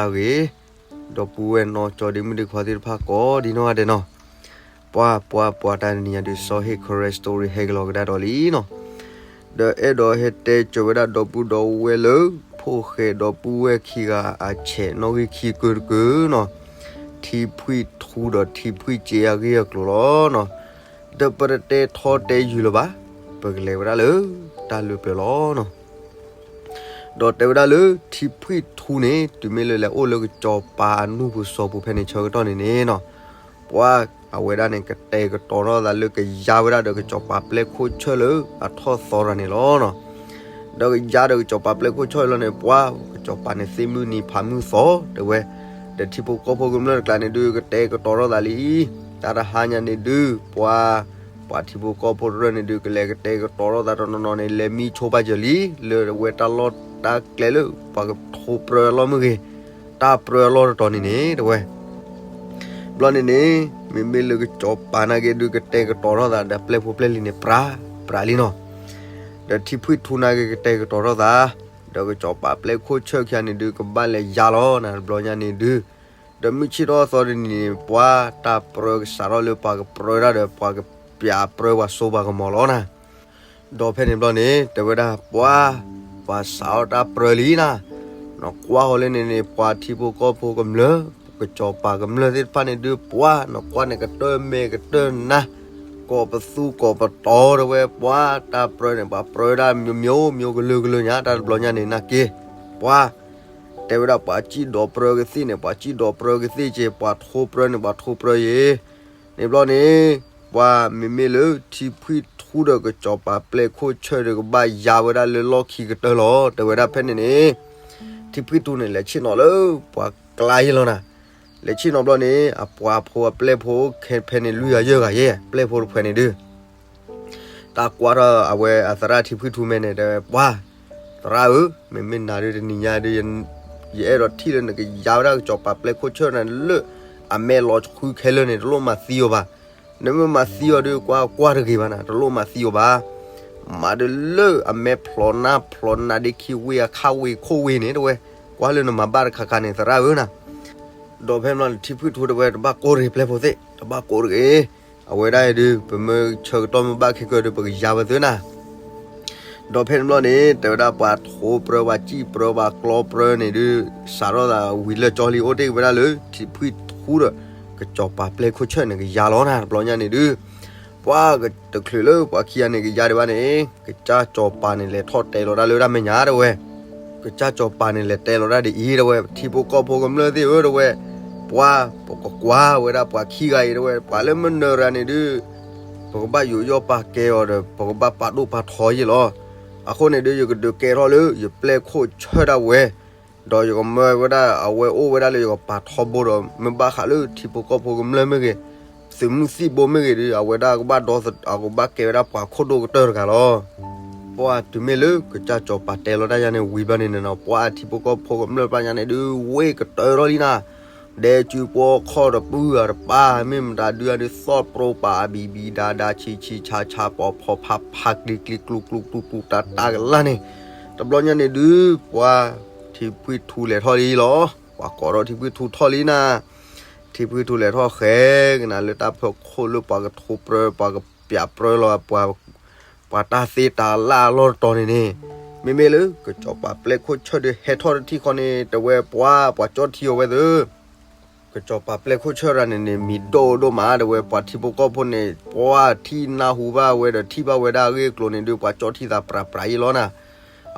အဂ့ၤ, ဒီပုၢ်ဝဲၢ်နီၢ်ကၠီဒ့မုၣ်ဒ့ခွါသ့ၣ်တဖၣ်ကိးဒံနီၢ်ဂၤဒဲးနီၤ, ပှၤ ပှၤ ပှၤတၢ်တနံၤညါဒုး စီၤဟ့ၣ် Karen Story ဟဲကလီၤကဒါဒီးလံနီၤ, ဒီးအဲၣ်ဒိးဟဲတဲကၠီၤဝဲဒၣ်ဒီပုၢ်ဒီဝဲၢ်လၢ ဖိၣ်ဃဲဒီပုၢ်ဝဲၢ်ခံဂၤအဆဲးနီၣ်ဂံၢ်ခံကုတကုနီၤ, ထံဖှံၣ်ထူဒီးထံဖှံၣ်စ့အဂ့ၢ်အကျိၤလီၤနီၤ, ဒီးပတတဲထီတဲယုာ်လၢၤဘၣ်, ပကလဲၤဝဲဒၣ်လၢ တၢ်လၢပျၢၤလီၤနီၤ. ဒီးတဲဝဲဒၣ်လၢထံဖှံၣ်ထူန့ၣ် တုၤမ့ၢ်လၢလဲၤအိၣ်လၢကစီၤပၤအနူၢ်ပူၤစီၤပူၤဖဲန့ၣ်ဆၢကတီၢ်န့ၣ်န့ၣ်နီၤ, ပှၤအဝဲဒၣ်န့ၣ် ကတဲာ်ကတီၤထီၣ်သးလၢကယါဝဲဒၣ်ဒီးကစီၤပၤပျဲၢ်ခိၣ်ဆၢၣ်လၢအထီၣ်သီတဂၤန့ၣ်လီၤနီၤ. ဒီးကယါဒီးကစီၤပၤပျဲၢ်ခိၣ်ဆၢၣ်လီၤန့ၣ် ပှၤ ကစီၤပၤန့ၣ်သ့ၣ်မုၢ်နံၤဖးမုၢ်သီတဲဝဲ, ဒီးထံဖိကီၢ်ဖိကမျၢၢ်တကျါန့ၣ်ဒုး ကတဲာ်ကတီၤထီၣ်သးလံ, တၢ်တဟါညါန့ၣ်ဒုး ပှၤ ပှၤထံဖိကီၢ်ဖိတရၢၣ်န့ၣ်ဒုး ကလဲၤကတဲာ်ကတီၤထီၣ်သးတနီၤနီၤန့ၣ် လဲၤမံဆိပာ်စၢၤလံ လၢအဝဲတၢ်လီၢ်တၢ်ကျဲလၢ ပှၤကထိပြၢအလီၢ်မ့ၢ်ဂ့ၤ, တၢ်ပြၢအလီၢ်တတီၤန့ၣ်န့ၣ်တဲဝဲ ဘျီန့ၣ်န့ၣ် မ့မ့ၢ်လၢကစီၤပၤနာ်က့ဒုး ကတဲာ်ကတီၤထီၣ်သးဒီးပျဲၢ်ဖိပျဲၢ်လံၤန့ၣ် ပြး ပြးလံနီၤ. ဒီးထံဖှံၣ်ထူနာ်က့ကတဲာ်ကတီၤထီၣ်သး, ဒီးကစီၤပၤပျဲၢ်ခိၣ်ဆၢၣ်ခံဂၤန့ၣ်ဒုး ကဘၣ်လဲၤယါလီၤနၤ တဘျီညါန့ၣ်ဒုး, ဒီးမုၢ်ဆ့ၣ်ထီၣ်သီတနံၤန့ၣ် ပှၤတၢ်ပြၢကစးထီၣ်လၢပှၤကပြၢဒၣ်ဒီး ပှၤကပျးပြၢပှၤစိပှၤကမီၤလီၤနၤ. ဒီးဖဲန့ၣ်ဘျီန့ၣ် တဲဝဲဒၣ်ပှၤ, ပှၤစးထီၣ်တၢ်ပြၢလံနၤ, နကွၢ်ဃီလၢန့ၣ်န့ၣ် ပှၤထံဖိကီၢ်ဖိကမျၢၢ်, ကစီၤပၤကမျၢၢ်သ့ၣ်တဖၣ်န့ၣ်ဒုး ပှၤ နကွၢ်န့ၣ်ကတၢၢ်မဲာ်ကတၢၢ်နါ, ကိးပသူကိးပတီၤတဲဝဲ ပှၤတၢ်ပြၢန့ၣ် ပှၤပြၢဒၣ်မံၤမံၤကလုာ်ကလုာ်ညါ တၢ်တဘျီညါန့ၣ်နာ်က့, ပှၤ တဲဝဲဒၣ်ပှၤစံၣ်ဒီးပြၢကသ့ၣ်န့ၣ် ပှၤစံၣ်ဒီးပြၢကသ့ၣ်က့ၤ ပှၤထိပြၢန့ၣ် ပှၤထိပြၢယ့ၤ, န့ၣ်ဘျီန့ၣ် ပှၤမ့မ့ၢ်လၢထံဖှံၣ်ထူဒီးကစီၤပၤပျဲၢ်ခိၣ်ဆၢၣ်ဒီးကဘၣ်ယါဝဲဒၣ်လၢလီၢ်ခံကတၢၢ်လီၤ တဲဝဲဒၣ်ဖဲန့ၣ်န့ၣ်, ထံဖှံၣ်ထူန့ၣ် လဲၤဆ့ၣ်နီၤလၢပှၤကျါယ့ၤလီၤနၤ, လဲၤဆ့ၣ်နီၤဘျီန့ၣ် အပှၤဖိအပျဲၢ်ဖိခဲဖဲန့ၣ်လွံၢ်ဂၤယဲၢ်ဂၤယဲၢ် ပျဲၢ်ဖိတဖုန့ၣ်ဒုး တၢ်ကွၢ်ထီၣ်အဝဲအသရၣ်ထံဖှံၣ်ထူမဲာ်န့ၣ် တဲဝဲပှၤ, သရၣ်ဧၢ, မ့မ့ၢ်နၤဒုးတနံၤညါဒုး ယအဲၣ်ဒိးထံၣ်လၢနကယါဝဲဒၣ်ကစီၤပၤပျဲၢ်ခိၣ်ဆၢၣ်န့ၣ်လၢ အမဲာ်လီၤဃုခဲလၢာ်န့ၣ် တလိၣ်မၤသံအီၤဘၣ်, နမ့ၢ်မၤသံအီၤဒုး ကွၢ်ကွၢ်တဂ့ၤဘၣ်နၤ တလိၣ်မၤသံအီၤဘၣ်, မၤဒုးလၢအမဲာ်ဖျိးနါဖျိးနါဒ့ခံဝ့ၢ်အခါဝ့ၢ်ခိၣ်ဝ့ၢ်န့ၣ် တဲဝဲ, ကွၢ်လၢနမၤဘၣ်တခါခါန့ၣ် သရၣ်ဧၢနၤ ဒီးဖဲန့ၣ်ဘျီန့ၣ် ထံဖှံၣ်ထူတဲဝဲ တဘၣ်ကိၢ်တဂ့ၤ ပျဲၢ်ဖိသ့ၣ် တဘၣ်ကိၢ်တဂ့ၤ, အဝဲဒၣ်အံၤဒုး ပမ့ၢ်ဆၢကတီၢ်မ့ၢ်ဘၣ်ခဲကၢဒုး ပကယါဝဲသုနၤ, ဒီးဖဲန့ၣ်ဘျီန့ၣ် တဲဝဲဒၣ်ပှၤထိပြၢ ပှၤစံၣ်ပြၢ ပှၤကျီပြၢန့ၣ်ဒုး စးထီၣ်သးဝံၤလၢကၠီလံ အိၣ်တ့ၢ်ဝဲဒၣ်လၢ ထံဖှံၣ်ထူဒီး ကစီၤပၤပျဲၢ်ခိၣ်ဆၢၣ်န့ၣ် ကယါလီၤနၤ တဘျီညါန့ၣ်ဒုး ပှၤကတချုးလၢပှၤခံဂၤန့ၣ် ကယါဒံးဘၣ်န့ၣ် ကစၢ်စီၤပၤန့ၣ် လဲၤထီၣ်တဲလီၤတၢ်လၢတၢ်မဲာ်ညါတဲဝဲ, ကစၢ်စီၤပၤန့ၣ် လဲၤတဲလီၤတၢ်ဒ်အံၤတဲဝဲ ထံဖိကီၢ်ဖိကမျၢၢ်သ့ၣ်ဧၢတဲဝဲ, ပှၤ ပကကွၢ်ဝဲဒၣ်ပှၤခံဂၤအံၤတဲဝဲ ပှၤလၢမနုၤရၤန့ၣ်ဒုး ပကဘၣ်ယူးယီၣ်ပာ်ကဲအီၤဒီး ပကဘၣ်ပာ်ဒိၣ်ပာ်ထီယ့ၣ်လီၤ. အဃိန့ၣ်ဒုး ယကဒုးကဲထီၣ်လၢယပျဲၢ်ခိၣ်ဆၢၣ်ဒၣ်ဝဲ, ဒီးယကမၢဝဲဒၣ်အဝဲအိၣ်ဝဲဒၣ်လၢယကပာ်ထီဘိဒီး မ့ၢ်ဘၣ်ဃးလၢထံဖိကီၢ်ဖိကမျၢၢ်မ့ၢ်ဂ့ၤ, သုးမုၢ်သံၣ်ဘိမ့ၢ်ဂ့ၤဒုး အဝဲဒၣ်ကဘၣ်ဒီသ အကဘၣ်ကဲဝဲဒၣ်ပှၤခိၣ်ဒိၣ်ကတၢၢ်တဂၤလီၤ. ပှၤတုၤမ့ၢ်လၢကစၢ်စီၤပၤတဲလီၤတၢ်ယါန့ၣ် ဝံၤဘျီန့ၣ်နီၤ ပှၤထံဖိကီၢ်ဖိကမျၢၢ်တဖၣ်ညါန့ၣ်ဒုး ဝ့ၢ်ကတၢၢ်ထီၣ်လံနၤ, ဒဲစုပှီခီၣ်တပုၢ်အတပၢ် မ့ၢ်မတၤဒုးအဒုးသီၣ်ပြိပာ်အဘံဘံဒါဒါဆံးဆံးဆါဆါ ပီၤဖီဖးဖးကျံကျံကျူကျူတူပူတၢ်တၢ်ကလါန့ၣ်, တဘျီညါန့ၣ်ဒုး ပှၤထံဖှံၣ်ထူလဲၤထီၣ်လံလီၤ. ပှၤကိးထီၣ်ထံဖှံၣ်ထူထီၣ်လံနၤ, ထံဖှံၣ်ထူလဲၤထီၣ်ဃဲကနၤလၢတၢ်ဖီခိၣ်လၢပှၤကထိပြၢ ပှၤကပျးပြၢလီၤ ပှၤ ပှၤတၢ်သ့တၢ်လၢအလီၢ်တတီၤန့ၣ်န့ၣ်, မ့မ့ၢ်လၢကစီၤပၤပျဲၢ်ခိၣ်ဆၢၣ်ဒုးဟဲထီၣ်တထံၣ်ဃီန့ၣ် တဲဝဲပှၤ ပှၤကၠီၣ်ထံအီၤဝဲသ့ၣ် ကစီၤပၤပျဲၢ်ခိၣ်ဆၢၣ်ရၤန့ၣ်န့ၣ် မံၤဒိၣ်ဒိၣ်မး တဲဝဲ ပှၤထံဖိကီၢ်ဖိန့ၣ် ပှၤထံၣ်နၢ်ဟူဘၣ်ဝဲဒီးထံၣ်ဘၣ်ဝဲဒၣ်အဂ့ၢ်အကျိၤန့ၣ်ဒုး ပှၤကၠီၣ်ထံသးပြးပြးအံၤလီၤနၤ.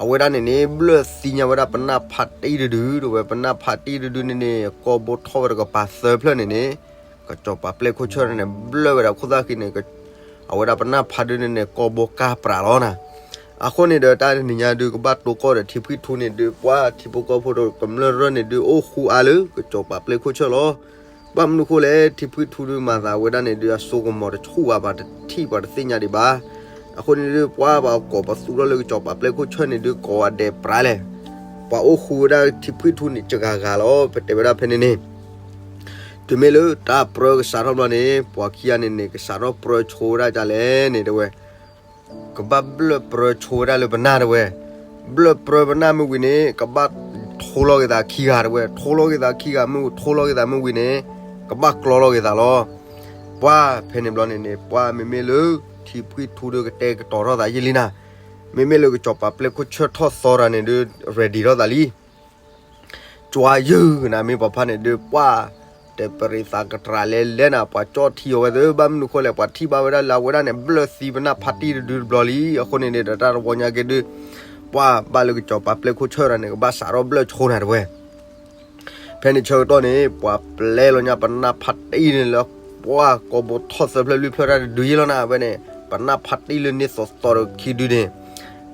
အဝဲဒၣ်န့ၣ်န့ၣ် ဘျၢၣ်သံညါဝဲဒၣ်ပနၢ်ဖးတံၢ်တဒု တဲဝဲ ပနၢ်ဖးတံၢ်တဒုန့ၣ်န့ၣ် ကီၢ်ဘိထီၣ်ဝဲတကပၤသၢဖျၢၣ်န့ၣ်န့ၣ် ကစီၤပၤပျဲၢ်ခိၣ်ဆၢၣ်ရၤန့ၣ် ဘျၢၣ်ဝဲဒၣ်ခိၣ်သၣ်ဃံန့ၣ် အဝဲဒၣ်ပနၢ်ဖးဒုန့ၣ်န့ၣ် ကီၢ်ဘိကၢ်ပြးလီၤနၤ. အဃိန့ၣ်ဒီးတၢ်တနံၤညါဒုး ကဘၣ်တိၢ်ကီၢ်ဒီးထံဖှံၣ်ထူန့ၣ်ဒုး ပှၤထံဖိကီၢ်ဖိဒီးကမျၢၢ်ရၢၢ်န့ၣ်ဒုး အိၣ်ဃူအါလၢကစီၤပၤပျဲၢ်ခိၣ်ဆၢၣ်လီၤ. ဘၣ်မနုၤဃိလဲၣ် ထံဖှံၣ်ထူဒုးမၤသးဝဲဒၣ်န့ၣ်ဒုး အစိကမီၤတဆူၣ်ဘၣ် ပှၤတထံၣ်ပှၤတသ့ၣ်ညါဒံးဘၣ်. အဃိန့ၣ်ဒုး ပှၤဘၣ်ကိးပသူထီၣ်လၢကစီၤပၤပျဲၢ်ခိၣ်ဆၢၣ်န့ၣ်ဒုး ကိးဂၤဒဲးပြးလဲၣ်. ပှၤအိၣ်ဃူဝဲဒၣ်ထံဖှံၣ်ထူန့ၣ် စှၤဂၤလီၤ ပတဲဝဲဒၣ်ဖဲန့ၣ်န့ၣ် တုၤမ့ၢ်လၢတၢ်ပြၢကစးထီၣ်ဘျီန့ၣ် ပှၤခံဂၤန့ၣ်န့ၣ် ကစးထီၣ်ပြၢဆိဝဲဒၣ်ဒ်လဲၣ်န့ၣ် တဲဝဲ ကဘၣ်ဘျၢၣ်ပြၢဆိဝဲဒၣ်လၢပနၢ် တဲဝဲ. ဘျၢၣ်ပြၢပနၢ်မ့ၢ်ဝံၤန့ၣ် ကဘၣ် ထိလီၤက့ၤသးခံဂၤတဝဲ, ထိလီၤက့ၤသးခံဂၤမ့ၢ်ဝံၤ ထိလီၤက့ၤသးမ့ၢ်ဝံၤန့ၣ် ကဘၣ်ကျီလီၤက့ၤသးလီၤ. ပှၤဖဲန့ၣ်ဘျီန့ၣ်န့ၣ် ပှၤမ့မ့ၢ်လၢ ထံဖှံထူဒုးကတဲာ်ကတီၤထီၣ်သးယဲၢ်လံနၤ, မ့မ့ၢ်လၢကစီၤပၤပျဲၢ်ခိၣ်ဆၢၣ်ထီၣ်သီတၢ်န့ၣ်ဒုး ready ထီၣ်သးလံ ကွၢ်ယုၢ်နၤ မ့ၢ်ပှၤဖါန့ၣ်ဒုး ပှၤ တဲပရံးသးကတြၢ်လဲၤလဲၤနၤ ပှၤကၠီၣ်ထံအီၤဝဲသ့ၣ် ဘၣ်မနုၤဃိလဲၣ် ပှၤထံၣ်ဘၣ်ဝဲဒၣ်လၢအဝဲဒၣ်န့ၣ် ဘျၢၣ်သံပနၢ်ဖါတံၢ်တဒုတဘျီလံ. အဃိန့ၣ်န့ၣ် တၢ်တဝီညါက့ၤဒုး ပှၤဘၣ်လၢကစီၤပၤပျဲၢ်ခိၣ်ဆၢၣ်တၢ်န့ၣ် ကဘၣ်စးထီၣ်ဘျၢၣ်ဆိနၤတဝဲ ဖဲန့ၣ်ဆၢကတီၢ်န့ၣ် ပှၤပျဲလီၤညါပနၢ်ဖါတံၢ်န့ၣ်လၢ ပှၤကိာ်ဘိထီၣ်သၢဖျၢၣ်လွံၢ်ဖျၢၣ်တၢ်တဒုယဲၢ်လီၤနၤ ဝဲန့ၣ် ပနၢ်ဖါတံၢ်လၢန့ၢ်သီသီဒီးခံဒုန့ၣ်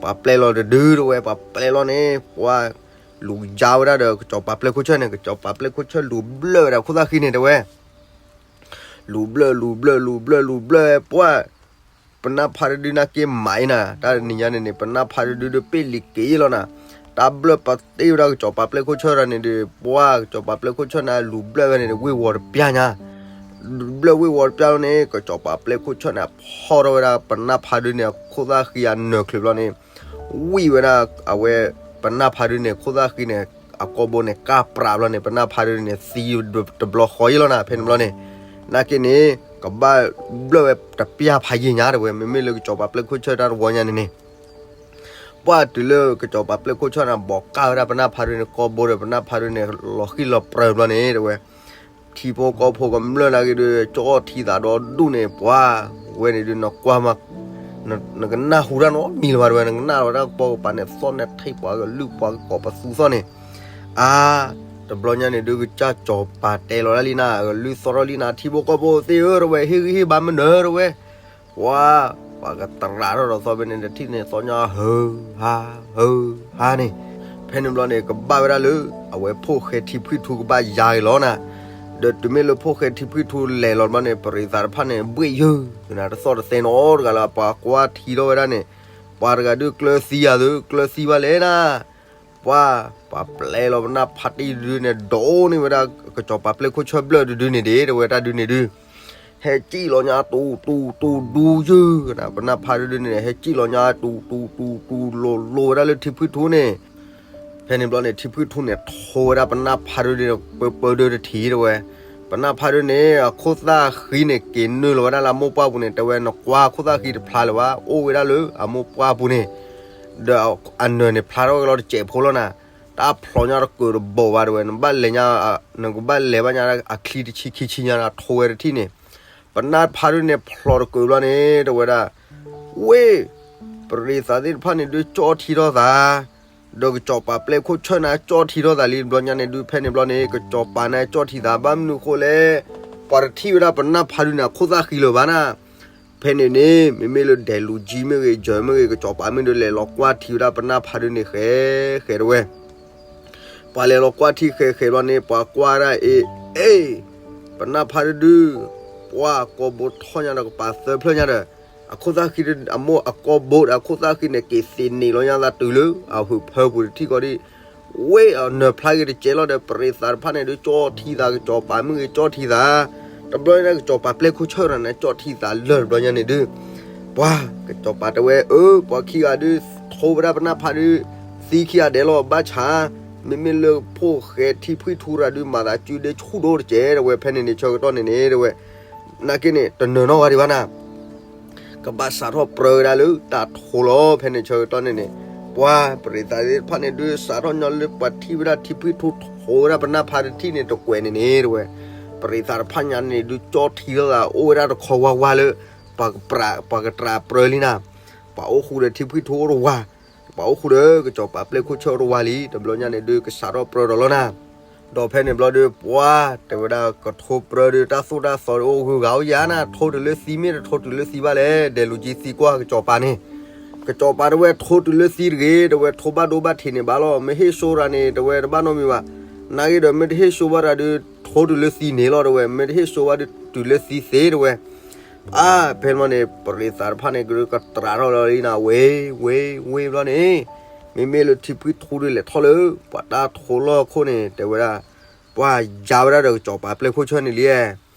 ပှၤပျဲလီၤတဒုတဝဲ ပှၤပျဲလီၤန့ၣ် ပှၤလူၤယါဝဲဒၣ်ဒီးကစီၤပၤပျဲၢ်ခိၣ်ဆၢၣ်န့ၣ် ကစီၤပၤပျဲၢ်ခိၣ်ဆၢၣ်လူၤဘျၢၣ်ဝဲဒၣ်ခိၣ်သၣ်ဃံန့ၣ်တဝဲ လူၤဘျၢၣ် လူၤဘျၢၣ် လူၤဘျၢၣ် လူၤဘျၢၣ် ပှၤ ပနၢ်ဖါတဒုနာ်က့မၤအံၤနၤ တၢ်နံၤညါန့ၣ်န့ၣ် ပနၢ်ဖါတဒုဒုးပ့ၢ်လံၤက့ၤလီၤနၤ တၢ်ဘျၢၣ်ပသ့ၣ်ဝဲဒၣ်ကစီၤပၤပျဲၢ်ခိၣ်ဆၢၣ်တၢ်န့ၣ်ဒီး ပှၤကစီၤပၤပျဲၢ်ခိၣ်ဆၢၣ်န့ၣ် လူၤဘျၢၣ်ဝဲန့ၣ် ဝ့ၢ်ဝီၤတပျၢ်ညါ ဘျၢၣ်ဝ့ၢ်ဝီၤတပျၢ်လီၤန့ၣ် ကစီၤပၤပျဲၢ်ခိၣ်ဆၢၣ်န့ၣ် ဖီၣ်ထီၣ်ဝဲဒၣ်ပနၢ်ဖါတဒုန့ၣ် အခိၣ်သၣ်ဃံအနၢၤချုးဘျီန့ၣ် ဝံၣ်ဝဲဒၣ်အဝဲ ပနၢ်ဖါတဒုန့ၣ် ခိၣ်သၣ်ဃံန့ၣ် အကိာ်ဘိန့ၣ် ကၢ်ပြးဘျီန့ၣ် ပနၢ်ဖါတဒုန့ၣ် သံတဘျီဃီယဲၢ်လီၤနၤ ဖဲန့ၣ်ဘျီန့ၣ် နာ်က့န့ၣ် ကဘၣ်ဘျၢၣ်ဝဲတပျၢ်ဖးယံာ်ညါတဝဲ မ့မ့ၢ်လၢကစီၤပၤပျဲၢ်ခိၣ်ဆၢၣ်တၢ်တဝီညါန့ၣ်န့ၣ် ပှၤတုၤလၢကစီၤပၤပျဲၢ်ခိၣ်ဆၢၣ်န့ၣ် ဘိးကၢ်ဝဲဒၣ်ပနၢ်ဖါတဒုန့ၣ် ကိာ်ဘိဒီးပနၢ်ဖါတဒုန့ၣ် လီၤဃံၣ်လီၤပြၢၤဘျီန့ၣ်တဝဲ ထံဖိကီၢ်ဖိကမျၢၢ်နာ်က့ဒုး ကၠီၣ်ထံသးဒီဒူၣ်န့ၣ် ပှၤ ဝဲန့ၣ်ဒုး နကွၢ်မး နကနၢ်ဟူတၢ်နီတမံၤလၢၤဘၣ်တဝဲ နကနၣ်လီၤတၢ်ကပိာ်ကပၤန့ၣ် သီၣ်န့ၣ်ထံၣ်ပှၤကလုၢ်ပှၤကကိးပသူသီၣ်န့ၣ် အါ တဘျီညါန့ၣ်ဒုး ကစၢ်စီၤပၤတဲလီၤဒၣ်လံနၤ ကလုၢ်သီၣ်ထီၣ်လံနၤ ထံဖိကီၢ်ဖိသ့ၣ်ဧၢ တဝဲ ဟ့ၣ်ဂံၢ်ဟ့ၣ်ဘါမနုၤတဝဲ ပှၤ ပှၤကတြးထီၣ်ဒီးသီဖဲန့ၣ် တထံၣ်န့ၣ် သီၣ်ညါဟၢ ဟါ ဟၢ ဟါန့ၣ် ဖဲန့ၣ်ဘျီန့ၣ် ကဘၣ်ဝဲဒၣ်လၢ အဝဲဖိၣ်ဃဲထံဖှံထူကဘၣ်ယါက့ၤလီၤနၤ ဒီးတုၤမ့ၢ်လၢဖိၣ်ဃဲထံဖှံထူလဲၤလီၤဘျီန့ၣ် ပရံးသးတဖၣ်န့ၣ် ဘှ့ၣ်ယုၢ် နၤတသီၣ်တသဲနီတဂၤလၢၤ ပှၤကွၢ်ထံထီၣ်ဝဲဒၣ်န့ၣ် ပှၤတဂၤဒုးကျၢၤသံယၤသု ကျၢၤသံဘၣ်လဲၣ်နၤ ပှၤ ပှၤပျဲလီၤပနၢ်ဖါတံၢ်တဒုန့ၣ် ဒိးန့ၢ်ဝဲဒၣ် ကစီၤပၤပျဲၢ်ခိၣ်ဆၢၣ်ဘျၢၣ်တဒုန့ၣ်ဒ့ၣ် တဝဲတၢ်ဒုန့ၣ်ဒုး ဟဲစံၣ်လီၤညါတူၤတူၤတူၤဒူယုၢ်နၤ ပနၢ်ဖါတဒုန့ၣ် ဟဲစံၣ်လီၤညါတူၤတူၤတူၤတူၤလိၤလိၤဝဲဒၣ်လၢထံဖှံထူန့ၣ် ဖဲန့ၣ်ဘျီန့ၣ် ထံဖှံထူန့ၣ် ထိဝဲဒၣ်ပနၢ်ဖါတဒုန့ၣ် ပၢပၢဒုတထံၣ်တဝဲ ပနၢ်ဖါတဒုန့ၣ် အခိၣ်သၣ်ဃံန့ၣ် က့ၤနုာ်လီၤဝဲဒၣ်လၢအမိၢ်ပှၢ်ပူၤန့ၣ် တဲဝဲ နကွၢ်ခိၣ်သၣ်ဃံတဖျါလၢၤဘၣ် အိၣ်ဝဲဒၣ်လၢအမိၢ်ပှၢ်ပူၤန့ၣ် ဒီးအနၢၤန့ၣ်ဖျါထီၣ်ဝဲကလီတစဲးဖိလီၤနၤ တၢ်ဖျိညါတကိၤတဘိးဘၣ်တဝဲ နဘၣ်လဲၤညါ နကဘၣ်လဲၤဘၣ်ညါအချံတဆံခံဆံညါနၤ ထိဝဲတထံၣ်န့ၣ် ပနၢ်ဖါတဒုန့ၣ် ဖျိတကိၤဘျီန့ၣ် တဝဲဒၣ် ဝ့ၢ် ပရံးသးသ့ၣ်တဖၣ်န့ၣ်ဒုးကၠီၣ်ထံထီၣ်သး ဒီးကစီၤပၤပျဲၢ်ခိၣ်ဆၢၣ်န့ၣ်ကၠီၣ်ထံထီၣ်သးလံ တဘျီညါန့ၣ်ဒုး ဖဲန့ၣ်ဘျီန့ၣ် ကစီၤပၤန့ၣ်ကၠီၣ်ထံသး ဘၣ်မနုၤဃိလဲၣ် ပှၤတထံၣ်ဝဲဒၣ်ပနၢ်ဖါတဒုန့ၣ် အခိၣ်သၣ်ဃံလၢၤဘၣ်နၤ ဖဲန့ၣ်န့ၣ် မ့မ့ၢ်လၢဒဲးလူၤကၠံမ့ၢ်ဂ့ၤ ကၠီၤပၤမ့ၢ်ဒုး လဲၤလီၤကွၢ်ထံဝဲဒၣ်ပနၢ်ဖါတဒုန့ၣ် ဃဲ ဃဲတဝဲ ပှၤလဲၤလီၤကွၢ်ထံဃဲဃဲဘျီန့ၣ် ပှၤကွၢ်ဒၣ်အ့ အ့ ပနၢ်ဖါတဒု ပှၤကိာ်ဘိထီၣ်ညါဒီးကပၤသၢဖျၢၣ်ညါဒီး အခိၣ်သၣ်ဃံအမိၢ်အကိာ်ဘိဒီးအခိၣ်သၣ်ဃံန့ၣ် က့ၤသ့ၣ်န့ၢ်လီၤညါသးတုၤလၢအဟုးဖၢပူၤတထံၣ်ကီးဒံး ဝ့ၢ်အနၢၤဖျါက့ၤတစဲးလီၤဒီး ပရံးသးတဖၣ်န့ၣ်ဒုး ကၠီၣ်ထံသး ကစီၤပၤမ့ၢ်ဂ့ၤ ကၠီၣ်ထံသး တဘျီန့ၣ် ကစီၤပၤပျဲၢ်ခိၣ်ဆၢၣ်တဂၤန့ၣ် ကၠီၣ်ထံသးလၢာ်တဘျီညါန့ၣ်ဒုး ပှၤ ကစီၤပၤတဲဝဲ အၢ ပှၤခံဂၤဒုး ထိဝဲဒၣ်ပနၢ်ဖါဒုး သံခံဂၤဒဲးလီၤ ဘၣ်ဆၣ် မ့မ့ၢ်လၢဖိၣ်ဃဲထံဖှံထူတဂၤဒုး မၤသးစုဒ့ဆူၣ်ဒိၣ်တစဲး တဝဲ ဖဲန့ၣ်န့ၣ် ဆၢကတီၢ်န့ၣ်န့ၣ် တဝဲ နာ်က့န့ၣ် တနၢၤနီၣ်ဂၤဒံးဘၣ်နၤ ကဘၣ်စးထီၣ်ပြၢဝဲဒၣ်လၢတၢ်ထိလီၤ ဖဲန့ၣ်ဆၢကတီၢ်န့ၣ်န့ၣ် ပှၤပရံးသးသ့ၣ်တဖၣ်န့ၣ်ဒုး စးထီၣ်ညီလၢပှၤထံၣ်ဝဲဒၣ်ထံဖှံထူထိဝဲဒၣ်ပနၢ်ဖါတထံၣ်န့ၣ် တကွဲးန့ၣ်န့ၣ် တဝဲ ပရံးသးတဖၣ်ညါန့ၣ်ဒုး ကၠီၣ်ထံလီၤသး အိၣ်ဝဲဒၣ်တခီဝါဝါလၢ ပှၤကတြးပြၢလံနၤ ပှၤအိၣ်ဃူဒီးထံဖှံထူအိၣ်တဝါ ပှၤအိၣ်ဃူဒီးကစီၤပၤပျဲၢ်ခိၣ်ဆၢၣ်အိၣ်တဝါလံ တဘျီညါန့ၣ်ဒုး ကစးထီၣ်ပြၢဒီးလီၤနၤ ဒီးဖဲန့ၣ်ဘျီဒုး ပှၤ တဲဝဲဒၣ်ကထိပြၢဒုး တၢ်သိၣ်တၢ်သီဒုး အိၣ်ဂုၤဂၤအိၣ်ယၤနၤ ထိတုၤလၢသံမ့ၢ်တထိတုၤလၢသံဘၣ်လဲၣ် ဒဲးလူၤကၠံသံကွၢ်ကစီၤပၤန့ၣ် ကစီၤပၤတဝဲထိတုၤလၢသံတဂ့ၤ တဝဲထိဘၣ်ဒိဘၣ်ထံးန့ၣ်ဘၣ်လီၤ မ့ၢ်ဟ့ၣ်စိတၢ်န့ၣ် တဝဲတဘၣ်နီတမံၤဘၣ် နာ်က့ဒီး မ့ၢ်တဟ့ၣ်စိဘၣ်တၢ်ဒုး ထိတုၤလၢသံန့ၣ်လီၤ တဝဲ မ့ၢ်တဟ့ၣ်စိဘၣ်ဒုး တုၤလၢသံသ့တဝဲ အါ ဖဲန့ၣ်ဘျီန့ၣ် ပရံးသးတဖၣ်န့ၣ် ကဒုးကတြးထီၣ်လီၤလံနၤ ဝ့ၢ် ဝ့ၢ် ဝ့ၢ်ဘျီန့ၣ် မ့မ့ၢ်လၢထံဖှံထူဒုးလဲၤထီၣ်လၢ ပှၤတၢ်ထိလီၢ်ခိၣ်န့ၣ် တဲဝဲဒၣ် ပှၤယါဝဲဒၣ်ဒီးကစီၤပၤပျဲၢ်ခိၣ်ဆၢၣ်န့ၣ်လံ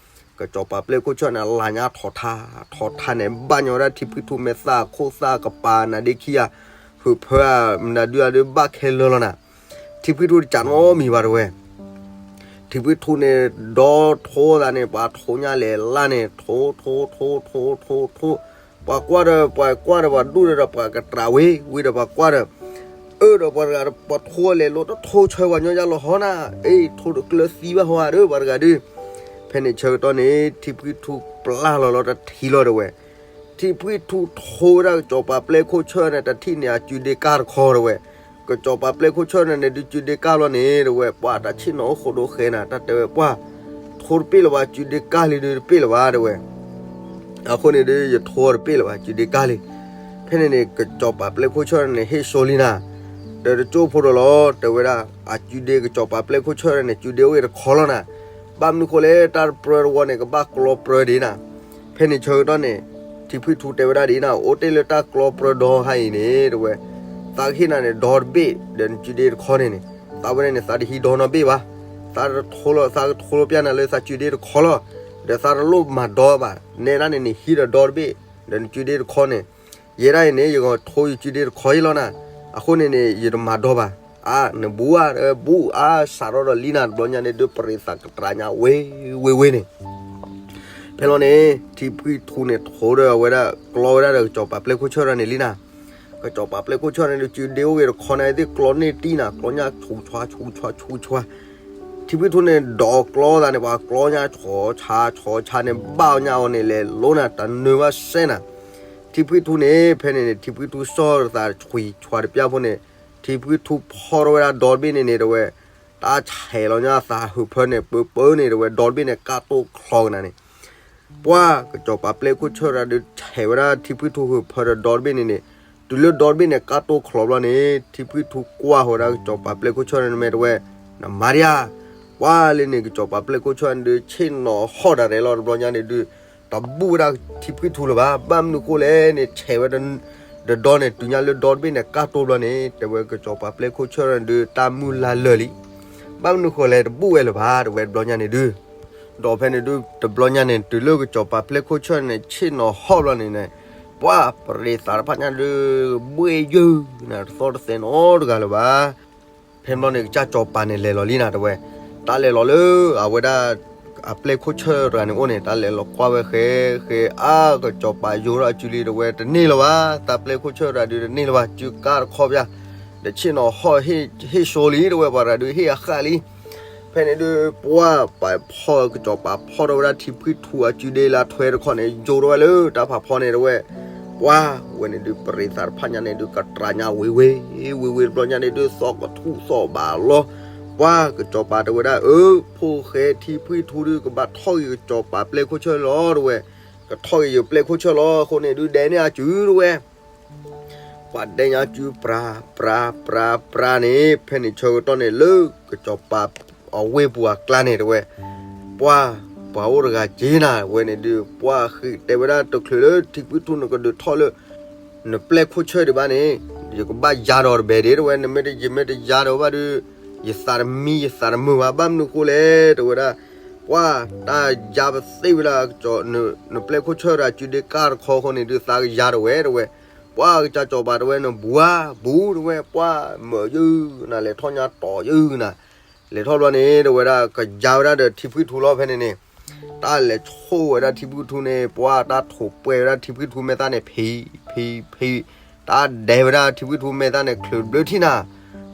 ကစီၤပၤပျဲၢ်ခိၣ်ဆၢၣ်န့ၣ် လၢညါထီၣ်ထါ ထီၣ်ထါန့ၣ် ဘၣ်ညီဝဲဒၣ်ထံဖှံထူမဲာ်သၣ် ခိၣ်သၣ်ကပၤ နါဒ့ခံဂၤ ဟုးဖၢမနုၤဒုး အဒုးဘၣ်ခဲလၢာ်လီၤနၤ ထံဖှံထူတစးနီတမံၤဘၣ် တဲဝဲ. ထံဖှံထူန့ၣ် ဒီထိသးန့ၣ် ပှၤထိညါလဲၤလၢ်န့ၣ် ထိ ထိ ထိ ထိ ထိ ထိ, ပှၤကွၢ်ဒီး ပှၤကွၢ်ဒီး ပှၤဒူၣ်ဒီး ပှၤကတြးဝ့ၤဝ့ၤဒီး ပှၤကွၢ်ဒီး အၢ ဒီးပှၤတဂၤ ပှၤထိလဲၤလိတထိဆၢ ပှၤညီယါလီၤဟီနၤ, အ့ ထိတကျၢၤသံဘၣ်ဟီဧါဒီး ပှၤတဂၤဒုး. ဖဲန့ၣ်ဆၢကတီၢ်န့ၣ် ထံဖှံထူပျၢ်လီၤလီၤတထံၣ်လီၤ တဲဝဲ. ထံဖှံထူထိဝဲဒၣ်ကစီၤပၤပျဲၢ်ခိၣ်ဆၢန့ၣ် တထံၣ်န့ၣ် အစုဒ့ကၢ်တခီ တဲဝဲ. ကစီၤပၤပျဲၢ်ခိၣ်ဆၢန့ၣ်န့ၣ်ဒုး စုဒ့ကၢ်လီၤန့ၣ် တဲဝဲ, ပှၤတၢ်ဆ့ၣ်နီၤအိၣ်ဃိးဒိဃဲနၤ တၢ်တဲဝဲ ပှၤထိတပ့ၣ်လၢၤဘၣ်, စုဒ့ကၢ်လံဒုးတပ့ၣ်လၢၤဘၣ် တဲဝဲ. အဃိန့ၣ်ဒုး ယထိတပ့ၣ်လၢၤဘၣ်, စုဒ့ကၢ်လံ. ဖဲန့ၣ်န့ၣ် ကစီၤပၤပျဲၢ်ခိၣ်ဆၢန့ၣ် ဟ့ၣ်စိလံနၤ, ဒီးတကၠိဖိဒီးလီၤ တဲဝဲဒၣ်, အစုဒ့ကစီၤပၤပျဲၢ်ခိၣ်ဆၢန့ၣ် စုဒ့အိၣ်ဂ့ၤတခီလီၤနၤ. ဘၣ်မနုၤဃိလဲၣ် တၢ်တပြၢတဝီန့ၣ် ကဘၣ်ကျီပြၢဒံးနၤ. ဖဲန့ၣ်ဆၢကတီၢ်န့ၣ် ထံဖှံထူတဲဝဲဒၣ်ဒ်နၤ, အိၣ်တ့ၢ်လၢတၢ်ကျီပြၢဒီဟါအံၤန့ၣ် တဲဝဲ, သးကဟ့ၣ်နၤန့ၣ် ဒီတဘ့ၣ် ဒီးနစုဒ့တခီန့ၣ်န့ၣ်, သးဝဲန့ၣ်န့ၣ် သးတဟံးဒီနီတဘ့ၣ်ဘၣ်. သးတထိလီၤ, သးကထိလီၤပျၢ်နၤလၢသးစုဒ့တခီလီၤ. ဒီးသးတလိၣ်မၤဒီဘၣ်, နဲဒၣ်န့ၣ်န့ၣ် ဟံးဒီးဒီတဘ့ၣ် ဒီးနစုဒ့တခီန့ၣ်, ယဲဒၣ်အံၤန့ၣ် ယကထိယစုဒ့တခီအံၤလီၤနၤ. အဃိန့ၣ်န့ၣ် ယတမၤဒီဘၣ်. အါ နဘူးဧါ, ဘူးအါ, စးထီၣ်ဒီးလံနၤ တဘျီညါန့ၣ်ဒုး ပရံးသးကတြးညါဝ့ၤဝ့ၤဝ့ၤန့ၣ် ဖဲလီၤန့ၣ် ထံဖှံထူန့ၣ် ထိဒီးအဝဲဒၣ် ကျီဝဲဒၣ်ဒီးကစီၤပၤပျဲၢ်ခိၣ်ဆၢတဂၤန့ၣ်လံနၤ. ကစီၤပၤပျဲၢ်ခိၣ်ဆၢန့ၣ်ဒုး စုဒ့အိၣ်ဂ့ၤတခီန့ၣ် သ့ၣ်ကျီန့ၢ်တံၢ်နၤ, ကျီညါဆူးဆှါ ဆူးဆှါ ဆူးဆှါ. ထံဖှံထူန့ၣ် ဒီးကျီသးန့ၣ် ပှၤကျီညါဆီဆါ ဆီဆါန့ၣ် ဘၣ်အီၤညါအီၤန့ၣ် လဲၤလိနၤ တနၢၤဘၣ်စဲနၤ. ထံဖှံထူန့ၣ် ဖဲန့ၣ်န့ၣ် ထံဖှံထူစီၢ်သးဆှံဆှါတပျၢ်ဖိန့ၣ် ထံဖှံထူဖီထီၣ်ဝဲဒၣ်ဒီတဘ့ၣ်န့ၣ်န့ၣ် တဲဝဲ, တၢ်ဆဲးလီၤညါသးဟုးဖၢန့ၣ် ပၢပၢန့ၣ် တဲဝဲ, ဒီတဘ့ၣ်န့ၣ် ကၢ်တိၢ်ချီကနၤန့ၣ် ပှၤကစီၤပၤပျဲၢ်ခိၣ်ဆၢတဂၤဒုး ဆဲးဝဲဒၣ်ထံဖှံထူဟုးဖၢဒီးဒီတဘ့ၣ်န့ၣ်န့ၣ်, တုၤလၢဒီတဘ့ၣ်န့ၣ် ကၢ်တိၢ်ချီဘျီန့ၣ် ထံဖှံထူကွၢ်ဃီၤဝဲဒၣ်ကစီၤပၤပျဲၢ်ခိၣ်ဆၢန့ၣ် မ့ၢ်တဲဝဲ, နမၤဒံဧါ. ပှၤလၢန့ၣ် ကစီၤပၤပျဲၢ်ခိၣ်ဆၢန့ၣ်ဒုး ဆ့ၣ်နီၤဟီၣ်ဒၣ်ရဲၣ်လီၤ တဘျီညါန့ၣ်ဒုး တဘူးဝဲဒၣ်ထံဖှံထူလၢၤဘၣ်. ဘၣ်မနုၤဃိလဲၣ်န့ၣ် ဆဲးဝဲ ဒီးဒီန့ၣ် တုၤညါလၢဒီတဘ့ၣ်န့ၣ် ကၢ်တိၢ်ဘျီန့ၣ် တဲဝဲ ကစီၤပၤပျဲၢ်ခိၣ်ဆၢန့ၣ်ဒုး တၢ်မုၢ်လၢ်လၢာ်လံ. ဘၣ်မနုၤဃိလဲၣ် တဘူးဝဲလၢၤဘၣ် တဲဝဲ တဘျီညါန့ၣ်ဒုး ဒီးဖဲန့ၣ်ဒုး တဘျီညါန့ၣ် တုၤလၢကစီၤပၤပျဲၢ်ခိၣ်ဆၢန့ၣ် ဆ့ၣ်နီၤဟီၣ်ဘျီန့ၣ်န့ၣ် ပှၤပရံးသးတဖၣ်ညါဒုး ဘှ့ၣ်ယုၢ်နၤ တသီၣ်တသဲနီတဂၤလၢၤဘၣ်. ဖဲဘျီန့ၣ် ကစၢ်စီၤပၤန့ၣ်လဲၤလီၤလံနၤ တဲဝဲ, တၢ်လဲၤလီၤလၢအဝဲဒၣ် အပျဲၢ်ခိၣ်ဆၢတဂၤန့ၣ်အိၣ်န့ၣ် တၢ်လဲၤလီၤကွၢ်ဝဲဃဲ ဃဲ အါ ကစီၤပၤယိၤထီၣ်အစုလံ တဲဝဲ, တန့ၢ်လၢၤဘၣ်, တၢ်ပျဲၢ်ခိၣ်ဆၢတဂၤဒုးတန့ၢ်လၢၤဘၣ်, စုကၢ်တခီပျၢ်, ဒီးဆ့ၣ်နီၤဟီၣ်ဟ့ၣ်စိလံ တဲဝဲ, ပှၤတဂၤဒုးဟ့ၣ်အဃၣ်လံ. ဖဲန့ၣ်ဒုး ပှၤပာ်ဖီၣ် ကစီၤပၤဖီၣ်ထီၣ်ဝဲဒၣ်ထံဖှံထူအစုဒ့လၢအထွဲတခီန့ၣ် ယိၤထီၣ်ဝဲလၢတၢ်ဖးဖီန့ၣ် တဲဝဲ, ပှၤဝဲန့ၣ်ဒုး ပရံးသးတဖၣ်ညါန့ၣ်ဒုး ကတြးညါဝ့ၤဝ့ၤ ဝ့ၤဝ့ၤတဘျီညါန့ၣ်ဒုး သီၣ်ကထူၣ်သီၣ်ဘးလီၤ. ပှၤကစီၤပၤတဲဝဲဒၣ် အၢ ဖိၣ်ဃဲ ထံဖှံထူဒုး ကဘၣ်ထီၣ်ဂ့ၤကစီၤပၤပျဲၢ်ခိၣ်ဆၢလီၤ တဲဝဲ, ကထီၣ်ဂ့ၤယပျဲၢ်ခိၣ်ဆၢလီၤ အဃိန့ၣ်ဒုး ဒဲန့ၢ်အစု တဲဝဲ. ပှၤဒဲညါစု ပြၤ ပြၤ ပြၤ ပြၤန့ၣ် ဖဲန့ၣ်ဆၢကတီၢ်န့ၣ် လၢကစီၤပၤအဝ့ၢ်ပူၤအကျါန့ၣ် တဲဝဲ, ပှၤ ပှၤအိၣ်တဂၤက့ၤနၤ ဝဲန့ၣ်ဒုး ပှၤဃ့တဲဝဲဒၣ် တချုးလၢထံဖှံထူနကဒုးထီၣ်လၢ နပျဲၢ်ခိၣ်ဆၢဒံးဘၣ်န့ၣ် ယကဘၣ်ယါဒီးတဘဲဒၣ် တဲဝဲ, နမ့ၢ်တယါဒီးဘၣ်ဒုး ယသးတမံ ယသးတမုာ်ဘၣ်, ဘၣ်မနုၤဃိလဲၣ် တဲဝဲဒၣ်, ပှၤတၢ်ယါပသ့ၣ်ဝဲဒၣ် နပျဲၢ်ခိၣ်ဆၢဒီးစုဒ့ကၢ်တခီဃိန့ၣ်ဒုး သးကယါဒီးဝဲ တဲဝဲ. ပှၤကစၢ်စီၤပၤတဲဝဲ နဘူးဧါ ဘူး တဲဝဲ, ပှၤမၢယုၢ်နၤ လဲၤထီၣ်ညါတီၤယုၢ်နၤ, လဲၤထီၣ်ဘျီန့ၣ် တဲဝဲဒၣ် ကယါဝဲဒၣ်ဒီးထံဖှံထူလီၤ ဖဲန့ၣ်န့ၣ် တၢ်လဲၤဆိၣ်ဝဲဒၣ်ထံဖှံထူန့ၣ် ပှၤတၢ်ထိးပှဲၤဝဲဒၣ်ထံဖှံထူမဲာ်သၣ်န့ၣ် ဖံ ဖံ ဖံ, တၢ်ဒဲးဝဲဒၣ်ထံဖှံထူမဲာ်သၣ်န့ၣ် ချုးဘျၢထံၣ်နၤ,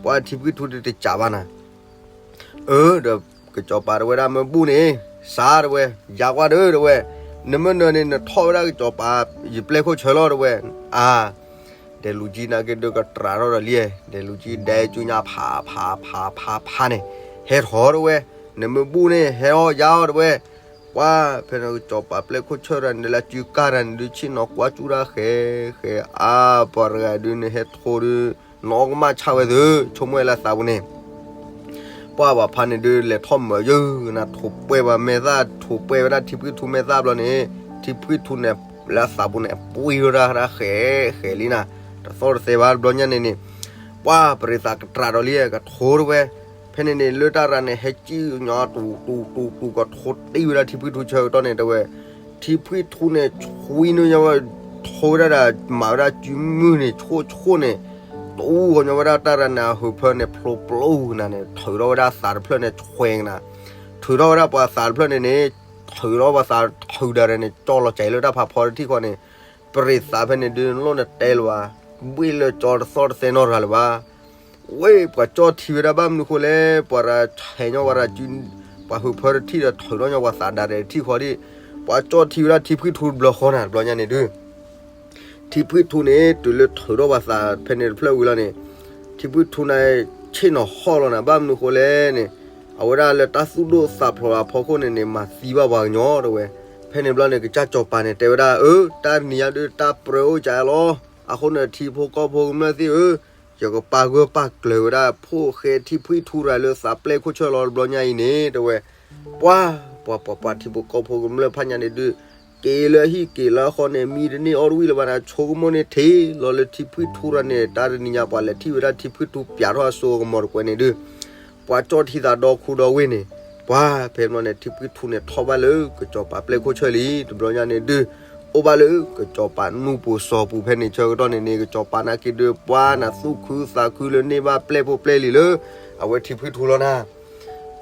ပှၤထံဖှံထူဒုးတစးဘၣ်နၤ အၢ ဒီးကစီၤပၤတဲဝဲဒၣ် မ့ၢ်ဘူၣ်န့ၣ် စး တဲဝဲ, ယါကွၢ်ဒီး တဲဝဲ, နမ့ၢ်နၢၤန့ၣ် နထီၣ်ဝဲဒၣ်ကစီၤပၤ ယပျဲၢ်ခိၣ်ဆၢလီၤ တဲဝဲ, အါ ဒဲးလူၤကံနာ်က့ဒုးကတြးထီၣ်ဒီးလံ, ဒဲးလူၤကံဒဲးစုညါဖးဖးဖးဖးဖးန့ၣ်, ဟဲထီၣ် တဲဝဲ, နမ့ၢ်ဘူၣ်န့ၣ် ဟဲအီၣ်ယါအီၣ် တဲဝဲ, ပှၤဖဲန့ၣ်ကစီၤပၤပျဲၢ်ခိၣ်ဆၢတဂၤန့ၣ် လၢစုကၢ်တဂၤန့ၣ်ဒုး ဆ့ၣ်နီၤကွၢ်ကၠူတၢ်ဃဲ ဃဲ အါ ပှၤတဂၤဒုးန့ၣ် ဟဲထီၣ်ဒုး နီၢ်ကမၣ်ဆၣ်ဝဲသု ဆိကမိၣ်ဝဲလၢသးပူၤန့ၣ် ပှၤဘၣ်ဖးန့ၣ်ဒုး လဲၤထီၣ်မၢယုၢ်နၤ ထိးပှဲၤဘၣ်မဲာ်သၣ် ထိးပှဲၤဝဲဒၣ်ထံဖှံထူမဲာ်သၣ်ဘျီန့ၣ် ထံဖှံထူန့ၣ် လၢသးပူၤန့ၣ် ပှံၢ်ဝဲဒၣ်ဃဲ ဃဲလံနၤ, တသီၣ်တသဲဘၣ် တဘျီညါန့ၣ်န့ၣ် ပှၤပရံးသးကတြးဒီးလံ ကထိး တဲဝဲ, ဖဲန့ၣ်န့ၣ် လၢတၢ်ရၤန့ၣ် ဟဲကံၣ်ညီတူၤတူၤတူၤတူၤ ကထိးတံၢ်ဝဲဒၣ်ထံဖှံထူဆၢကတီၢ်န့ၣ် တဲဝဲ, ထံဖှံထူန့ၣ် ဆွံနုာ်ညါဝဲ ထိးဝဲဒၣ်ဒီး မၤဝဲဒၣ်စုမုၢ်န့ၣ် ဆိၣ်ဆိၣ်န့ၣ် အူဃီညီဝဲဒၣ်တၢ်ရၤနၤဟုးဖၢန့ၣ် ဖျိပျိကနၤန့ၣ် ထုးထီၣ်ဝဲဒၣ်သးတဖျၢၣ်န့ၣ်ဆွဲကနၤ, ထုးထီၣ်ဝဲဒၣ်ပှၤသးတဖျၢၣ်န့ၣ်န့ၣ်, ထုးထီၣ်ပှၤသးထုးဒၣ်ရဲၣ်န့ၣ် ကၠီလီၤကဲၤလၢတၢ်ဖးဖီတထံၣ်ဃီန့ၣ်, ပရ့ၤသးဖဲန့ၣ်ဒုး လိၣ်နတဲလၢၤဘၣ်, ဘှ့ၣ်လၢကၠီတသီၣ်တသဲနီတဂၤလၢၤဘၣ်. ဝဲပှၤကၠီထံဝဲဒၣ်ဘၣ်မနုၤဃိလဲၣ်, ပှၤရၤဆဲးညီပှၤရၤစု ပှၤဟုးဖၢတထံၣ်ဒီးထုးထီၣ်ညီပှၤသးဒၣ်ရဲၣ်တထံၣ်ဃီဒီး, ပှၤကၠီထံဝဲဒၣ်ထံဖှံထူတဘျီဃီနၤ တဘျီညါန့ၣ်ဒုး ထံဖှံထူန့ၣ် တုၤလၢထုးထီၣ်ပှၤသးဖဲန့ၣ်တဖျၢၣ်ဝံၤလီၤန့ၣ်, ထံဖှံထူန့ၣ် ဆ့ၣ်နီၤဟီၣ်လီၤနၤ ဘၣ်မနုၤဃိလဲၣ်န့ၣ်, အဝဲဒၣ်လၢတၢ်သူၣ်ဒိၣ်သးဖျိးအဖီခိၣ်န့ၣ်န့ၣ် မၤသံဘၣ်ပှၤကညီတဲဝဲ. ဖဲန့ၣ်ဘျီန့ၣ် ကစၢ်စီၤပၤန့ၣ် တဲဝဲဒၣ် အၢ တၢ်တနံၤညါဒုးတၢ်ပြၢအိၣ်ကလီၤ, အဃိန့ၣ်ထံဖိကီၢ်ဖိကမျၢၢ်သ့ၣ်ဧၢ, ယကပာ်ဂၢၢ်ပာ်ကျၢၤဝဲဒၣ် ဖိၣ်ဃဲထံဖှံထူရၤလၢသးပျဲၢ်ခိၣ်ဆၢၣ်လီၤ တဘျီညါအံၤန့ၣ် တဲဝဲ. ပှၤ ပှၤ ပှၤ ပှၤထံဖိကီၢ်ဖိကမျၢၢ်ဖးညါန့ၣ်ဒုး က့ၤလၢဟံၣ်က့ၤလၢဃီန့ၣ် မံတန့ၢ်အီၣ်တဝံၣ်လၢၤဘၣ်န့ၣ် ဆိကမိၣ်န့ၣ်ထံၣ်လီၤလၢထံဖှံထူရၤန့ၣ် တၢ်တနံၤညါပှၤလဲၤထံၣ်ဝဲဒၣ်ထံဖှံထူပၠးထီၣ်အစိအကမီၤတကွဲးန့ၣ်ဒုး ပှၤကၠီထံသးဒီခူဒီဝ့ၢ်န့ၣ်, ပှၤဖဲန့ၣ်န့ၣ် ထံဖှံထူန့ၣ်ထီၣ်ဘၣ်လၢကစီၤပၤပျဲၢ်ခိၣ်ဆၢၣ်လံ တဘျီညါန့ၣ်ဒုး အိၣ်ဘၣ်လၢကစီၤပၤနူၢ်ပူၤစီၤပူၤဖဲန့ၣ်ဆၢကတီၢ်န့ၣ်န့ၣ် ကစီၤပၤနာ်က့ဒုး ပှၤနသူၣ်ခုသးခုလၢန့ၢ်ဘၣ်ပျဲၢ်ဖိပျဲၢ်လံၤလၢ အဝဲထံဖှံထူလီၤနၤ.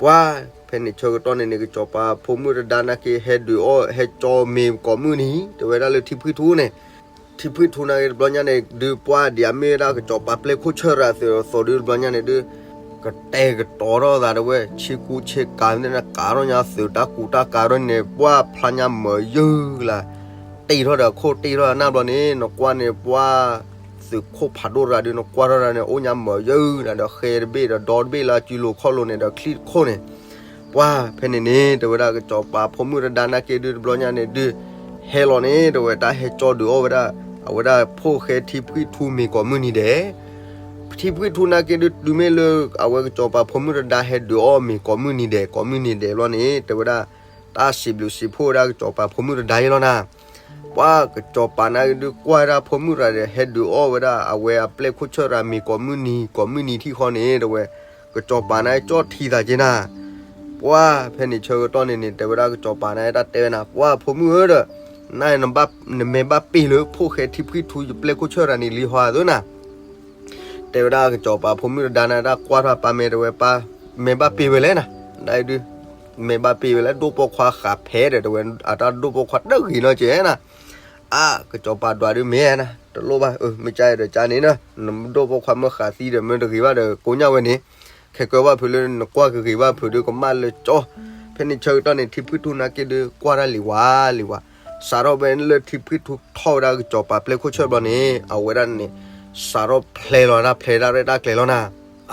ပှၤဖဲန့ၣ်ဆၢကတီၢ်န့ၣ်န့ၣ် ကစီၤပၤဖိမုၣ်တဒါနာ်က့ဟဲဒုးအီၣ်ဟဲကၠီမ့ၤကိးမုၢ်နံၤ တဲဝဲဒၣ်လၢထံဖှံထူန့ၣ်, ထံဖှံထူနာ်က့တဘျီညါန့ၣ်ဒုး ပှၤဒ်အမ့ၢ်ဝဲဒၣ်ကစီၤပၤပျဲၢ်ခိၣ်ဆၢၣ်ရၤအသိးဒုးတဘျီညါန့ၣ်ဒုး ကတဲာ်ကတီၤထီၣ်သးတဲဝဲ ဆ့ကူဆ့ကၤန့ၣ် ကးထီၣ်ညါသုးတၢ်ကူးတၢ်ကၤထီၣ်န့ၣ် ပှၤဖျါညါမၤယုၢ်လၢ တ့ၢ်ထီၣ်ဒီးခိၣ်တ့ၢ်ထီၣ်နၢ်ဘျီန့ၣ် နကွၢ်န့ၣ် ပှၤသုးခိၣ်ဖးဒိၣ်တဂၤဒုး နကွၢ်ထီၣ်တဂၤန့ၣ် အိၣ်ညါမၤယုၢ်နၤဒီး ဃဲတဘ့ၣ်ဒီးဒီတဘ့ၣ်လၢအစုလိၤခီၣ်လိၤန့ၣ်ဒီးချံၣ်တခိၣ်န့ၣ်, ပှၤဖဲန့ၣ်န့ၣ် တဲဝဲဒၣ်ကစီၤပၤဖိမုၣ်တဒါနာ်က့ဒုးတဘျီညါန့ၣ်ဒုး ဟဲလီၤန့ၣ် တဲဝဲတၢ်ဟဲကၠီဒုးအီၣ်ဝဲဒၣ် အဝဲဒၣ်ဖိၣ်ဃဲထံဖှံထူမ့ၤကိးမုၢ်နံၤဒဲး ထံဖှံထူနာ်က့ဒုး တုၤမ့ၢ်လၢအဝဲကစီၤပၤဖိမုၣ်တဒါဟဲဒုးအီၣ်မ့ၤကိးမုၢ်နံၤဒဲး ကိးမုၢ်နံၤဒဲးဘျီန့ၣ် တဲဝဲဒၣ် တၢ်စံးဘျုးစံးဖှိၣ်ဝဲဒၣ်ကစီၤပၤဖိမုၣ်တဒါယဲလီၤနၤ. ပှၤကစီၤပၤနာ်က့ဒုးကွၢ်ဝဲဒၣ်ဖိမုၣ်တဂၤဒီး ဟဲဒုးအီၣ်ဝဲဒၣ်အဝဲအပျဲၢ်ခိၣ်ဆၢၣ်တဂၤမ့ၤကိးမုၢ်နံၤ ကိးမုၢ်နံၤထံၣ်ဃီန့ၣ် တဲဝဲ ကစီၤပၤနာ်က့ကၠီထံသးက့နၤ. ပှၤဖဲန့ၣ်ဆၢကတီၢ်န့ၣ်န့ၣ် တဲဝဲဒၣ်ကစီၤပၤနာ်က့တၢ်တဲဝဲနၤ ပှၤဖိမုၣ်ဧၢဒီး န နမဲာ်ဘၣ်ပ့ၢ်လၢဖိၣ်ဃဲထံဖှံထူယပျဲၢ်ခိၣ်ဆၢၣ်တဂၤန့ၣ်လံဟီဧါသၢနၤ တဲဝဲဒၣ်ကစီၤပၤဖိမုၣ်တဒါနၤ တၢ်ကွၢ်ထီၣ်ပၢ်မဲာ်တဲဝဲပၢ် မဲာ်ဘၣ်ပ့ၢ်ဝဲလဲၣ်နၤ, ဒ်အံၤဒုး မဲာ်ဘၣ်ပ့ၢ်ဝဲလဲၣ် ဒိၣ်ပိာ်ခွါဃးဖဲဒီး တဲဝဲ အတၢ်ဒိၣ်ပိာ်ခွါတဂ့ၤနီၢ်ကဲနၤ. အါ ကစီၤပၤဒွးဒုးမ့ၢ်နၤ တလိၣ်ဘၣ် မ့ၢ်ကဲဒီးကန့ၣ်နၤ နဒိၣ်ပိာ်ခွါမ့ၢ်ဃးသံဒီး မ့ၢ်တဂ့ၤဘၣ်ဒီး ကိညၣ်ဝဲန့ၣ် ခဲကၢဘၣ်ဖုးလၢနကွၢ်ကဂ့ၤဘၣ်ဖုးဒုး ကမၣ်လၢကၠီ ဖဲန့ၣ်ဆၢကတီၢ်န့ၣ် ထံဖှံထူနာ်က့ဒုး ကွၢ်တၢ်လံၤဝါလံၤဝါ, စးထီၣ်ဖဲလၢထံဖှံထူထီၣ်ဝဲဒၣ်ကစီၤပၤပျဲၢ်ခိၣ်ဆၢၣ်ဘျီန့ၣ် အဝဲဒၣ်န့ၣ် စးထီၣ်ဖျဲးလီၤဒၣ်ဖျဲးတၢ်ရဲၣ်တၢ်ကျဲၤလီၤနၤ.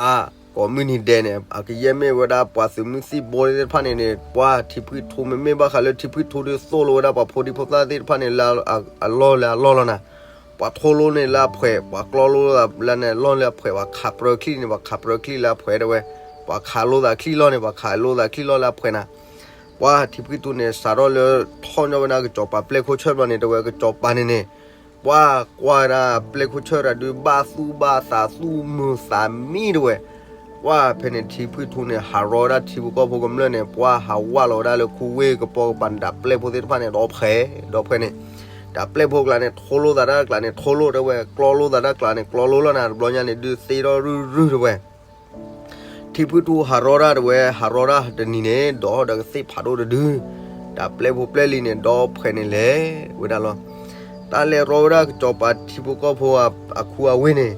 အါ ကိးမုၢ်နံၤဒဲးန့ၣ် အကယဲၢ်မ့ၢ်ဝဲဒၣ်ပှၤသုးမုၢ်သံၣ်ဘိသ့ၣ်တဖၣ်န့ၣ်န့ၣ် ပှၤထံဖှံထူမ့မ့ၢ်ဘၣ်ဃးလၢထံဖှံထူဒုး သိၣ်လိဝဲဒၣ်ပှၤဖိဒံဖိသၣ်သ့ၣ်တဖၣ်န့ၣ် လၢအလီၢ်လၢအလီၢ်လီၤနၤ. ပှၤထိလိန့ၣ်လၢအဖှဲး ပှၤကျီလိသးလၢန့ၣ် လီၢ်လၢအဖှဲး ပှၤခးပြၢချံၣ်န့ၣ် ပှၤခးပြၢချံၣ်လၢအဖှဲးတဲဝဲ, ပှၤခးလိသးချံၣ်လီၢ်န့ၣ် ပှၤခးလိသးချံၣ်လီၢ်လၢအဖှဲးနၤ. ပှၤထံဖှံထူန့ၣ် စးထီၣ်လၢထီၣ်ညီဝဲဒၣ်ကစီၤပၤပျဲၢ်ခိၣ်ဆၢၣ်ဘျီန့ၣ် တဲဝဲကစီၤပၤန့ၣ်န့ၣ် ပှၤကွၢ်ဒၣ်ပျဲၢ်ခိၣ်ဆၢၣ်တဂၤဒုး ဘၣ်သူၣ်ဘၣ်သးသူၣ်မုာ်သးမံတဲဝဲ. ပှၤဖဲန့ၣ်ထံဖှံထူန့ၣ် ဟးရီဝဲဒၣ်ထံဖိကီၢ်ဖိကမျၢၢ်န့ၣ် ပှၤဟးဝးလီၤဝဲဒၣ်လၢခူဝ့ၢ်ကပိာ်ကပၤန့ၣ် ဒီးပျဲၢ်ဖိသ့ၣ်တဖၣ်န့ၣ် ဒီဖှဲး ဒီဖှဲးန့ၣ် ဒီးပျဲၢ်ဖိကျါန့ၣ် ထိလိသးတၢ်ကျါန့ၣ် ထိလိတဲဝဲ ကျီလိသးတၢ်ကျါန့ၣ် ကျီလိလီၤနၤ တဘျီညါန့ၣ်ဒုး သ့ထီၣ်ရုၢ်ရုၢ်တဲဝဲ ထံဖှံထူဟးရီတၢ်တဲဝဲ ဟးရီတၢ်တနံၤန့ၣ် ဒီးဒီးကသ့ၣ်ဖးဒိၣ်တဒု တၢ်ပျဲၢ်ဖိပျဲၢ်လံၤန့ၣ် ဒီဖှဲးန့ၣ်လဲၤဝဲဒၣ်လီၤ. တၢ်လဲၤရီဝဲဒၣ်ကစီၤပၤထံဖိကီၢ်ဖိအခူအဝ့ၢ်န့ၣ်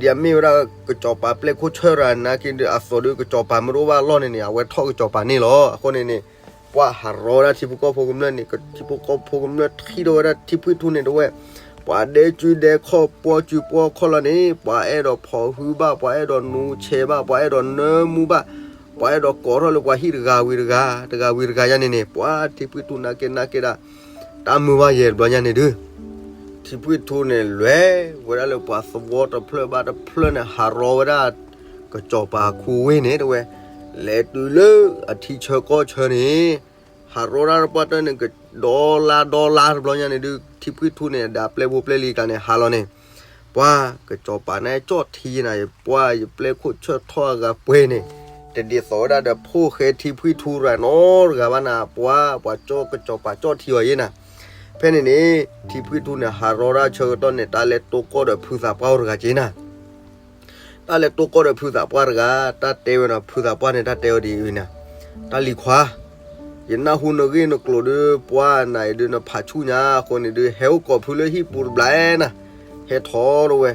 ဒ်အမ့ၢ်ဝဲဒၣ်ကစီၤပၤပျဲၢ်ခိၣ်ဆၢၣ်ရၤနာ်က့ဒုး အသိးဒုးကစီၤပၤမ့ၢ်တအိၣ်ဘၣ်အလီၢ်န့ၣ်န့ၣ် အဝဲထီၣ်ကစီၤပၤန့ၣ်လီၤ. အဃိန့ၣ်န့ၣ် ပှၤဟးရီဝဲဒၣ်ထံဖိကီၢ်ဖိကမျၢၢ်န့ၣ် ထံဖိကီၢ်ဖိကမျၢၢ်ထံၣ်ထီၣ်ဝဲဒၣ်ထံဖှံထူန့ၣ်တဲဝဲ ပှၤဒဲကုဒဲခီၣ်ပှီၢ်ကုပှီၢ်ခီၣ်လီၤန့ၣ် ပှၤအဲၣ်ဒိးဖီၣ်ဟုဘၣ် ပှၤအဲၣ်ဒိးနူဆဲးဘၣ် ပှၤအဲၣ်ဒိးနၢမူဘၣ် ပှၤအဲၣ်ဒိးကိးထီၣ်လၢပှၤဟံၣ်တဂၤဝံၤတဂၤ တဂၤဝံၤတဂၤညါန့ၣ်န့ၣ် ပှၤထံဖှံထူနာ်က့နာ်က့ဒၣ် တၢ်မုာ်ဘၣ်ယဲၢ်တဘျီညါန့ၣ်ဒုး ထံဖှံထူန့ၣ်လဲၤဝဲဒၣ်လၢပှၤသဝီတဖျၢၣ်ဘၣ်တဖျၢၣ်န့ၣ် ဟးရီဝဲဒၣ် ကစီၤပၤခူဝ့ၢ်န့ၣ်တဲဝဲ လဲၤတုၤလၢအထံဆၢကီၢ်ဆၢန့ၣ် ဟးရီဒၣ်တပှၢ်တၢၢ်န့ၣ် ကဒီလါဒီလါတဘျီညါန့ၣ်ဒုး ထံဖှံထူန့ၣ် ဒီးပျဲၢ်ဖိပျဲၢ်လံၤကျါန့ၣ် ဟးလီၤန့ၣ် ပှၤကစီၤပၤန့ၣ်ကၠီၣ်ထံနၤ ယပှၤယပျဲၢ်ခိၣ်ဆၢၣ်ထီၣ်အဂၤပှဲၤန့ၣ် တဒ်သိးဝဲဒၣ်ဒီးဖိၣ်ဃဲထံဖှံထူရၤနီတဂၤဘၣ်နၤ ပှၤပှၤကၠီၣ်ကစီၤပၤကၠီၣ်ထံအီၤယဲနၤ ဖဲန့ၣ်န့ၣ် ထံဖှံထူန့ၣ် ဟးရီဒၣ်ဆၢကတီၢ်န့ၣ် တၢ်လဲၤတိၢ်ကီၢ်ဒီးဖုသးပှၢ်အိၣ်တဂၤက့နၤ တၢ်လဲၤတိၢ်ကီၢ်ဒီးဖုသးပှၢ်တဂၤ တၢ်တဲဝဲနီၤ, ဖုသးပှၢ်န့ၣ် တၢ်တဲဝဲဒ်အံၤန့ၣ်, တၢ်လံၤခွါ, ယနၢ်ဟူနဂ့ၢ်နကျိာ်ဒီး ပှၤနၤအံၤဒုး နဖးဆူၣ်ညါ အဃိန့ၣ်ဒုး ဟဲအိၣ်ကိးဖုလၢဟံၣ်ပူၤတဘျီနၤ, ဟဲထီၣ်တဝဲ,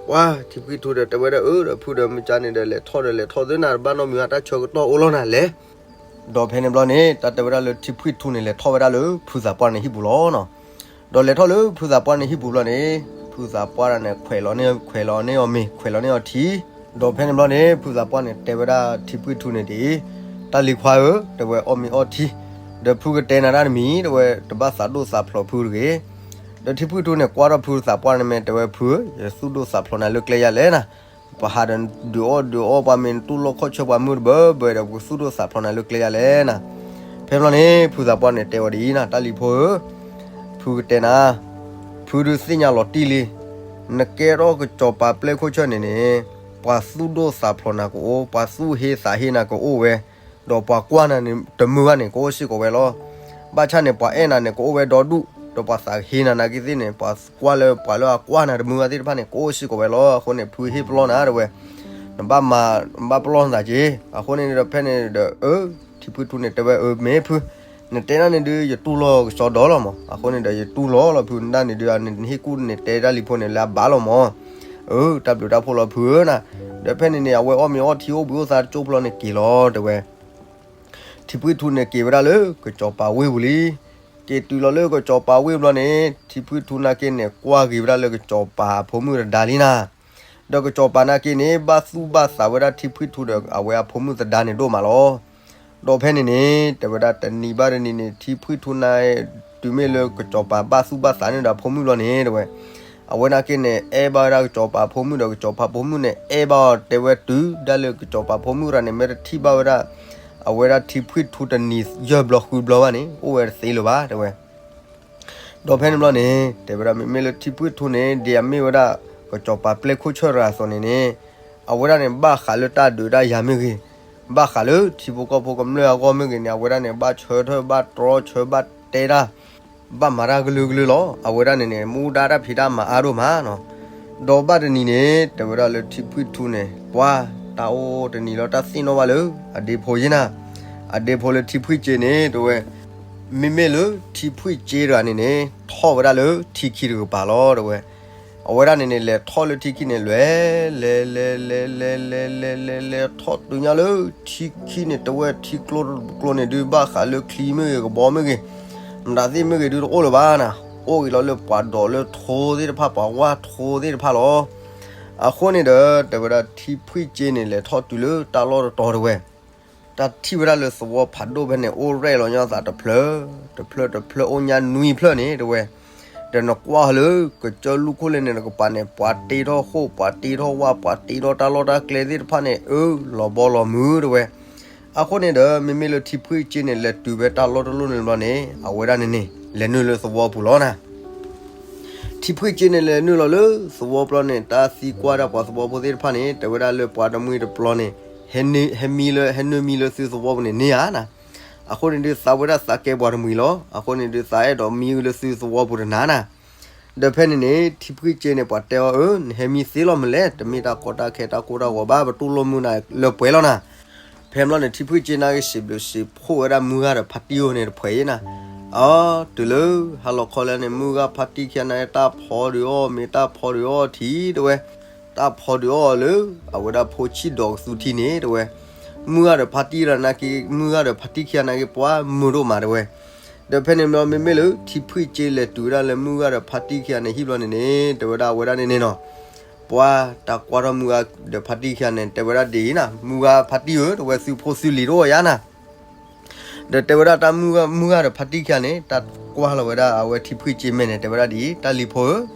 ပှၤထံဖှံထူဒီး တဲဝဲဒၣ်အၢ ဒီးဖုဒီး မုၢ်ကါန့ၣ်ဒီး လဲၤထီၣ်ဒီးလဲၤထီၣ်သ့နၤ တဘၣ်နီတမံၤဘၣ် တၢ်ဆၢကတီၢ်အိၣ်လီၤနၤလဲၣ် ဒီးဖဲန့ၣ်ဘျီန့ၣ် တၢ်တဲဝဲဒၣ်လၢထံဖှံထူန့ၣ် လဲၤထီၣ်ဝဲဒၣ်လၢဖုသးပှၢ်န့ၣ်ဟံၣ်ပူၤလီၤနီၤ. ဒီးလဲၤထီၣ်လၢဖုသးပှၢ်န့ၣ်ဟံၣ်ပူၤဘျီန့ၣ်, ဖုသးပှၢ်ဒၣ်န့ၣ် ခွဲးလီၤန့ၢ် ခွဲးလီၤန့ၢ်အီၤမ့ၤ ခွဲးလီၤန့ၢ်အီၤထံ, ဒီးဖဲန့ၣ်ဘျီန့ၣ် ဖုသးပှၢ်န့ၣ် တဲဝဲဒၣ်ထံဖှံထူန့ၣ်ဒ်အံၤ, တၢ်လံၤခွါဧၢ, တဲဝဲအီၣ်မ့ၤအီထံ, ဒီးဖုကတဲနၤတၢ်တမံၤ တဲဝဲ တဘၣ်သးဒိၣ်သးဖျိးဖုတဂ့ၤ ဒီးထံဖှံထူန့ၣ် ကွၢ်ထီၣ်ဖုသးပှၢ်န့ၣ်မ့ၢ် တဲဝဲဖုဧၢ, ယသူၣ်ဒိၣ်သးဖျိးနၤလၢကျဲယၤလဲၣ်နၤ, ပဟးဒီးဒုးအီၣ်ဒုးအီပှၤမ့ၢ်နတူၢ်လိာ်ခီၣ်ဆၢပှၤမုၢ်တဘၢဘၢဒီး ပကသူၣ်ဒိၣ်သးဖျိးနၤလၢကျဲယၤလဲၣ်နၤ. ဖဲဘျီန့ၣ် ဖုသးပှၢ်န့ၣ်တဲဝဲဒ်အံၤနၤ, တၢ်လံၤဖိဧၢ, ဖုကတဲနၤ, ဖုဒုးသ့ၣ်ညါလီၤတံၢ်လံ, နကဲထီၣ်ကစီၤပၤပျဲၢ်ခိၣ်ဆၢၣ်န့ၣ်န့ၣ်, ပှၤသူၣ်ဒိၣ်သးဖျိးနၤကအိၣ်, ပှၤသူၣ်ဟ့သးဟ့နၤကအိၣ်ဝဲ, ဒီးပှၤကွၢ်နၤန့ၣ်တမုာ်ဘၣ်န့ၣ် ကအိၣ်စ့ၢ်ကီးဝဲလီၤ. ဘၣ်ဆၣ်န့ၣ် ပှၤအဲၣ်နၤန့ၣ် ကအိၣ်ဝဲဒီဒူၣ်, ဒီးပှၤသးဟ့နၤနာ်က့သ့ၣ်န့ၣ် ပှၤကွၢ်လၢပှၤလၢအကွၢ်နၤတမုာ်ဘၣ်သ့ၣ်တဖၣ်န့ၣ် ကအိၣ်စ့ၢ်ကီးဝဲလီၤ. အဃိန့ၣ် ဖုဟ့ၣ်ပလီၢ်နၤတဲဝဲ, နဘၣ်မၤ, နဘၣ်ပလီၢ်နသးက့ၤ. အဃိန့ၣ်ဒီးဖဲန့ၣ်ဒီး အၢ ထံဖှံထူန့ၣ်တဲဝဲ အၢ မ့ၢ်ဖု, နတဲဒၣ်န့ၣ်ဒုး ယတူၢ်လိာ်ကစီဒီလီၤမး. အဃိန့ၣ်ဒီး ယတူၢ်လိာ်လီၤဖု နဒၣ်န့ၣ်ဒုး နဟ့ၣ်ကူၣ်နတဲတၢ်လံၤဖိန့ၣ်လၢအဘၣ်လီၤမး. အၢ တၢ်ဘျုးတၢ်ဖှိၣ်လီၤဖုဧၢနၤ. ဒီးဖဲန့ၣ်န့ၣ် အဝဲအီၣ်မ့ၤအီထံအိၣ်ဘှံးအိၣ်သါတကၠိဖျီန့ၣ်က့ၤလီၤတဲဝဲ ထံဖှံထူန့ၣ်က့ၤဝဲဒၣ်လၢကစီၤပၤဝ့ၢ်ပူၤလံ. က့ၤတုၤလီၤလၢကစီၤပၤဝ့ၢ်ဘျီန့ၣ် ထံဖှံထူနာ်က့န့ၣ် ကွၢ်ဂ့ၤဝဲဒၣ်လၢကစီၤပၤအဖိမုၣ်တဒါလံနၤ. ဒီးကစီၤပၤနာ်က့န့ၣ် ဘၣ်သူၣ်ဘၣ်သးဝဲဒၣ်ထံဖှံထူဒီးအဝဲအဖိမုၣ်သဒါန့ၣ်ဒိၣ်မးလီၤ. ဒီးဖဲန့ၣ်န့ၣ် တဲဝဲဒၣ်တနံၤဘၣ်တနံၤန့ၣ် ထံဖှံထူနာ် တုၤမ့ၢ်လၢကစီၤပၤဘၣ်သူၣ်ဘၣ်သးန့ၣ်ဒီးအဖိမုၣ်ဘျီန့ၣ် တဲဝဲ အဝဲနာ်က့န့ၣ် အဲၣ်ဘၣ်ဝဲဒၣ်ကစီၤပၤဖိမုၣ်ဒီးကစီၤပၤဖိမုၣ်န့ၣ် အဲၣ်ဘၣ်အီၤတဲဝဲတုၤဒၣ်လၢကစီၤပၤဖိမုၣ်ရၤန့ၣ် မ့ၢ်တထံၣ်ဘၣ်ဝဲဒၣ် အဝဲဒၣ်ထံဖှံထူတနံၤယဲၢ်ဘျီဃုဘျီဘၣ်န့ၣ် အိၣ်ဝဲတသ့လၢၤဘၣ်တဲဝဲ. ဒီးဖဲန့ၣ်ဘျီန့ၣ် တဲဝဲဒၣ်မ့မ့ၢ်လၢထံဖှံထူန့ၣ် ဒ်အမ့ၢ်ဝဲဒၣ် ကစီၤပၤပျဲၢ်ခိၣ်ဆၢၣ်တဂၤအသိးန့ၣ်န့ၣ် အဝဲဒၣ်န့ၣ် ဘၣ်ဃးလၢတၢ်ဒုးတၢ်ယၤမ့ၢ်ဂ့ၤ, ဘၣ်ဃးလၢထံဖိကီၢ်ဖိကမျၢၢ်အဂီၢ်မ့ၢ်ဂ့ၤန့ၣ် အဝဲဒၣ်န့ၣ် ဘၣ်ဆၢထၢၣ်ဘၣ်တြီဆၢဘၣ်တဲတၢ် ဘၣ်မၤတၢ်ကလုာ်ကလုာ်လီၤ. အဝဲဒၣ်န့ၣ်န့ၣ် မူဒါတၢ်ဖံးတၢ်မၤအါဒိၣ်မးနီၤ. ဒီးဘၣ်တနံၤန့ၣ် တဲဝဲဒၣ်လၢထံဖှံထူန့ၣ် ပှၤတၢ်အိၣ်တနံၤလီၤ တၢ်သ့ၣ်နီၣ်ဘၣ်လၢ အဒ့ဖိယဲနၤ, အဒ့ဖိလၢထံဖှံစ့န့ၣ် တဲဝဲ မ့မ့ၢ်လၢထံဖှံစ့တဂၤန့ၣ်န့ၣ် ထီၣ်ဝဲဒၣ်လၢထံခံတကပၤလီၤ တဲဝဲ. အဝဲဒၣ်န့ၣ်န့ၣ် လဲၤထီၣ်လၢထံခံန့ၣ် လဲၤ လဲၤ လဲၤ လဲၤ လဲၤ လဲၤ လဲၤ လဲၤ လဲၤထီၣ်တုၤညါလၢ ထံခံန့ၣ်တဲဝဲထံကျိတကျိန့ၣ်ဒုး ဘၣ်ဃးလၢချံမ့ၢ်ဂ့ၤ ကဘီမ့ၢ်ဂ့ၤ မတၤသ့ၣ်မ့ၢ်ဂ့ၤဒုးတအိၣ်လၢၤဘၣ်နၤ, အိၣ်ဂ့ၤလီၤလၢပှၤဒိးလၢထိသ့ၣ်တဖၣ် ပှၤဝၢ်ထိသ့ၣ်တဖၣ်လီၤ. အဃိန့ၣ်ဒီး တဲဝဲဒၣ်ထံဖှံစ့န့ၣ် လဲၤထီၣ်တုၤလၢတၢ်လီၢ်တတီၤတဲဝဲ တၢ်ထံၣ်ဝဲဒၣ်လၢသဝီဖးဒိၣ်ဖဲန့ၣ် အိၣ်ရဲၣ်လီၤညီသးတဖျၢၣ် တဖျၢၣ်တဖျၢၣ် အိၣ်ညါနွံဖျၢၣ်န့ၣ်တဲဝဲ, ဒီးနကွၢ်လၢ ကစၢၢ်လူၢ်ခိၣ်လဲၣ်န့ၣ်တကပၤန့ၣ် ပှၤတ့ထီၣ်ဃိၣ် ပှၤတ့ထီၣ်ဝၣ် ပှၤတ့ထီၣ်တၢ်လီၢ်တၢ်ကျဲသ့ၣ်တဖၣ်န့ၣ် အၢ လီၤဘီလီၤမုၢ်တဲဝဲ. အဃိန့ၣ်ဒီး မ့မ့ၢ်လၢထံဖှံစ့န့ၣ် လဲၤတုၤဖဲတၢ်လီၢ်တလီၢ်န့ၣ်ဘျီန့ၣ် အဝဲဒၣ်န့ၣ်န့ၣ် လဲၤနုာ်လၢသဝီပူၤလီၤနၤ. ထံဖှံစ့န့ၣ် လဲၤနုာ်လီၤလၢသဝီပူၤန့ၣ် တၢ်သံကွၢ်ဒၣ်ပှၤသဝီဖိသ့ၣ်တဖၣ်န့ၣ် တဲဝဲဒၣ်လၢပှၤတမှံၤတပျီန့ၣ် ဟဲမံလၢ ဟဲနုာ်မံလၢသုသဝီပူၤန့ၣ်န့ၢ်ဧါနၤ. အဃိန့ၣ်ဒုးသးဝဲဒၣ်သးကဲပှၤတမှံၤလီၤ. အဃိန့ၣ်ဒုး သးအဲၣ်ဒိးမံလၢသုသဝီပူၤတနၤနၤ. ဒီးဖဲန့ၣ်န့ၣ် ထံဖှံစ့န့ၣ် ပှၤတဲအီၤ အၢ နဟဲမံသ့လီၤမနုၤလဲၣ်, တမ့ၢ်တၢ်ကီတၢ်ခဲတၢ်ကိၢ်တၢ်ဂီၤဘၣ်, ပတူၢ်လိာ်မုာ်နၤလၢပှဲၤလီၤနၤ. ဖဲန့ၣ်ဘျီန့ၣ် ထံဖှံစ့န့ၣ်စံးဘျုးစံးဖှိၣ်ဝဲဒၣ်မုၢ်ဂၤဒီးဖါတံၢ်ဧိၤန့ၣ်တဖှဲးအံၤနၤ. အီ တုၤလၢ ဟါလီၤခီလၢန့ၣ် မုၢ်ဂၤဖါတံၢ်ခံဂၤန့ၣ် တၢ်ဖီဒုးအီၣ်မ့ၤ တၢ်ဖီဒုးအီၣ်ထံတဲဝဲ, တၢ်ဖီဒုးအီၣ်လၢ အဝဲဒၣ်ဖိဆံးဒီးကသူထံန့ၣ်တဲဝဲ. မုၢ်ဂၤဒီးဖါတံၢ်တဂၤနာ်က့ မုၢ်ဂၤဒီးဖါတံၢ်ခံဂၤနာ်က့ ပှၤမုာ်ဒိၣ်မးတဲဝဲ. ဒီးဖဲန့ၣ်ဘျီ မ့မ့ၢ်လၢ ထံဖှံစ့လဲၤတုၤဝဲဒၣ်လၢမုၢ်ဂၤဒီးဖါတံၢ်ခံဂၤန့ၣ်ဟံၣ်ဘျီန့ၣ်န့ၣ် တဲဝဲဒၣ်အဝဲဒၣ်န့ၣ်န့ၣ်နီၤ ပှၤတၢ်ကွၢ်ထီၣ်မုၢ်ဂၤဒီးဖါတံၢ်ခံဂၤန့ၣ် တဲဝဲဒၣ်ဒ်အံၤနၤ, မုၢ်ဂၤဖါတံၢ်ဧၢ တဲဝဲ သုဖိသုလံၤတအိၣ်ယါနၤ. ဒီးတဲဝဲဒၣ်တၢ်မုၢ်ဂၤဒီးဖါတံၢ်ခံဂၤန့ၣ် တၢ်ကွၢ်လီၤဝဲဒၣ်အဝဲထံဖှံစ့မဲာ်န့ၣ် တဲဝဲဒၣ်ဒ်အံၤ, တၢ်လံၤဖိဧၢ,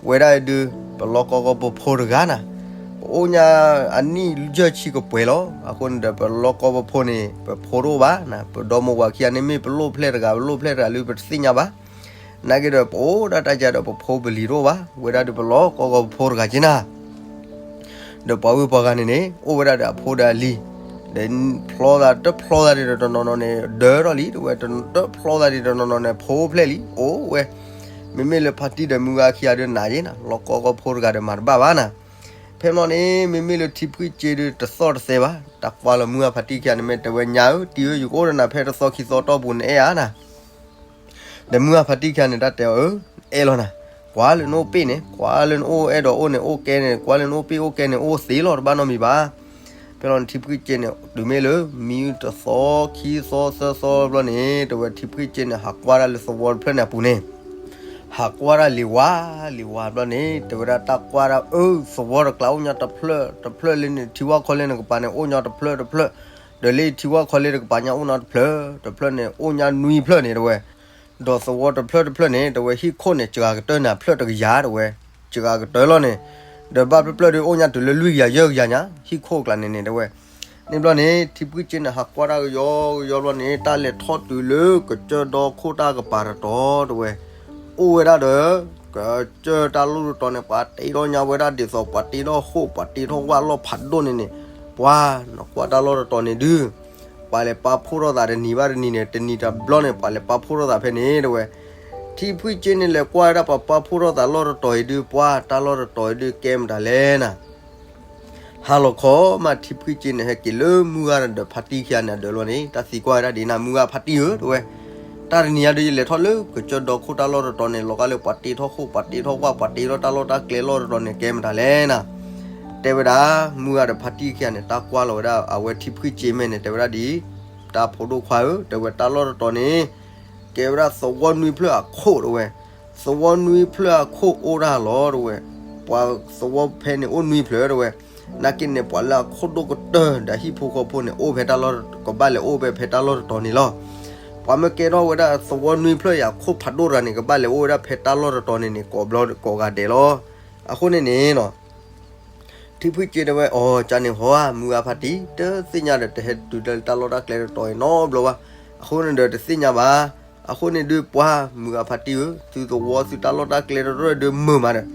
ဝဲဒၣ်အံၤဒုး ပလီၢ်ကီကီဖိဖိတဂၤနၤ, ပအိၣ်ညါအနံၣ်ယဲၢ်ဆံကပှဲၤလီၤ. အဃိန့ၣ်ဒီး ပလီၢ်ကီကီဖိန့ၣ် ပဖိတအိၣ်ဘၣ်နၤ, ပဒီမိၢ်ဝၤခံဂၤန့ၣ်မ့ၢ်ပလိၣ်ဖျဲၣ်တဂၤ ပလိၣ်ဖျဲၣ်တဂၤလၢပတသ့ၣ်ညါဘၣ်. နာ်က့ဒီး ပအိၣ်ဒၣ်တၢ်ကဒီး ပဖိပလံၤတအိၣ်ဘၣ်, ဝဲဒၣ်ဒီးပလီၢ်ကီကီဖိတဂၤက့နၤ. ဒီးပှၤဝ့ၢ်ပှၤဂၤန့ၣ်န့ၣ် အိၣ်ဝဲဒၣ်ဒီးအဖိဒီးအလံၤ, ဒီးဖျီသးတဖျီသးဒ်တနီၤနီၤန့ၣ် ဒၢထီၣ်လံ, ဒီးဝဲတဖျီသးဒ်တနီၤနီၤန့ၣ် ဖိအိၣ်ဖျဲၣ်လံ, အိၣ်ဝဲ. မ့မ့ၢ်လၢဖါတံၢ်ဒီးမုၢ်ဂၤခံဂၤဒုးနးယ့နၤ, လီၢ်ကီကီဖိတဂၤဒီးမၤတဘၣ်ဘၣ်နၤ. ဖဲမ့ၢ်န့ၣ် မ့မ့ၢ်လၢထံဖှံစ့ဒုးတသီၣ်တသဲဘၣ်, တၢ်ကွၢ်လီၤမုၢ်ဂၢ်ဖါတံၢ်ခံဂၤန့ၣ် မ့ၢ်တဲဝဲညါဧၢ, တံၢ်ဧၢ, ယကအိၣ်ဒီးနၤဖဲတသီခံသီတီၢ်ပူၤန့ၣ်အဲၣ်ဧါနၤ. ဒီးမုၢ်ဂၢ်ဖါတံၢ်ခံဂၤန့ၣ် တၢ်တဲအီၤ အၢ, အဲၣ်လီၤနၤ, ကွၢ်လၢနအိၣ်ပ့ၢ်န့ၣ်, ကွၢ်လၢနအိၣ်အဲၣ်ဒိးအိၣ်န့ၣ် အိၣ်ကဲန့ၣ်, ကွၢ်လၢနအိၣ်ပ့ၢ်အိၣ်ကဲန့ၣ် အိၣ်သ့လီၤ တဘၣ်နီတမံၤဘၣ်. ဖဲလီၤန့ၣ် ထံဖှံစ့န့ၣ် တုၤမ့ၢ်လၢ မံတသီခံသီသၢသီဘျီန့ၣ် တဲဝဲထံဖှံစ့န့ၣ် ဟးကွၢ်ဒၣ်လၢသဝီတဖျၢၣ်န့ၣ်အပူၤန့ၣ် ဟးကွၢ်ဒၣ်လံၤဝါ, လံၤဝါဘျီန့ၣ် တဲဝဲဒၣ်တၢ်ကွၢ်ဒၣ် အၢ, သဝီတကျါအိၣ်ညါတဖျၢၣ်တဖျၢၣ်လၢန့ၣ် ထံဝၣ်ခီလ့ၣ်န့ၣ်ကပၤန့ၣ် အိၣ်ညါတဖျၢၣ်တဖျၢၣ်, ဒီးလၢထံဝၣ်ခီလ့ၣ်တကပၤညါအိၣ်ညါတဖျၢၣ်တဖျၢၣ်န့ၣ် အိၣ်ညါနွံဖျၢၣ်န့ၣ် တဲဝဲ. ဒီးသဝီတဖျၢၣ်တဖျၢၣ်န့ၣ် တဲဝဲဟံၣ်ခိၣ်န့ၣ် စှၤကတၢၢ်န့ၣ် အဖျၢၣ်တကယၤ တဲဝဲ, စှၤကတၢၢ်လီၤန့ၣ်, ဒီးဘၣ်ဖျၢၣ်ဖျၢၣ်ဒုးအိၣ်ညါတုၤလၢလွံၢ်ကယၤယဲၢ်ကယၤညါ ဟံၣ်ခိၣ်အကျါန့ၣ်န့ၣ် တဲဝဲ. န့ၣ်ဘျီန့ၣ် ထံဖှံစ့န့ၣ် ဟးကွၢ်တၢ်ကယီကယီဘျီန့ၣ် တၢ်လဲၤထီၣ်တုၤလၢကစၢၢ်ဒီခိၣ်တၢ်ကပၤတတီၤ တဲဝဲ, အိၣ်ဝဲဒၣ်ဒီး ကစၢၢ်တၢ်လီၢ်တတီၤန့ၣ် ပှၤတ့ထီၣ်ညါဝဲဒၣ်ဒ်သိး ပှၤတ့ထီၣ်ဃိၣ် ပှၤတ့ထီၣ်ဝၣ်လီၢ်ဖးဒိၣ်န့ၣ်န့ၣ်, ပှၤနကွၢ်တၢ်လီၢ်တတီၤန့ၣ်ဒုး ပှၤလဲၤပာ်ဖှိၣ်ထီၣ်သးတနံၤဘၣ်တနံၤန့ၣ် တနံၤတဘျီန့ၣ် ပှၤလဲၤပာ်ဖှိၣ်ထီၣ်သးဖဲန့ၣ် တဲဝဲ. ထံဖှံစ့န့ၣ် လဲၤကွၢ်ဝဲဒၣ်ပှၤပာ်ဖှိၣ်ထီၣ်သးလီၢ်တတီၤအံၤဒုး ပှၤတၢ်လီၢ်တတီၤအံၤဒုးကဲမတၤလဲၣ်နၤ. ဟါလီၤခီမး ထံဖှံစ့န့ၣ် ဟဲက့ၤလၢမုၢ်ဂၢ်ဒီးဖါတံၢ်ခံဂၤန့ၣ် အဒၢးလီၤန့ၣ် တၢ်သံကွၢ်ဝဲဒၣ်ဒ်နၤ မုၢ်ဂၢ်ဖါတံၢ်ဧၢ တဲဝဲ, တၢ်တနံၤညါဒုး ယလဲၤထီၣ်လၢကစၢၢ်ဒီခိၣ်တၢ်လီၢ်တတီၤန့ၣ် လီၤဂာ်လၢပှၤတ့ထီၣ်ဃိၣ် ပှၤတ့ထီၣ်ဝၣ် ပှၤတ့ထီၣ်တၢ်လီၢ်တၢ်ကျဲလီၢ်တတီၤန့ၣ် ကဲမတၤလဲၣ်နၤ. တဲဝဲဒၣ် မုၢ်ဂၢ်ဒီးဖါတံၢ်ခံဂၤန့ၣ် တၢ်ကွၢ်လီၤဝဲဒၣ် အဝဲထံဖှံစ့မဲာ်န့ၣ် တဲဝဲဒၣ်ဒ်အံၤ, တၢ်ဖိဒိၣ်ခွါဧၢ တဲဝဲ, တၢ်လီၢ်တတီၤန့ၣ် ကဲဝဲဒၣ်သဝီနွံဖျၢၣ်အခိၣ် တဲဝဲ, သဝီနွံဖျၢၣ်အခိၣ်အိၣ်တၢ်လီၤ တဲဝဲ, ပှၤသဝီဖဲန့ၣ်အိၣ်နွံဖျၢၣ် တဲဝဲ, နာ်က့န့ၣ် ပှၤလၢအခိၣ်ဒိၣ်ကတၢၢ်ဒီးဟံၣ်ဖိဃီဖိန့ၣ် အိၣ်ဖဲတၢ်လီၢ် ကဘၣ်လဲၤအိၣ်ဝဲဖဲတၢ်လီၢ်တတီၤန့ၣ်လီၤ. ပှၤမ့ၢ်ကဲထီၣ်ဝဲဒၣ်သဝီနွံဖျၢၣ်အံၤအခိၣ်ဖးဒိၣ်တဂၤန့ၣ် ကဘၣ်လဲၤအိၣ်ဝဲဒၣ်ဖဲတၢ်လီၢ်တတီၤန့ၣ်န့ၣ် ကိးဘျီကိးဂၤဒဲးလီၤ. အဃိန့ၣ်န့ၣ် ထံဖှံစ့တဲဝဲ အီၤ ကန့ၣ်ဟီဧါ မုၢ်ဂၢ်ဖါတံၢ် တသ့ၣ်ညါဒီး တဟဲတုၤလၢတၢ်လီၢ်တၢ်ကျဲတတီၤအံၤနီတဘျီဘၣ်. အဃိန့ၣ်ဒီးတသ့ၣ်ညါဘၣ်. အဃိန့ၣ်ဒုးပှၤ မုၢ်ဂၢ်ဖါတံၢ်ဧၢ, သုသဝီသုတၢ်လီၢ်တၢ်ကျဲတရၢၢ်ဒုးမုာ်မးဒီး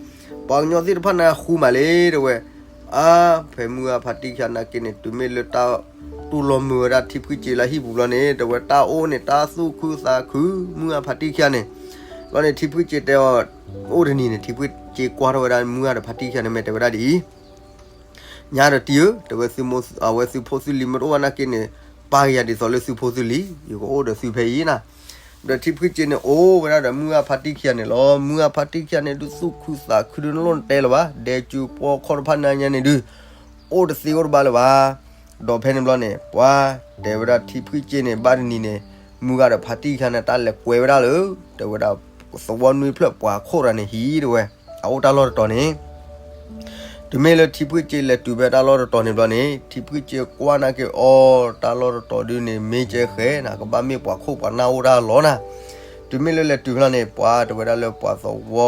ပှၤကညီသ့ၣ်တဖၣ်န့ၣ်ဃူမးလံ တဲဝဲ. အါ ဖဲမုၢ်ဂၢ်ဖါတံၢ်ခံဂၤနာ်က့န့ၣ် တုၤမ့ၢ်လၢတၢ်တူၢ်လိာ်မုာ်ဝဲဒၣ်ထံဖှံစ့လၢဟံၣ်ပူၤဘျီန့ၣ် တဲဝဲတၢ်အိၣ်န့ၣ် တၢ်သူၣ်ခုသးခု မုၢ်ဂၢ်ဖါတံၢ်ခံဂၤန့ၣ်. ဘျီန့ၣ်ထံဖှံစ့တဲအီၤ အိၣ်တနံၤန့ၣ် ထံဖှံစ့ကွၢ်ထီၣ်ဝဲဒၣ်မုၢ်ဂၢ်ဒီးဖါတံၢ်ခံဂၤန့ၣ် မ့ၢ်တဲဝဲဒၣ်ဒ်အံၤ ညါဒီးတံၢ်ဧၢ, တဲဝဲ, အဝဲသုဖိသုလံၤမ့ၢ်တအိၣ်ဘၣ်နာ်က့န့ၣ် ပၢ်ကယၤဒ်သိးလၢသုဖိသုလံၤ ယကအိၣ်ဒီးသုဖဲအံၤနၤ. ဒီးထံဖှံစ့န့ၣ်အိၣ်ဝဲဒၣ်ဒီးမုၢ်ဂၢ်ဖါတံၢ်ခံဂၤန့ၣ်လီၤ. မုၢ်ဂၢ်ဖါတံၢ်ခံဂၤန့ၣ်ဒုးသူၣ်ခုသးခုဒုးနလိၣ်နတဲလၢၤဘၣ်, ဒဲကၠူပီခီၣ်တဖၣ်န့ၣ်ညါန့ၣ်ဒုး အိၣ်တသ့အိၣ်တဘၣ်လၢၤဘၣ်. ဒီးဖဲန့ၣ်ဘျီန့ၣ် ပှၤတဲဝဲဒၣ်ထံဖှံစ့န့ၣ် ဘၣ်တနံၤန့ၣ် မုၢ်ဂၢ်ဒီးဖါတံၢ်ခံဂၤန့ၣ် တၢ်လဲၤကွဲဝဲဒၣ်လၢ တဲဝဲဒၣ် သဝီနွံဖျၢၣ်ပှၤခိၣ်တဂၤန့ၣ်ဟံၣ် တဲဝဲ, အအိၣ်တၢ်လီၢ်တတီၤန့ၣ် တုၤမ့ၢ်လၢထံဖှံစ့လဲၤတုၤဖဲတၢ်လီၢ်တတီၤန့ၣ်ဘျီန့ၣ် ထံဖှံစ့ကွၢ်နာ်က့ၤအီၤ တၢ်လီၢ်တတီၤဒုးန့ၣ် မ့ၢ်ကဲဃဲနၤ ကဘၣ်မ့ၢ်ပှၤခိၣ်ပှၤနၢ်အိၣ်တၢ်လီၢ်နၤ. တုၤမ့ၢ်လၢလဲၤတုၤဖျီန့ၣ် ပှၤတဲဝဲဒၣ်လၢပှၤသဝီ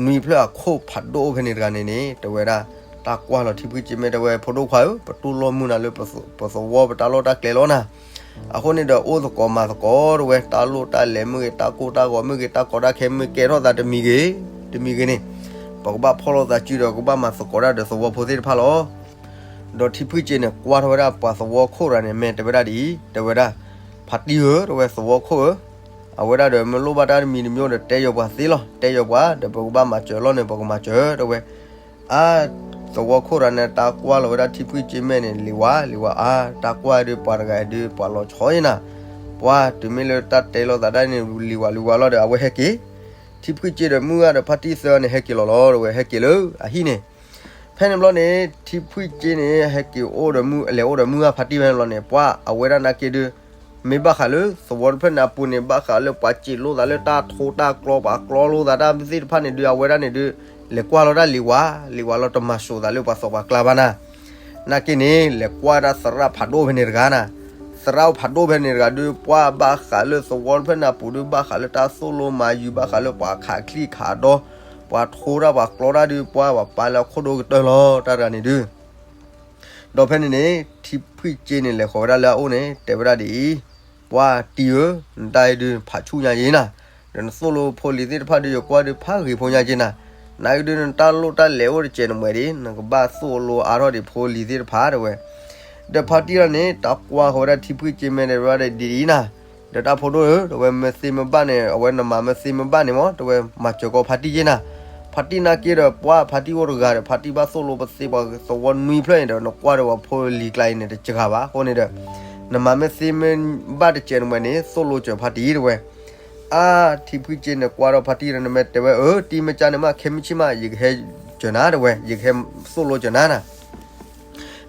နွံဖျၢၣ်အခိၣ်ဖးဒိၣ်အိၣ်ဖဲန့ၣ်တဂၤန့ၣ်န့ၣ် တဲဝဲဒၣ် တၢ်ကွၢ်လီၤထံဖှံစ့မ့ၢ်တဲဝဲ ဖိဒိၣ်ခွါဧၢ, ပတူၢ်လိာ်မုာ်နၤလၢပသဝီပတၢ်လီၢ်တၢ်ကျဲလီၤနၤ. အဃိန့ၣ်ဒီးအိၣ်သကိးမၤသကိး တဲဝဲ, တၢ်လိၣ်တၢ်လဲၤမ့ၢ်ဂ့ၤ တၢ်ကိၢ်တၢ်ဂီၤမ့ၢ်ဂ့ၤ တၢ်ကီတၢ်ခဲမ့ၢ်ကဲထီၣ်သးတမံၤဂ့ၤ တမံၤဂ့ၤန့ၣ် ပကဘၣ်ဖီၣ်လိာ်သးစုဒီးကဘၣ်မၤသကိးတၢ်ဒီးသဝီဖိသ့ၣ်တဖၣ်လီၤ. ဒီးထံဖှံစ့န့ၣ် ကွၢ်ထီၣ်ဝဲဒၣ်ပှၤသဝီခိၣ်တဂၤန့ၣ် မ့ၢ်တဲဝဲဒၣ်ဒ်အံၤ တဲဝဲဒၣ်, ဖါတံၢ်ဧၢ, တဲဝဲ, သဝီခိၣ်ဧၢ, အဝဲဒၣ်ဒီးမ့ၢ်လိၣ်ဘၣ်တၢ်တမံၤတမံၤဒီးတဲယီၤပှၤသ့လီၤ. တဲယီၤပှၤ ဒီးပကဘၣ်မၤစၢၤလီၤန့ၣ် ပကမၤစၢၤ တဲဝဲ. အါ သဝီခိၣ်တဂၤန့ၣ် တၢ်ကွၢ်လီၤဝဲဒၣ်ထံဖှံစ့မဲာ်န့ၣ် လံၤဝါ လံၤဝါ အါ တၢ်ကွၢ်ဒုးပှၤတဂၤဒုးပှၤလီၤဆီအံၤနၤ. ပှၤတုၤမ့ၢ်လၢတၢ်တဲလိာ်သးဒၣ်န့ၣ် လံၤဝါ လံၤဝါလီၤဒီး အဝဲဟဲက့ၤ ထံဖှံစ့ဒီးမုၢ်ဂၢ်ဒီးဖါတံၢ်သၢဂၤန့ၣ် ဟဲက့ၤလီၤလီၤ တဲဝဲ ဟဲက့ၤလၢအဟံၣ်န့ၣ်. ဖဲန့ၣ်ဘျီန့ၣ် ထံဖှံစ့န့ၣ် ဟဲက့ၤအိၣ်ဒီးမုၢ် လဲၤအိၣ်ဒီးမုၢ်ဂၢ်ဖါတံၢ်ဖဲန့ၣ်ဘျီန့ၣ် ပှၤအဝဲဒၣ်နာ်က့ဒုး မ့ၢ်ဘၣ်ဃးလၢသဝီတဖျၢၣ်န့ၣ်အပူၤန့ၣ် ဘၣ်ဃးလၢပှၤစံးလိာ်သးလၢတၢ်ထိတၢ်ကျီ ပှၤကျီလိာ်သးတၢ်သ့ၣ်တဖၣ်န့ၣ်ဒုး အဝဲဒၣ်န့ၣ်ဒုး လဲၤကွၢ်လီၤတၢ်လံၤဝါ လံၤဝါလီၤ တမၤစိာ်သးလၢပှၤသးပှၤကျါဘၣ်နၤ. နာ်က့န့ၣ် လဲၤကွၢ်ဒၣ်သရၣ်ဖးဒိၣ်ဖဲန့ၣ်တဂၤနၤ. သရၣ်ဖးဒိၣ်ဖဲန့ၣ်တဂၤဒုး ပှၤဘၣ်ဃးလၢသဝီတဖျၢၣ်န့ၣ်အပူၤဒုး ဘၣ်ဃးလၢတၢ်သိၣ်လိမၤယုၤ ဘၣ်ဃးလၢပှၤခးချံခးဒီ ပှၤထိတၢ်ပှၤကျီတၢ်ဒုး ပှၤပာ်လၢအခိၣ်ဒိၣ်ကတၢၢ်လီၤ တၢ်တဂၤန့ၣ်ဒုး ဒီးဖဲန့ၣ်န့ၣ် ထံဖှံစ့န့ၣ် လဲၤဃီၤဝဲဒၣ်လၢအအိၣ်န့ၣ် တဲဝဲဒၣ်ဒ်အံၤ, ပှၤတံၢ်ဧၢ, နတၢ်အံၤဒုး ဖးဆူၣ်ညါက့ၤနၤ, ဒီးနသိၣ်လိဖိလံၤသ့ၣ်တဖၣ်ဒုး ယကွၢ်ဒုးဖးဂ့ၤဖိညါက့ၤနၤ, နာ်က့ဒုး နတၢ်လိၣ်တၢ်လဲၤအိၣ်တစဲးနမဲာ်ဒံး နကဘၣ်သိၣ်လိအါထီၣ်ဒံးဖိလံၤသ့ၣ်တဖၣ် တဲဝဲ. ဒီးဖါတံၢ်လီၤန့ၣ် တၢ်ကွၢ်ဃီၤဝဲဒၣ်ထံဖှံစ့မဲာ်န့ၣ် တဲဝဲဒၣ်ဒ်အံၤနၤ, ဒီးတၢ်ဖိဒိၣ်ဧၢ, တဲဝဲ မ့ၢ်သ့မ့ၢ်ဘၣ်န့ၣ် အဝဲနမၤမ့ၢ်သ့မ့ၢ်ဘၣ်န့ၣ်မ့ၢ် တဲဝဲ မၤစၢၤကီးဖါတံၢ်က့ၤနၤ, ဖါတံၢ်နာ်က့ဒီး ပှၤဖါတံၢ်အိၣ်တဂၤဒီး ဖါတံၢ်ဘၣ်သိၣ်လိပသ့ပှၤသဝီနွံဖျၢၣ်န့ၣ်ဒီး နကွၢ်ဒီးပှၤဖိလံၤကျါအံၤန့ၣ် တစှၤဘၣ်အဃိန့ၣ်ဒီး နမၤမ့ၢ်သ့မ့ၢ်ဘၣ်တစဲးတမှဲၤန့ၣ် သိၣ်လိစၢၤဖါတံၢ်တဝဲ. အါ ထံဖှံစ့န့ၣ် ကွၢ်ဒီးဖါတံၢ်ဒီး နမ့ၢ်တဲဝဲ အၢ တံၢ်မ့ၢ်ကၢ်န့ၣ်မး ခဲမုၢ်ဆ့ၣ်မး ယကဟဲစၢၤနၤတဝဲ ယကဟဲသိၣ်လိစၢၤနၤနၤ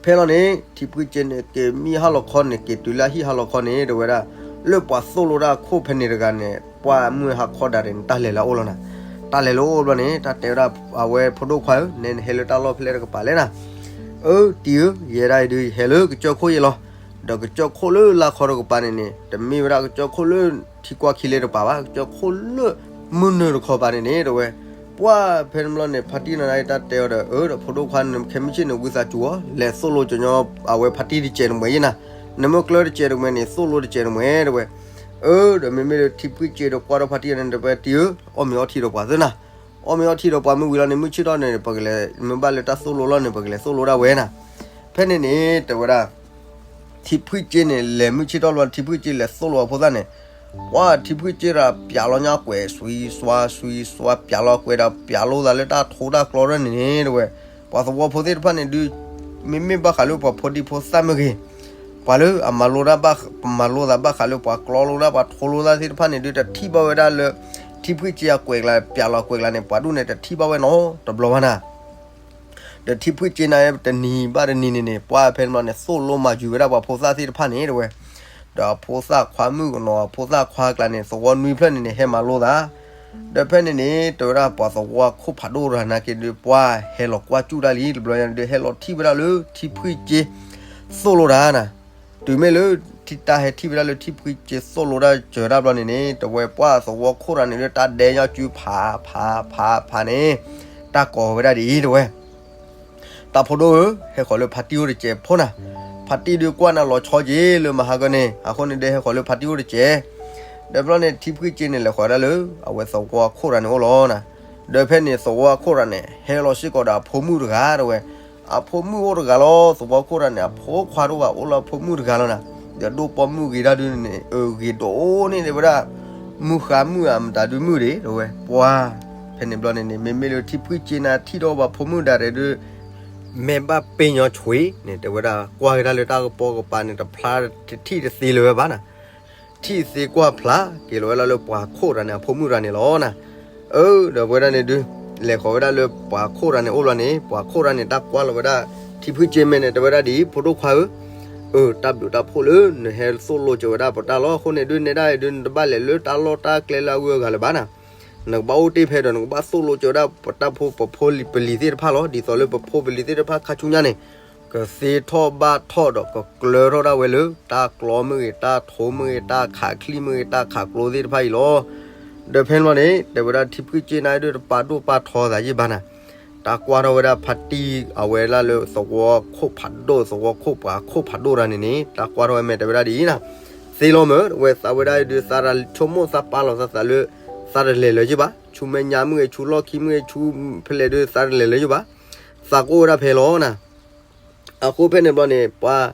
ဖဲလီၤန့ၣ် ထံဖှံစ့န့ၣ် က့ၤမံဟါလီၤခီန့ၣ် က့ၤတုၤလၢဟံၣ်ဟါလီၤခီန့ၣ် တဝဲဒၣ် လၢပှၤသိၣ်လိတၢ်ခိၣ်ဖဲန့ၣ်တဂၤန့ၣ် ပှၤမုၢ်ဟါခီဒၣ်န့ၣ် တၢ်လဲၤလၢအအိၣ်လီၤနၤ. တၢ်လဲၤလၢအအိၣ်ဘျီန့ၣ် တၢ်တဲဝဲဒၣ် အဝဲဖိဒိၣ်ခွါဧၢ နဲနဟဲလၢတၢ်လီၢ်ဖဲလဲၣ်တကပၤလဲၣ်နၤ. အၢ တံၢ်ဧၢ ယဲဒၣ်အံၤဒုး ယဟဲလၢကစၢၢ်ခိၣ်ယဲလီၤ. ဒီးကစၢၢ်ခိၣ်လၢလါခီတကပၤန့ၣ်န့ၣ် တမ့ၢ်ဝဲဒၣ်ကစၢၢ်ခိၣ်လၢထံကွၢ်ခံလ့တကပၤဘၣ် ကစၢၢ်ခိၣ်လၢမုၢ်နုာ်တခီပၤန့ၣ်န့ၣ် တဝဲ ပှၤဖဲန့ၣ်ဘျီန့ၣ် ဖါတံၢ်နၤအံၤတၢ်တဲအီၤဒီး အၢ ဒီးဖိဒိၣ်ခွါ ခဲမုၢ်ဆ့ၣ်န့ၣ် ဝံသးစူၤအီၤ လဲၤသိၣ်လိကညီ အဝဲဖါတံၢ်တစဲးတမှဲၤယဲနၤ. နမ့ၢ်ကျၢတစဲးတမှဲၤန့ၣ် သိၣ်လိတစဲးတမှဲၤတဝဲ. အၢ ဒီးမ့မ့ၢ်လၢထံဖှံစ့ဒီးကွၢ်ဒီးဖါတံၢ်န့ၣ် တဝဲတံၢ်ဧၢ အီၣ်မ့ၤအီထံဒီးပှၤသ့နၤ. အီၣ်မ့ၤအီထံဒီးပှၤမုၢ်ဝံၤလီၤန့ၣ် မုၢ်ဆ့ၣ်ထီၣ်န့ၣ် ပကလဲၤ မ့ၢ်ဘၣ်လၢတၢ်သိၣ်လိလီၤန့ၣ် ပကလဲၤသိၣ်လိဒၣ်ဝဲနၤ. ဖဲန့ၣ်န့ၣ် တဝဲဒၣ် ထံဖှံစ့န့ၣ် လဲၤမုၢ်ဆ့ၣ်ထီၣ်လီၤ ထံဖှံစ့လဲၤသိၣ်လိအဖိသၣ်န့ၣ် ပှၤထံဖှံစ့ဒီးပျးလီၤညါကွဲး စွံစွါ စွံစွါ ပျးလီၤကွဲးဒီး ပျးလိသးလၢတၢ်ထိတၢ်ကျီထီၣ်န့ၣ်န့ၣ် တဝဲ ပှၤသဝီဖိသ့ၣ်တဖၣ်န့ၣ်ဒုး မ့မ့ၢ်ဘၣ်ဃးလၢပှၤဖိဒံဖိသၣ်မ့ၢ်ဂ့ၤ, ပှၤလၢအမၤလိတၢ်ဘၣ် မၤလိသးဘၣ်ဃးလၢပှၤကျီလိတၢ် ပှၤထိလိတၢ်သ့ၣ်တဖၣ်န့ၣ်ဒုး တထံၣ်ဘၣ်ဝဲဒၣ်လၢ ထံဖှံစ့အကွဲးကျါ ပျးလီၤကွဲးကျါန့ၣ် ပှၤဒူၣ်န့ၣ် တထံၣ်ဘၣ်ဝဲနီတဘျီဘၣ်နၤ. ဒီးထံဖှံစ့န့ၣ် တနံၤဘၣ်တနံၤန့ၣ်န့ၣ် ပှၤဖဲန့ၣ်ဘျီန့ၣ် သိၣ်လိမၤယုၤဝဲဒၣ်ပှၤဖိသၣ်သ့ၣ်တဖၣ်န့ၣ် တဝဲ, ဒီးဖိသၣ်ခွါမုၣ်ကနီၤ ဖိသၣ်ခွါကျါန့ၣ် သဝီနွံဖျၢၣ်န့ၣ်န့ၣ် ဟဲမၤလိသး, ဒီးဖဲန့ၣ်န့ၣ် တဝဲဒၣ်ပှၤသဝီခိၣ်ဖးဒိၣ်တဂၤနာ်က့ဒုး ပှၤဟဲလီၤကွၢ်စူၣ်တၢ်လံ တဘျီညါန့ၣ်ဒုး ဟဲလီၤထံၣ်ဝဲဒၣ်လၢထံဖှံစ့ သိၣ်လိတၢ်နၤ, တုၤမ့ၢ်လၢ ထံတၢ်ဟဲထံၣ်ဝဲဒၣ်လၢထံဖှံစ့သိၣ်လိတၢ်စၢၤတၢ်ဘျီန့ၣ်န့ၣ် တဝဲပှၤသဝီခိၣ်တဂၤန့ၣ်ဒုး တၢ်ဒဲညါစုဖးဖးဖးဖးန့ၣ် တၢ်ကိးဝဲဒၣ်ဒ်အံၤတဝဲ တၢ်ဖိဒိၣ်ဧၢ, ဟဲဃီၤလၢဖါတံၢ်အိၣ်တစဲးဖိနၤ, ဖါတံၢ်ဒုးကွၢ်နၤလီၤဆီက့ၤလၢမဟါကန့ၣ် အဃိန့ၣ်ဒုးဟဲဃီၤလၢဖါတံၢ်အိၣ်တစဲး, ဒီးဘျီန့ၣ်ထံဖှံစ့န့ၣ် လဲၤဃီၤဝဲဒၣ်လၢ အဝဲသဝီခိၣ်တဂၤန့ၣ်အိၣ်လီၤနၤ, ဒီးဖဲန့ၣ်သဝီခိၣ်တဂၤန့ၣ် ဟဲလီၤစ့ၢ်ကီးဒီးအဖိမုၣ်တဂၤတဝဲ, အဖိမုၣ်အိၣ်တဂၤလီၤ သဝီခိၣ်တဂၤန့ၣ် အဖိခွါတအိၣ်ဘၣ် အိၣ်လၢအဖိမုၣ်တဂၤလီၤနၤ, ဒီးဒိၣ်ပိာ်မုၣ်ဂ့ၤဒၣ်ဒုးန့ၣ် အဂ့ၤဒိၣ်န့ၣ်တဲဝဲဒၣ် မုၢ်ဃါမုၣ်အမတၤဒုးမုၣ်ဒံးတဝဲ, ပှၤ ဖဲန့ၣ်ဘျီန့ၣ်န့ၣ် မ့မ့ၢ်လၢထံဖှံစ့န့ၣ် ထံၣ်ထီၣ်ဘၣ်ဖိမုၣ်ဒၣ်ရဲၣ်ဒုး မဲာ်ဘၣ်ပ့ၤညီဆွံးန့ၣ် တဲဝဲဒၣ် ကွၢ်က့ၤတၢ်လၢတၢ်ကပီၤကပၤန့ၣ် တဖျါတထံၣ်တသ့လၢၤဝဲဘၣ်နၤ, ထံၣ်သ့ကွၢ်ဖျါက့ၤလီၤဝဲဒၣ်လၢပှၤခိၣ်တဂၤန့ၣ် အဖိမုၣ်တဂၤန့ၣ်လီၤနၤ, အၢ ဒီးပဝဲဒၣ်န့ၣ်ဒုး လဲၤဃီၤဝဲဒၣ်လၢပှၤခိၣ်တဂၤန့ၣ်အိၣ်ဘျီန့ၣ် ပှၤခိၣ်တဂၤန့ၣ် တၢ်ကွၢ်လီၤဝဲဒၣ် ထံဖှံစ့မဲာ်န့ၣ် တဲဝဲဒၣ်ဒ်အံၤ ဖိဒိၣ်ခွါဧၢ, အၢ တၢ်ဘျုးတၢ်ဖှိၣ်လၢနဟဲသိၣ်လိစၢၤဝဲဒၣ်ပတၢ်လီၤ အဃိန့ၣ်ဒုး နဲဒၣ်အံၤဒုး နတဘၣ်လဲၤလၢတၢ်လီၢ်တၢ်ကျဲလၢအဂုၤအဂၤလၢၤဘၣ်နၤ, နကဘၣ်အိၣ်တ့ၢ်ဖဲဒီး နကဘၣ်သိၣ်လိစၢၤဝဲဒၣ်ပတၢ်ဖိပဖိပလံၤသ့ၣ်တဖၣ်လီၤ. ဒ်သိးလၢပဖိပလံၤသ့ၣ်တဖၣ်ခါဆူညါန့ၣ် ကသ့ထီၣ်ဘၣ်ထီၣ်ဒီးကကျၢၤထီၣ်ဒၣ်ဝဲလၢ တၢ်ကျီမ့ၢ်ဂ့ၤ တၢ်ထိမ့ၢ်ဂ့ၤ တၢ်ခးချံမ့ၢ်ဂ့ၤ တၢ်ခးကျိသ့ၣ်တဖၣ်အံၤလီၤ. ဒီးဖဲန့ၣ်ဘျီန့ၣ် တဲဝဲဒၣ်ထံဖှံစ့န့ၣ်ဒုး တပာ်ဒိၣ်ပာ်ထီသးယံၣ်ဘၣ်နၤ, တၢ်ကွၢ်ထီၣ်ဝဲဒၣ်ဖါတံၢ် အဝဲဒၣ်လၢသဝီခိၣ်ဖးဒိၣ် သဝီခိၣ်ပှၤခိၣ်ဖးဒိၣ်တဂၤန့ၣ်န့ၣ် တၢ်ကွၢ်ထီၣ်ဝဲမဲာ်တဲဝဲဒၣ်ဒ်အံၤနၤ, သ့လီၤမၢ် ဝဲသးဝဲဒၣ်အံၤဒုး သးတၢ်ဆိကမိၣ်သးပာ်လီၤသးသးလၢ သးတလဲၤလၢၤယံၣ်ဘၣ် ဆူမဲာ်ညါမ့ၢ်ဂ့ၤ ဆူလီၢ်ခံမ့ၢ်ဂ့ၤ ဆူဖဲလဲၣ်ဒုး သးတလဲၤလၢၤယံၣ်ဘၣ်, သးကအိၣ်ဝဲဒၣ်ဖဲလီၤနၤ အဃိဖဲန့ၣ်ဘျီန့ၣ် ပှၤ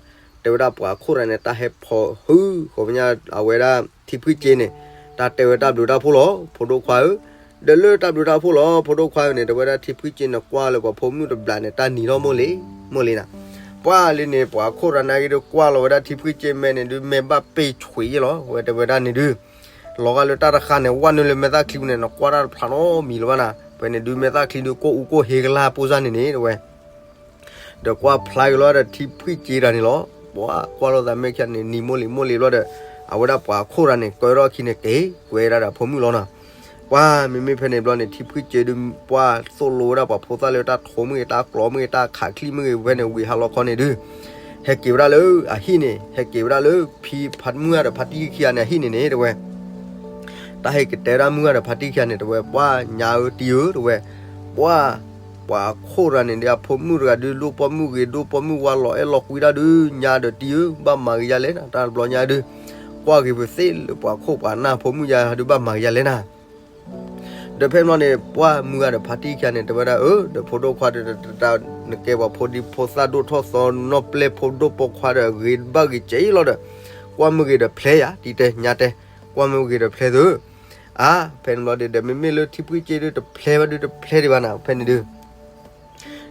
တဲဝဲဒၣ်ပှၤခိၣ်တဂၤန့ၣ် တၢ်ဟဲဖီၣ်ဟုဃီၤမဲာ်ညါ အဝဲဒၣ်ထံဖှံစ့န့ၣ် တၢ်တဲဝဲတၢ်ဘျုးတၢ်ဖှိၣ်လီၤ ဖိဒိၣ်ခွါဧၢ, ဒီးလၢတၢ်ဘျုးတၢ်ဖှိၣ်လီၤ ဖိဒိၣ်ခွါဧၢန့ၣ် တဲဝဲဒၣ်ထံဖှံစ့န့ၣ် ကွၢ်လၢပှၤဖိမုၣ်တဘျီန့ၣ် တၢ်နံၤထီၣ်မိၢ်လ့ၤ မိၢ်လ့ၤနၤ, ပှၤလံန့ၣ် ပှၤခိၣ်တဂၤန့ၣ်က့ၤဒုးကွၢ်လီၤဝဲဒၣ်ထံဖှံစ့မဲာ်န့ၣ်ဒုး မဲာ်ဘၣ်ပ့ၤဆွံးယဲလီၤ ဝဲတဲဝဲဒၣ်န့ၣ်ဒုး လီၤဂာ်လၢတၢ်တဃၣ်န့ၣ် ဝဲနုာ်လၢမဲာ်သၣ်ချံပူၤန့ၣ် နကွၢ်တၢ်တဖျါနီတမံၤလၢၤဘၣ်နၤ, ပှၤန့ၣ်ဒုးမဲာ်သၣ်ချံဒုး ကိၢ်အူကိၢ်ဟ့ကလၢ်ပိၢ်စၢ်န့ၣ်န့ၣ် တဲဝဲ ဒီးကွၢ်ဖျါက့ၤလီၤဒီးထံဖှံစ့တဂၤန့ၣ်လီၤ, ပှၤကွၢ်လိာ်သးမဲာ်ခံဂၤန့ၣ် နံၤမိၢ်လံၤမိၢ်လံၤဘျီဒီး အဝဲဒၣ်ပှၤခိၣ်တဂၤန့ၣ် ကဲထီၣ်ခံန့ၣ်က့ၤ ကွဲဒၣ်ဒီးဖိမုၣ်လီၤနၤ, ပှၤမ့မ့ၢ်ဖဲန့ၣ်ဘျီန့ၣ် ထံဖှံစ့ဒုး ပှၤသိၣ်လိဝဲဒၣ်ပှၤဖိသၣ်လၢတၢ်ထိမ့ၢ်ဂ့ၤ တၢ်ကျီမ့ၢ်ဂ့ၤ တၢ်ခးချံမ့ၢ်ဂ့ၤ ဖဲန့ၣ်ဝံၤဟါလီၤခီန့ၣ်ဒုး ဟဲက့ၤဝဲဒၣ်လၢအဟံၣ်န့ၣ် ဟဲက့ၤဝဲဒၣ်လၢဖံဖးမုၢ်ဂၤဒီးဖါတံၢ်ခံဂၤန့ၣ်အဟံၣ်န့ၣ်န့ၣ် တဲဝဲ တၢ်ဟဲက့ၤတဲဝဲဒၣ်မုၢ်ဂၤဒီးဖါတံၢ်ခံဂၤန့ၣ် တဲဝဲ ပှၤညါဧၢတံၢ်ဧၢ တဲဝဲ ပှၤ ပှၤခိၣ်တဂၤန့ၣ်ဒုး အဖိမုၣ်တဂၤဒုး ဒိၣ်ပိာ်မုၣ်ဂ့ၤ ဒိၣ်ပိာ်မုၣ်ဝါလီၤအဲၣ်လီၤကွံဒၣ်ဒုး ညါဒီးတံၢ်ဧၢ ဘၣ်မၤက့ၤယၤလဲၣ် တၢ်တဘျီညါဒုး ကွၢ်က့ၤပသ့လၢပှၤခိၣ်ပှၤနၢ်ဖိမုၣ်ယါဒုး ဘၣ်မၤက့ၤယၤလဲၣ်နၤ ဒီးဖဲန့ၣ်ဘျီန့ၣ် ပှၤမုၢ်ဂၤဒီးဖါတံၢ်ခံဂၤန့ၣ် တဲဝဲဒၣ် အၢ ဒီးဖိဒိၣ်ခွါဒီး နကဲပှၤဖိဒံဖိသၣ်ဒိၣ်ထီၣ်သီနီၢ်ပျဲၢ်ဖိဒိၣ်ပိာ်ခွါဒီး ဂ့ၤဘၣ်ဂ့ၤကဲအံၤလီၤဒီး ကွၢ်မ့ၢ်ဂ့ၤဒီးဖျဲးယၤ တံၢ်တဲ ညါတဲ ကွၢ်မ့ၢ်ဂ့ၤဒီးဖျဲးသုဧၢ အါ, ဖဲန့ၣ်ဘျီဒီး မ့မ့ၢ်လၢထံဖှံစ့ဒုးတဖျဲဘၣ်ဒုးတဖျဲဒံးဘၣ်နၤ, ဖဲန့ၣ်ဒုး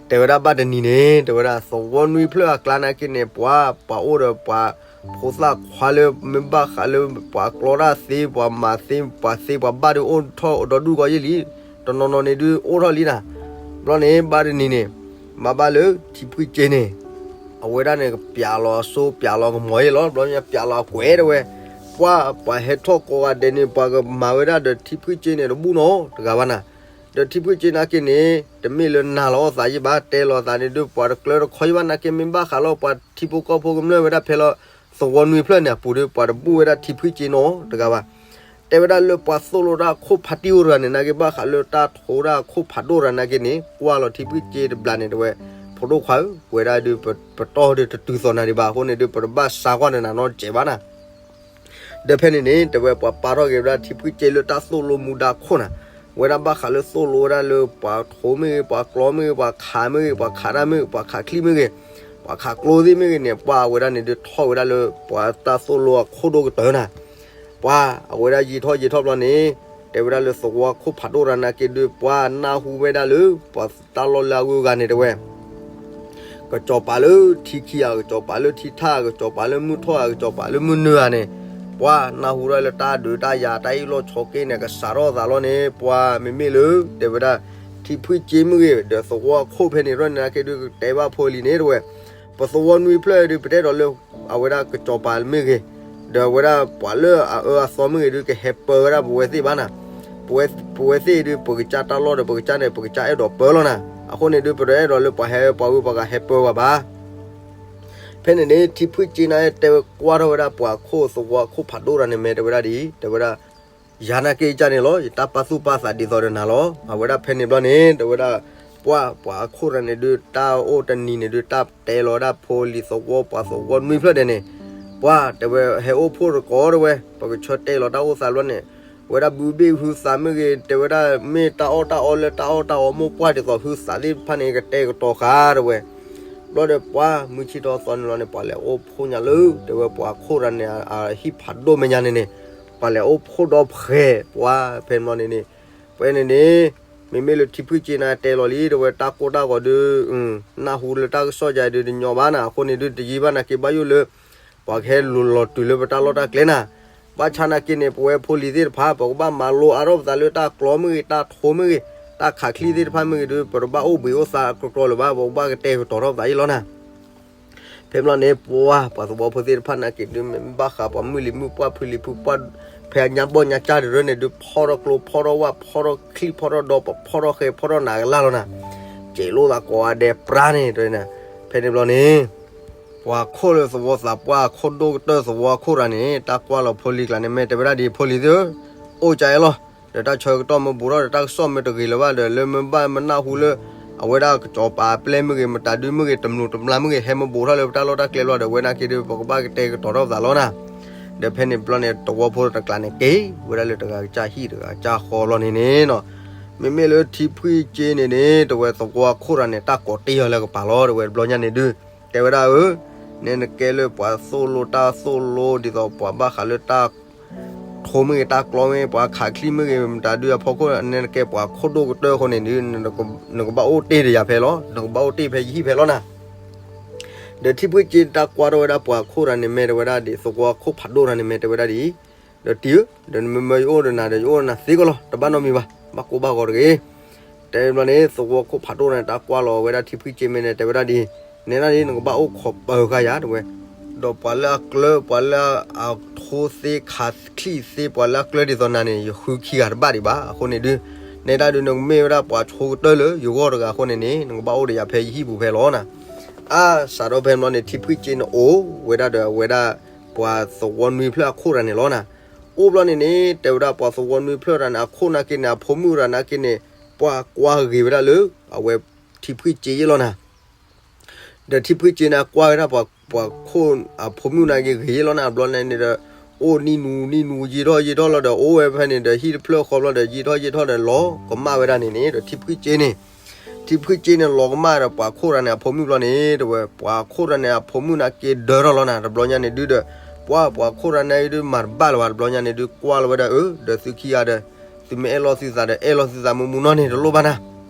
တဲဝဲဒၣ်ဘၣ်တနံၤန့ၣ် တဲဝဲဒၣ်သဝီနွံဖျၢၣ်အကျါနာ်က့န့ၣ် ပှၤ ပှၤအိၣ်ဒီးပှၤဖိသၣ်ခွါလၢမ့ၢ်ဘၣ်ဃးလၢပှၤကျီတၢ်သ့ ပှၤမၤသ့ ပှၤသ့ပှၤဘၣ်ဒုးအိၣ်ထီၣ်ဒီဒူၣ်ကီးယ့ၣ်လံ, တနီၤနီၤန့ၣ်ဒုးအိၣ်ထီၣ်လံနၤ, ဘျီန့ၣ် ဘၣ်တနံၤန့ၣ် ဘၣ်ဘၣ်လၢထံဖှံစ့န့ၣ် အဝဲဒၣ်န့ၣ် ကပျးလီၤအစိပျးလီၤကမီၤယ့ၣ်လီၤ, ဘျီပျးလီၤအကွဲးတဲဝဲ, ပှၤ ပှၤဟဲထီၣ်ကိးဂၤဒဲးန့ၣ် ပှၤကမၤဝဲဒၣ်ဒီးထံဖှံစ့န့ၣ်တဘူၣ်နီတဂၤဘၣ်နၤ, ဒီးထံဖှံစ့နာ်က့န့ၣ် တမ့ၢ်လၢနၤလီၤအသးယ့ၣ်ဘၣ်, တဲလီၤသးန့ၣ်ဒုး ပှၤတကျၢတခီယ့ၣ်ဘၣ်နာ်က့ မ့ၢ်ဘၣ်ဃးလီၤပှၤထံဖိကီၢ်ဖိကမျၢၢ်ဝဲဒၣ်ဖဲလီၤ သဝီနွံဖျၢၣ်န့ၣ်အပူၤဒီး ပှၤတဘူၣ်ဝဲဒၣ်ထံဖှံစ့နီတဂၤဘၣ်. တဲဝဲဒၣ်လၢပှၤသိၣ်လိတၢ်အခိၣ်ဖးတံၢ်အိၣ်တဂၤန့ၣ် နာ်က့ဘၣ်ဃးလၢတၢ်ထိတၢ်အခိၣ်ဖးဒိၣ်တဂၤနာ်က့န့ၣ် ကွၢ်လီၤထံဖှံစ့တဘျီန့ၣ်တဲဝဲ, ဖိဒိၣ်ခွါဧၢ, ပဝဲဒၣ်ဒုး ပတီၢ်ဒုးတတုၤသိးနၤဒံးဘၣ်အဃိန့ၣ်ဒုး ပတဘၣ်စါကွၢ်ဒီးနၤနီတစဲးဘၣ်နၤ ဒီးဖဲန့ၣ်န့ၣ် တဲဝဲပှၤပာ်ထီၣ်က့ၤဝဲဒၣ်ထံဖှံစ့လၢတၢ်သိၣ်လိမူဒါခိၣ်နၤ, ဝဲဒၣ်ဘၣ်ဃးလၢသိၣ်လိဝဲဒၣ်လၢပှၤထိမ့ၢ်ဂ့ၤ ပှၤကျီမ့ၢ်ဂ့ၤ ပှၤခးမ့ၢ်ဂ့ၤ ပှၤခးတၢ်မ့ၢ်ဂ့ၤ ပှၤခးချံမ့ၢ်ဂ့ၤ ပှၤခးကျိသ့ၣ်မ့ၢ်ဂ့ၤန့ၣ် ပှၤအဝဲဒၣ်န့ၣ်ဒုးထီၣ်ဝဲဒၣ်လၢပှၤတၢ်သိၣ်လိအခိၣ်ဒိၣ်ကတၢၢ်နၤ, ပှၤအဝဲဒၣ်ယံာ်ထီၣ်ယံာ်ထီၣ်ဘျီန့ၣ် တဲဝဲဒၣ်လၢသဝီအခိၣ်ဖးဒိၣ်တဂၤနာ်က့ဒုး ပှၤနၢ်ဟူဝဲဒၣ်လၢ ပှၤတၢ်လီၢ်လၢအဂုၤအဂၤန့ၣ်တဲဝဲ ကစီၤပၤလၢထံခံဂၤ ကစီၤပၤလၢထံထၣ် ကစီၤပၤလၢမုၢ်ထီၣ်ဂၤ ကစီၤပၤလၢမုၢ်နုာ်ဂၤန့ၣ်, ပှၤနၢ်ဟူထီၣ်လၢတၢ်ဒုးတၢ်ယၤတၢ်အ့ၣ်လိာ်ဆိးက့န့ၣ် ကစးထီၣ်သးလီၤန့ၣ် ပှၤမ့မ့ၢ်လၢ တဲဝဲဒၣ် ထံဖှံစ့မ့ၢ်ဂ့ၤ ဒီးသဝီအခိၣ်ဖဲန့ၣ် ရၢၢ်န့ၣ်နာ်က့ဒုးကတဲဘၣ်ဖိလံၤန့ၣ်တဲဝဲ, ပသဝီနွံဖျၢၣ်ဒုး ပတဲဒီးလၢ အဝဲဒၣ်ကစီၤပၤမ့ၢ်ဂ့ၤ, ဒီးအဝဲဒၣ်ပှၤလၢအအၢအသီမ့ၢ်ဂ့ၤဒုး ကဟဲပၢဝဲဒၣ်ပဝဲသ့ၣ်ဘၣ်နၤ, ပဝဲသ့ၣ်ဒုး ပကစၢ်တၢ်လီၢ်ဒီး ပကစၢ်န့ၣ် ပကစၢ်အဲၣ်ဒိးပၢလီၤနၤ, အဃိန့ၣ်ဒုး ပတအဲၣ်ဒိးလၢပှၤဟဲပှၤဝံၤပှၤဂၤဟဲပၢဝဲဘၣ်. ဖဲန့ၣ်န့ၣ် ထံဖှံစ့န့ၣ်တဲဝဲကွၢ်ထီၣ်ဝဲဒၣ်ပှၤခိၣ်သဝီအခိၣ်ဖးဒိၣ်တဂၤန့ၣ် မ့ၢ်တဲဝဲဒၣ်ဒ်အံၤ, တဲဝဲဒၣ် ယၤနာ်က့ကန့ၣ်လီၤ ယတၢ်ပာ်သူၣ်ပာ်သးဒ်သိးဒီးနၤလီၤ. အဝဲဒၣ်ဖဲန့ၣ်ဘျီန့ၣ် တဲဝဲဒၣ် ပှၤ ပှၤအခိၣ်တဂၤန့ၣ်ဒုး တၢ်အိၣ်တနံၤန့ၣ်ဒုး တၢ်တဲလီၤဝဲဒၣ်ဖိလံၤသဝီပှၤသဝီနွံဖျၢၣ်ဒဲးန့ၣ်, ပှၤ တဲဝဲဟဲအိၣ်ဖှိၣ်တကိးတဲဝဲ, ပကဆၢတဲာ်လီၤတၢ်အိၣ်သးဘျီန့ၣ်, ဝဲဒၣ်ဘုဘ့ၣ်ဟုသးမ့ၢ်ဂ့ၤ တဲဝဲဒၣ်မ့ၢ်တၢ်အီၣ်တၢ်အီလၢတၢ်အီၣ်တၢ်အီမိၢ်ပှၢ်ဒ်သိး ဟုသးသ့ၣ်တဖၣ်န့ၣ် ကတဲာ်ကတီၤဃာ်တဲဝဲ ဘျီဒီးပှၤမုၢ်ဆ့ၣ်ထီၣ်သီန့ၣ်လီၤန့ၣ် ပှၤလဲၤအိၣ်ဖှိၣ်ညါလၢ တဲဝဲပှၤခိၣ်တဂၤန့ၣ် အဟံၣ်ဖးဒိၣ်မဲာ်ညါန့ၣ်န့ၣ်, ပှၤလဲၤအိၣ်ဖှိၣ်ဒီဖှဲး ပှၤဖဲန့ၣ်လီၤန့ၣ်န့ၣ်, ပှၤန့ၣ်န့ၣ် မ့မ့ၢ်လၢထံဖှံစ့န့ၣ်တဲလီၤလံ တဲဝဲတၢ်ကိၢ်တၢ်ဂီၤဒုး နၢ်ဟူလၢတၢ်ကစီၣ်ယါဒုးတညီဘၣ်နၤ, အဃိန့ၣ်ဒုးတယံာ်ဘၣ်နာ်က့ဘၣ်ယိၣ်လၢ ပှၤကဟဲလူၤလီၤတုၤလၢပတၢ်လီၢ်တၢ်ကျဲနၤ, ဘၣ်ဆၣ်နာ်က့န့ၣ် ပဝဲဖိလံၤသ့ၣ်တဖၣ် ပကဘၣ်မၤလိအါထီၣ်ပသးလၢတၢ်ကျီမ့ၢ်ဂ့ၤ တၢ်ထိမ့ၢ်ဂ့ၤ တၢ်ခးချံသ့ၣ်တဖၣ်မ့ၢ်ဂ့ၤဒုး ပတဘၣ်အိၣ်ဘှံးအိၣ်သါအကြိၤကြိၤလၢၤဘၣ် ပကဘၣ်ကတဲာ်ကတီၤထီၣ်ပသးအံၤလီၤနၤ ဖဲဘျီန့ၣ် ပှၤ ပှၤသဝီဖိသ့ၣ်တဖၣ်နာ်က့ဒုး မ့ၢ်ဘၣ်ဃးပှၤမုၢ်လံၤမုၢ်ပှၢ်ဖုလံၤဖုပှၢ် ဖဲအညါဘီၣ်ညါကၢ်တရၢန့ၣ်ဒုး ဖီၣ်ထီၣ်ကျိ ဖီၣ်ထီၣ်ဝၣ် ဖီၣ်ထီၣ်ချံ ဖီၣ်ထီၣ်ဒီ ပဖီၣ်ထီၣ်ဃဲ ဖီၣ်ထီၣ်နးကလၢ်လီၤနၤ, စဲးလိာ်သးကိးဂၤဒဲးပြါန့ၣ် ဖဲန့ၣ်ဘျီန့ၣ် ပှၤခိၣ်လၢသဝီသးပှၢ်ခိၣ်ဒိၣ်ကတၢၢ်သဝီအခိၣ်တဂၤန့ၣ် တၢ်ကွၢ်လီၤဖိလံၤကျါန့ၣ် မ့ၢ်တဲဝဲဒၣ်ဒ်အံၤ ဖိလံၤသ့ၣ်ဧၢ, အိၣ်ကါအံၤလီၤ, ဒီးတၢ်ဆၢကတီၢ်မ့ၢ်ဘူးထီၣ်ဒီးတၢ်ကစီၣ်မ့ၢ်တဂ့ၤလၢၤဘၣ်ဒီး လၢမ့ၢ်ဘၣ်မ့ၢ်နၢ်ဟူလၢ အဝဲဒၣ်ကစီၤပၤအပျဲၢ်မ့ၢ်ဂ့ၤ မတၤဒုမ့ၢ်ဂ့ၤ တမျိးတမျာ်မ့ၢ်ဂ့ၤ ဟဲမ့ၢ်ဘူးထီၣ်လၢပတၢ်လီၢ်တၢ်ကျဲဘျီဒီး အဝဲနာ်က့ဒုး ပကဘၣ်ကတဲာ်ကတီၤထီၣ်ပသးလီၤနၤ ဒီးဖဲန့ၣ်ဘျီန့ၣ် သဝီဖိတကျါန့ၣ် က့ၤဝဲဒၣ်လၢတဂၤကစၢ်ဟံၣ်တဂၤကစၢ်ဃီလီၤန့ၣ်န့ၣ်နီၤ, မ့မ့ၢ်လၢထံဖှံစ့န့ၣ်န့ၣ် တဝဲသဝီအခိၣ်တဂၤန့ၣ် တၢ်ကိးတ့ၢ်အီၤလၢကပၤလီၤ တဝဲတဘျီညါန့ၣ်ဒုး တဲဝဲဒၣ်ဧၢ, နဲနကဲလၢပှၤသိၣ်လိတၢ်သိၣ်လိ ဒ်သိးပှၤဘၣ်ဃးလၢတၢ် ထိမ့ၢ်ဂ့ၤ တၢ်ကျီမ့ၢ်ဂ့ၤ ပှၤခးချံမ့ၢ်ဂ့ၤ မတၤဒုးအဖီခိၣ် နဲနကဲပှၤခိၣ်ဒိၣ်ကတၢၢ်အဃိန့ၣ်ဒုး နကဘၣ်အိၣ်တ့ၢ်ဒီးယၤဖဲလီၤ, နကဘၣ်အိၣ်တ့ၢ်ဖဲယဟံၣ်ဖဲလီၤနၤ ဒီးထံဖှံစ့တၢ်ကွၢ်ထီၣ်ဝဲဒၣ်ပှၤခိၣ်တဂၤန့ၣ် မ့ၢ်တဲဝဲဒၣ်ဒ် သဝီခိၣ်ဖးဒိၣ်တဂၤန့ၣ် မ့ၢ်တဲဝဲဒၣ်ဒ်အံၤ, ဒီးတံၤဧၢ, ဒီးနမ့ၢ်မၢယအိၣ်ဒီးနၤဒီး ယအိၣ်ဒီးနၤသ့ကီးလီၤ, တဘၣ်နီတမံၤဘၣ်, ဘၣ်ကိၢ်ဘၣ်ဂီၤတဂ့ၤ. တဲဘျီန့ၣ် သဝီခိၣ်ဖးဒိၣ်တဂၤန့ၣ် တၢ်ကွၢ်လီၤဝဲဒၣ်ထံဖှံစ့မ့ၢ်န့ၣ် တဲဝဲဒၣ်ဒ်အံၤ, နဲဒၣ်ဒ် နကဘၣ်အိၣ်ခိးပၢၤဃာ်ယၤ တဲဝဲ ဒီးပှၤလၢအကျၢၤ ပှၤလၢအထိသ့ ခးချံသ့ ပှၤလၢအကျၢၤဒ်သိးနၤန့ၣ် ယဃုခံဂၤတဘၣ်ဒံးဘၣ်. အဃိန့ၣ်ဒုး နဲဒၣ်ဒုး နကမ့ၢ်ဝဲဒၣ်ပှၤဆိကတၢၢ်လၢယဂီၢ်တဂၤအဃိန့ၣ်န့ၣ် နကဘၣ်အိၣ်ဒီးယၤဖဲယဟံၣ်ပူၤဖဲလီၤနၤ. အါ စးထီၣ်ဖဲဘျီန့ၣ် ထံဖှံစ့န့ၣ်အိၣ်ဝဲဒၣ်ဒီးအဝဲဒၣ် ပှၤသဝီနွံဖျၢၣ်အခိၣ်တဂၤန့ၣ်လီၤနၤ. အိၣ်ဘျီန့ၣ်န့ၣ် တဲဝဲဒၣ်ပှၤသဝီနွံဖျၢၣ်တဂၤန့ၣ် အခိၣ်နာ်က့န့ၣ် အဖိမုၣ်တဂၤနာ်က့န့ၣ် ပှၤကွၢ်ဂ့ၤဝဲဒၣ်လၢ အဝဲထံဖှံစ့ယ့ၣ်လီၤနၤ. ဒီးထံဖှံစ့န့ၣ် အကွၢ်ဝဲဒၣ်ပှၤ ပှၤခိၣ်အဖိမုၣ်နာ်က့ဂ့ၤယ့ၣ်လီၤနၤ. ဘျီန့ၣ်န့ၣ်ဒီး အိၣ်နံၣ်နူနံၣ်နူ ယံာ်ထီၣ်ယံာ်ထီၣ်လီၤဒီး အိၣ်ဝဲဖဲန့ၣ်ဒီး ဟံၣ်တဖျၢၣ်ဃီဘျီဒီး ယံာ်ထီၣ်ယံာ်ထီၣ်ဒီး လီၤကမၣ်ဝဲဒၣ်န့ၣ်န့ၣ်ဒီး ထံဖှံစ့န့ၣ် ထံဖှံစ့န့ၣ် လီၤကမၣ်ဒီးပှၤခိၣ်တဂၤန့ၣ် အဖိမုၣ်ဘျီန့ၣ် တဲဝဲ ပှၤခိၣ်တဂၤန့ၣ် အဖိမုၣ်နာ်က့ဒၢထီၣ်လီၤနၤ. တဘျီညါန့ၣ်ဒုးဒီး ပှၤ ပှၤခိၣ်တဂၤန့ၣ်ဒုး မၤတဘၣ်လၢၤဘၣ်. တဘျီညါန့ၣ်ဒုး ကွၢ်လီၤဝဲဒၣ်အၢ ဒီးသုခံဂၤဒီး သုမ့ၢ်အဲၣ်လီၤသုသးဒီး အဲၣ်လီၤသုသးမုာ်မုာ်နီၢ်န့ၣ် တလိၣ်ဘၣ်နၤ.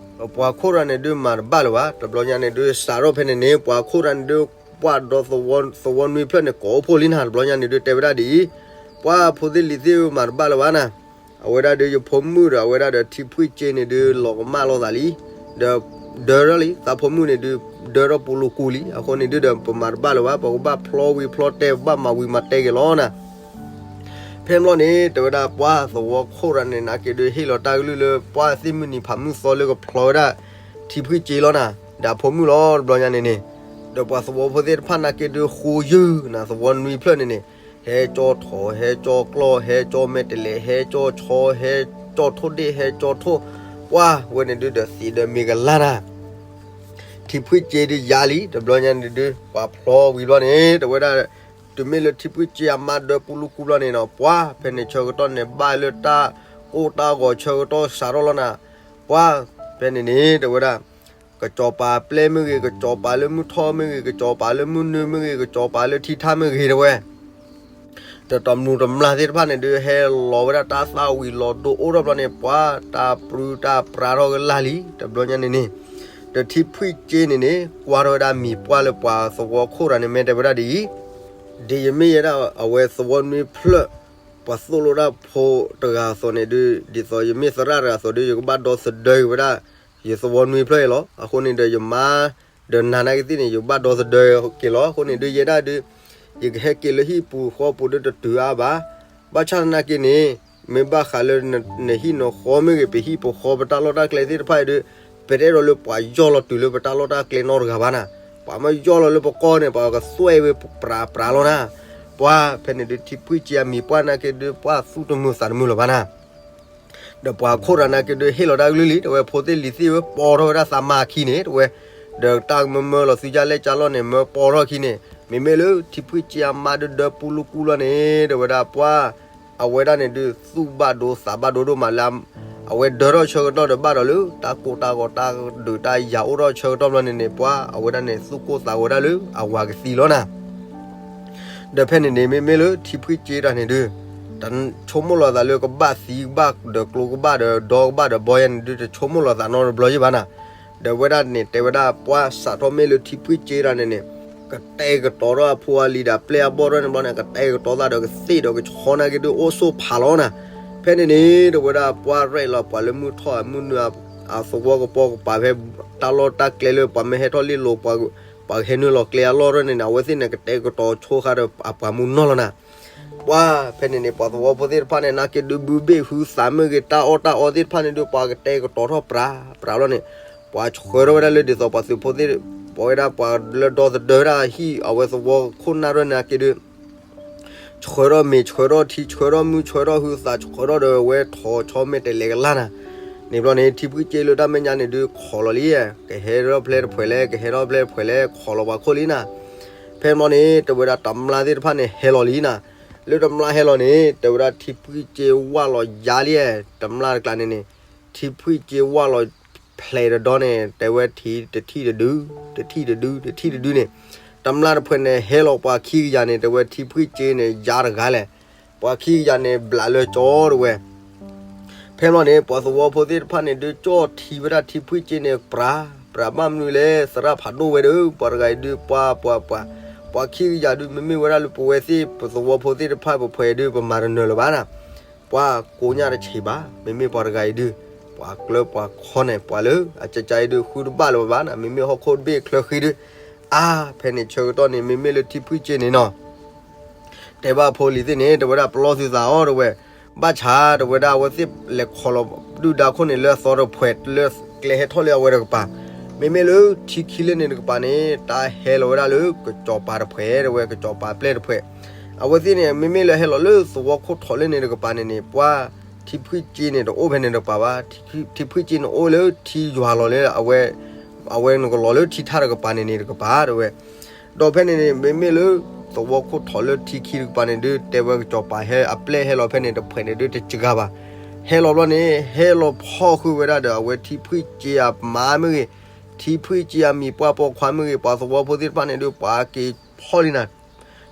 ပှၤခိၣ်ရၤန့ၣ်ဒုးမၤတဘၣ်လၢၤဘၣ်. တဘျီညါန့ၣ်ဒုး စးထီၣ်ဖဲန့ၣ်န့ၣ် ပှၤခိၣ်ရၤန့ၣ်ဒုး ပှၤဒီသဝီ သဝီနွံဖျၢၣ်န့ၣ် ကိးအိၣ်ဖှိၣ်လံနၤ. တဘျီညါန့ၣ်ဒုး တဲဝဲဒၣ်ဒ်အံၤ, ပှၤဖိသ့ၣ်လံၤသ့ၣ်ဧၢ မၤတဘၣ်လၢၤဘၣ်နၤ. အဝဲဒၣ်ဒီးယဖိမုၣ်ဒီး အဝဲဒၣ်ဒီးထံဖှံၣ်ကၠ့န့ၣ်ဒုး လီၤကမၣ်လိာ်သးလံ, ဒီး ဒၢထီၣ်လံ သးဖိမုၣ်န့ၣ်ဒုး ဒၢထီၣ်ပူၤလူၤကူၤလံ. အဃိန့ၣ်ဒုးဒီး ပမၤတဘၣ်လၢၤဘၣ်, ပကဘၣ်ဖျီဝံၤဖျီတဲာ် ပဘၣ်မၤဝံၤမၤတဲာ်က့ၤလီၤနၤ. ဖဲန့ၣ်ဘျီန့ၣ် တဲဝဲဒၣ်ပှၤသဝီခိၣ်ရၤန့ၣ် နာ်က့ဒုး ဟ့ၣ်လီၤတၢ်ကလုၢ်လၢ ပှၤသ့ၣ်မုၢ်နံၤဖးမုၢ်သီလၢကဖျီဝဲဒၣ် ထံဖှံၣ်ကၠ့လီၤနၤ, ဒီးအဖိမုၣ်လီၤ တဘျီညါန့ၣ်န့ၣ်, ဒီးပှၤသဝီဖိသ့ၣ်တဖၣ်နာ်က့ဒုး ဃိယုၢ်နၤ သဝီနွံဖျၢၣ်န့ၣ်န့ၣ်, ဟဲကၠီထီၣ် ဟဲကၠီကျီၢ် ဟဲကၠီမဲာ်တဲးလဲး ဟဲကၠီဆီ ဟဲကၠီထိၣ်ဒ့ၣ် ဟဲကၠီထိၣ်, ပှၤဝဲန့ၣ်ဒုးဒီးသံးဒီးမ့ၢ်ကလါနၤ ထံဖှံၣ်ကၠ့ဒုးယါလံ. တဘျီညါန့ၣ်ဒုး ပှၤဖျီဝံၤဘျီန့ၣ် တဲဝဲဒၣ်, တုၤမ့ၢ်လၢထံဖှံၣ်ကၠ့အမါဒၢပူၤလူၤကူၤဘျီန့ၣ်နီၤ, ပှၤဖဲန့ၣ်ဆၢကတီၢ်န့ၣ် ဘၣ်လၢတၢ်ကိၢ်တၢ်ဂီၤဆၢကတီၢ်စးထီၣ်လီၤနၤ, ပှၤဖဲန့ၣ်န့ၣ် တဲဝဲဒၣ် ကစီၤပၤပျဲၢ်မ့ၢ်ဂ့ၤ, ကစီၤပၤလၢမုၢ်ထီၣ်မ့ၢ်ဂ့ၤ, ကစီၤပၤလၢမုၢ်နုာ်မ့ၢ်ဂ့ၤ, ကစီၤပၤလၢထံထၣ်မ့ၢ်ဂ့ၤတဲဝဲ ဒီးတမျူးတမျၢ်သ့ၣ်တဖၣ်န့ၣ်ဒုး ဟဲလီၤဝဲဒၣ်တၢ်သၣ်ဝံၤလီၤဒိအိၣ်ထီၣ်ဘျီန့ၣ် ပှၤတၢ်ပြူတၢ်ပြါထီၣ်ကလၢ်လံ တဘျီညါန့ၣ်န့ၣ်, ဒီးထံဖှံၣ်ကၠ့န့ၣ်န့ၣ် ကွၢ်ထီၣ်ဝဲဒၣ်မံၤပှၢ်လၢပှၤသဝီခိၣ်ရၤန့ၣ် မ့ၢ်တဲဝဲဒၣ်ဒ်အံၤ, ဒ်ယမ့ၢ်ယဲဒၣ်အဝဲသဝီနွံဖျၢၣ် ပှၤသိၣ်လိတၢ်ဖိတဂၤအသိးန့ၣ်ဒုး ဒ်သိးယမ့ၢ်သရၣ်တဂၤအသိးဒုး ယကဘၣ်ဒီသဒၢက့ၤဝဲဒၣ် ယသဝီနွံဖျၢၣ်အံၤလီၤ. အဃိန့ၣ်ဒီးယမါ ဒီးနၤနာ်က့သ့ၣ်န့ၣ် ယဘၣ်ဒီသဒၢက့ၤလီၤ. အဃိန့ၣ်ဒုး ယဲဒၣ်ဒုး ယကဟဲက့ၤလၢဟံၣ်ပူၤဃီပူၤဒုးတတုၤအါဘၣ်. ဘၣ်ဆၣ်သနာ်က့န့ၣ် မ့ၢ်ဘၣ်ဃးလၢနဟံၣ်နဃီမ့ၢ်ဂ့ၤ ပဟံၣ်ပဃီပတၢ်လီၢ်တၢ်ကျဲသ့ၣ်တဖၣ်အံၤဒုး ပတအဲၣ်ဒိးလၢပှၤယီၢ်လီၤတုၤလၢပတၢ်လီၢ်တၢ်ကျဲနီတဂၤဘၣ်နၤ. ပှၤမ့ၢ်ယီၢ်လီၤလၢပကီၢ်န့ၣ် ပှၤကသွဲၣ်ဝဲပြးပြးလီၤနၤ. ပှၤဖဲန့ၣ်ဒုး ထံဖှံၣ်ကၠ့အမံၤပှၢ်နာ်က့ဒုး ပှၤသူၣ်တမုာ်သးတမုာ်လၢၤဘၣ်နၤ. ဒီးပှၤခိၣ်ရၤနာ်က့ဒုး ဟ့ၣ်လီၤတၢ်ကလုၢ်လံ တဲဝဲ ဖိသ့ၣ်လံၤသ့ၣ်ဧၢ ပိာ်ထီၣ်ဝဲဒၣ်သးမါအခံန့ၣ် တဲဝဲ, ဒီးတၢ်ကမၢမၢလီၤသုယၢ်လဲၢ်ကၢ်လီၢ်န့ၣ် မၢပိာ်ထီၣ်အခံန့ၣ် မ့မ့ၢ်လၢထံဖှံၣ်ကၠ့အမါဒုးဒၢပူၤလူၤကူၤလီၤန့ၣ် တဲဝဲဒၣ်ပှၤ အဝဲဒၣ်န့ၣ်ဒုး သူၣ်ဘၣ်ဒိသးဘၣ်ဒိဒိၣ်မးလၢ အဝဲဒၢထီၣ်ဆၢကတီၢ်ဒီးဘၣ်ဒီးလၢ တၢ်ကိၢ်တၢ်ဂီၤတၢ်ဒုးတၢ်ယၤအိၣ်ထီၣ်ဆၢကတီၢ်ဘျီန့ၣ်န့ၣ် ပှၤအဝဲဒၣ်န့ၣ် သူၣ်ကိၢ်သးဂီၤဝဲဒၣ်လၢအဝၤကသံလီၤနၤ. ဒီးဖဲန့ၣ်န့ၣ် မ့မ့ၢ်လၢထံဖှံၣ်ကၠ့တၢ်န့ၣ်ဒုး တဆိကမိၣ်လီၤသးလၢကဘၣ်သံကဘၣ်ဒီးကျိကဘၣ်ဒီးဒီကဘၣ်ဒီးဘီယဲန့ၣ်ဒုး တဆိကမိၣ်လီၤသးနီတဘျီယံၤဘၣ်နၤ. ဒီးဝဲဒၣ်န့ၣ် တဲဝဲဒၣ်ပှၤစးထီၣ်မ့ၢ်လၢထံဖှံၣ်ကၠ့တၢ်န့ၣ်န့ၣ် ကတဲာ်ကတီၤထီၣ်အဖိအလံၤဒီးအပျဲၢ်အဘီၣ်ထီၣ်န့ၣ်ဘျီန့ၣ် ကတဲာ်ကတီၤသးဒီးကသ့ၣ်ဒီးကဆီနာ်က့ဒုးအိၣ်ဆိၣ်ဖးလီၤနၤ. ဖဲန့ၣ်န့ၣ် တဲဝဲဒၣ်ပှၤရဲၣ်လီၤပှၤလၢမုၢ်ထီၣ်မုၢ်နုာ်အသဝီကပိာ်ကပၤဖဲ တၢ်လီၢ်တၢ်ကျဲလၢပှၤမ့ၢ်ဟဲထီၣ်လ့ၣ်လိၤ ပှၤကဟဲနုာ်လီၤကျဲအလီၢ်ထီၣ်န့ၣ်န့ၣ် အဝဲသ့ၣ်န့ၣ် ကတဲာ်ကတီၤဆိဃါဒီးအပှၤမုၢ်နီၢ်လီၤနၤ. ပှၤဖဲန့ၣ်န့ၣ် ပှၤသဝီဖိသ့ၣ်တဖၣ်န့ၣ် နာ်က့ဒုးဘုဘ့ၣ်ဟုသးမ့ၢ်ဂ့ၤ တၢ်အီၣ်တၢ်အီသ့ၣ်တဖၣ်န့ၣ်ဒုး ပှၤကတဲာ်ကတီၤထီၣ်ပြးပြးလီၤန့ၣ် ပှၤဆှၢထီၣ်ဝဲဒၣ်လၢဒ်သိးပှၤသုးဖိသ့ၣ် ပဝဲဒၣ်ပှၤလၢဒီသဒၢဝဲဒၣ်ဟံၣ်အဝဲသဝီခိၣ်နၢ်ထီၣ်နာ်က့ဒုး ဆှၢထီၣ်မ့ၤ ဆှၢထီၣ်ထံ ဆှၢထီၣ်မုၢ် ဆှၢထီၣ်ဟုသး ဆှၢထီၣ်ဒီးဝဲထိးဆီမဲာ်တဲးလဲးကလါနၤ. န့ၣ်ဘျီန့ၣ် ထံဖှံၣ်ကၠ့လၢတၢ်မဲာ်ညါန့ၣ်ဒုး ခိးလီၤလံ, ကဟဲထီၣ်ဖဲတဖှဲးလဲၣ် ကဟဲထီၣ်ဖဲတဖှဲးလဲၣ် ခိးလီၤပှၤခိၣ်လံနၤ. ဖဲန့ၣ်ဘျီန့ၣ် တဲဝဲဒၣ်တမျၢ်သ့ၣ်တဖၣ်န့ၣ် ဟဲလီၤလံနၤ. လၢတမျၢ်ဟဲလီၤန့ၣ် တဲဝဲဒၣ်ထံဖှံၣ်ကၠ့ဝၢ်လီၤယါလံ, တမျၢ်တကျါန့ၣ်န့ၣ် ထံဖှံၣ်ကၠ့ဝၢ်လီၤဖျဲးတဒီန့ၣ် တဲဝဲထံတထံၣ်တဒု, တထံၣ်တဒု တထံၣ်တဒုန့ၣ် တမျၢ်တဖှဲးန့ၣ် ဟဲလီၤပှၤခံကယၤန့ၣ် တဲဝဲထံဖှံၣ်ကၠ့န့ၣ် ယါတဂၤလဲၣ်. ပှၤခံကယၤန့ၣ် ဘျးလၢကၠီတဲဝဲ. ဖဲန့ၣ်ဘျီန့ၣ် ပှၤသဝီဖိသ့ၣ်တဖၣ်န့ၣ် ဒုးကၠီၣ်ထံဝဲဒၣ်ထံဖှံၣ်ကၠ့န့ၣ် ပြး, ပြးဘၣ်မနုၤလဲၣ် သရၣ်ဖးဒိၣ်ဝဲဒီး ပှၤတဂၤအံၤဒုး ပှၤ ပှၤ ပှၤခံကယၤဒုး မ့မ့ၢ်ဝဲဒၣ်လၢပဝဲသ့ၣ် ပသဝီဖိသ့ၣ်တဖၣ် ပဖှဲးဒုး ပမၤတနၢၤလၢၤဘၣ်နၤ. ပှၤကိးညါတဆံးဘၣ်, မ့မ့ၢ်ပှၤတဂၤအံၤဒုး ပှၤကျၢပှၤခီန့ၣ် ပှၤလၢအကကါအံၤဒုး ဃုတဘၣ်လၢၤဘၣ်နၤ, မ့မ့ၢ်ဟီၣ်ခိၣ်တဘ့ၣ်ချၢဃံဒုး, အါ ဖဲန့ၣ်ဆၢကတီၢ်န့ၣ် မ့မ့ၢ်လၢထံဖှံၣ်ကၠ့န့ၣ်နီၤ တဲဘၣ်ဖိလံၤသ့ၣ်န့ၣ် တဲဝဲဒၣ်ပလီၢ်သုသးအီၤတဲဝဲ, ဘၣ်ဆၣ်တဲဝဲဒၣ်အဝဲသ့ၣ်လဲၤခိးလီၤဒုၣ်ဒါခိၣ်န့ၣ် လၢအသီတဖှဲးလၢကျဲဟဲထီၣ်လၢအဝဲတကပၤ, မ့မ့ၢ်လၢထံခံလၢန့ၣ်တကပၤန့ၣ် တၢ်ဟဲလီၤဝဲဒၣ်လၢကစီၤပၤတဖှဲးတဲဝဲ ကစီၤပၤပျဲၢ်တဖှဲး, အဝဲသ့ၣ်န့ၣ် မ့မ့ၢ်လၢဟဲလီၤလၢသဝီခိၣ်ထီၣ်လၢန့ၣ်တကပၤန့ၣ်န့ၣ် ပှၤထံဖှံၣ်ကၠ့န့ၣ် တအိၣ်ဖဲန့ၣ်တကပၤဘၣ်, ထံဖှံၣ်ကၠ့န့ၣ်အိၣ်လၢထံယွၤလီၤလၢအဝဲ အဝဲနကလီၤလၢထံထၣ်တကပၤန့ၣ်န့ၣ်တကပၤတဲဝဲ ဒီးဖဲန့ၣ်န့ၣ် မ့မ့ၢ်လၢသဝီခိၣ်ထီၣ်လၢထံခံတကပၤန့ၣ်ဒုး တဲဝဲကစီၤပၤဟဲအပျဲၢ်ဟဲလီၤဖဲန့ၣ်တဖှဲးန့ၣ်ဒုးတစှၤဘၣ်, ဟဲလီၤဘျီန့ၣ် ဟဲလီၤဖီၣ်ဃုာ်ဝဲဒၣ်ဒီးအဝဲထံဖှံၣ်ကၠ့အမါမ့ၢ်ဂ့ၤ, ထံဖှံၣ်ကၠ့အမံၤပှၢ်ပိာ်ခွါမ့ၢ်ဂ့ၤ, ပှၤသဝီဖိသ့ၣ်တဖၣ်န့ၣ်ဒုး ပှၤက့ၤဖီၣ်လံနၤ,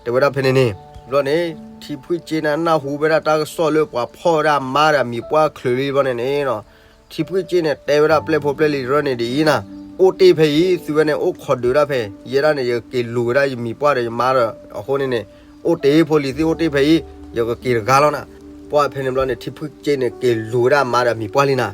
တဲဝဲဒၣ်ဖဲန့ၣ်န့ၣ် ဘျီန့ၣ် ထံဖှံၣ်ကၠ့န့ၣ် နၢ်ဟူဝဲဒၣ်တၢ်ကစီၣ်လၢပှၤဖီၣ်ဝဲဒၣ်အမါဒီးအမံၤပှၢ်ချုးလံဘျီန့ၣ်န့ၣ်, ထံဖှံၣ်ကၠ့န့ၣ် တဲဝဲဒၣ်ပျဲၢ်ဖိပျဲၢ်လံၤတရၢန့ၣ်ဒ်အံၤနၤ, အိၣ်တ့ၢ်ဖဲအံၤ သုဝဲန့ၣ်အိၣ်ခိးဒုးဒၣ်ဖဲ ယဲဒၣ်န့ၣ် ယက့ၤလူၤဝဲဒၣ်ယမံၤပှၢ်ဒီးယမါဒီး အဃိန့ၣ်န့ၣ် အိၣ်တ့ၢ်ဖိလံၤသ့ၣ်အိၣ်တ့ၢ်ဖဲအံၤ ယကက့ၤတဂၤလီၤနၤ. ပှၢ်ဖဲန့ၣ်ဘျီန့ၣ် ထံဖှံၣ်ကၠ့န့ၣ် က့ၤလူၤဝဲဒၣ်အမါဒီးအမံၤပှၢ်လံနၤ,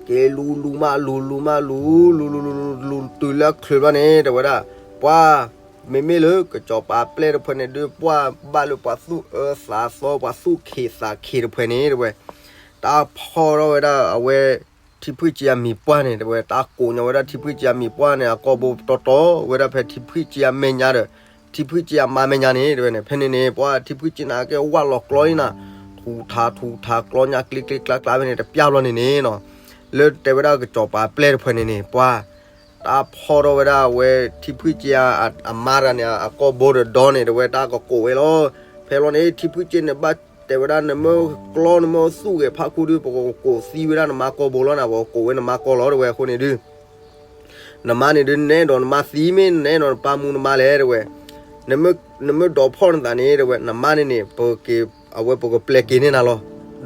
က့ၤလူၤလူၤမးလူၤလူၤမးလူၤ လူၤလူၤလူၤလူၤတုၤလၢချုးဘျီန့ၣ် တဲဝဲဒၣ် ပှၢ် မ့မ့ၢ်လၢကစီၤပၤပျဲၢ်တဖုန့ၣ်ဒုး ပှၢ်ဘၣ်လၢပှၤသူၣ်အၢသးသီ ပှၤသူၣ်ခံးသးခံးတဖုန့ၣ် တဲဝဲ တၢ်ဖီၣ်ထီၣ်ဝဲဒၣ်အဝဲ ထံဖှံၣ်ကၠ့အမံၤပှၢ်န့ၣ် တဲဝဲ တၢ်ကိးညီဝဲဒၣ်ထံဖှံၣ်ကၠ့အမံၤပှၢ်န့ၣ် အကိာ်ဘိတီတီဝဲဒၣ်ဖဲထံဖှံၣ်ကၠ့အမဲာ်ညါဒီး ထံဖှံၣ်ကၠ့အမါမဲာ်ညါန့ၣ် တဲဝဲန့ၣ် ဖဲန့ၣ်န့ၣ် ပှၢ်ထံဖှံၣ်ကၠ့န့ၣ် ကဲဝၣ်လီၤကျီလံနၤ, ထူးထါထူးထါကျီညါကျ့ကျ့ကျါကျါဖဲန့ၣ် တပျၢ်ဘျီန့ၣ်န့ၣ်နီၤ, လၢတဲဝဲဒၣ်ကစီၤပၤပျဲၢ်တဖုန့ၣ်န့ၣ် ပှၢ် တၢ်ဖီၣ်ထီၣ်ဝဲဒၣ်အဝဲထံဖှံၣ်ကၠ့အမါတဂၤန့ၣ် အကိာ်ဘိဒီးဒီန့ၣ် တဲဝဲတၢ်ကကိးဝဲလီၤ. ဖဲလီၤန့ၣ် ထံဖှံၣ်ကၠ့န့ၣ် ဘၣ်တဲဝဲဒၣ် နမ့ၢ်ကျီနမ့ၢ်သူၣ်ဂဲၤဖးခူဒုး ပကကိးသံဝဲဒၣ်နမါကိာ်ဘိလီၤနၤ, ပကကိးဝဲနမါကိာ်လီၤ တဲဝဲအဃိန့ၣ်ဒုး နမါန့ၣ်ဒုး နအဲၣ်ဒိးနမါသံမ့ၢ် နအဲၣ်ဒိးနပၢ်မူနမါလဲၣ် တဲဝဲ, နမ့ၢ်ဒိးဖီၣ်နသးန့ၣ် တဲဝဲ နမါန့ၣ်န့ၣ် ပက့ၤ အဝဲပကပျဲက့ၤန့ၢ်နၤလီၤ.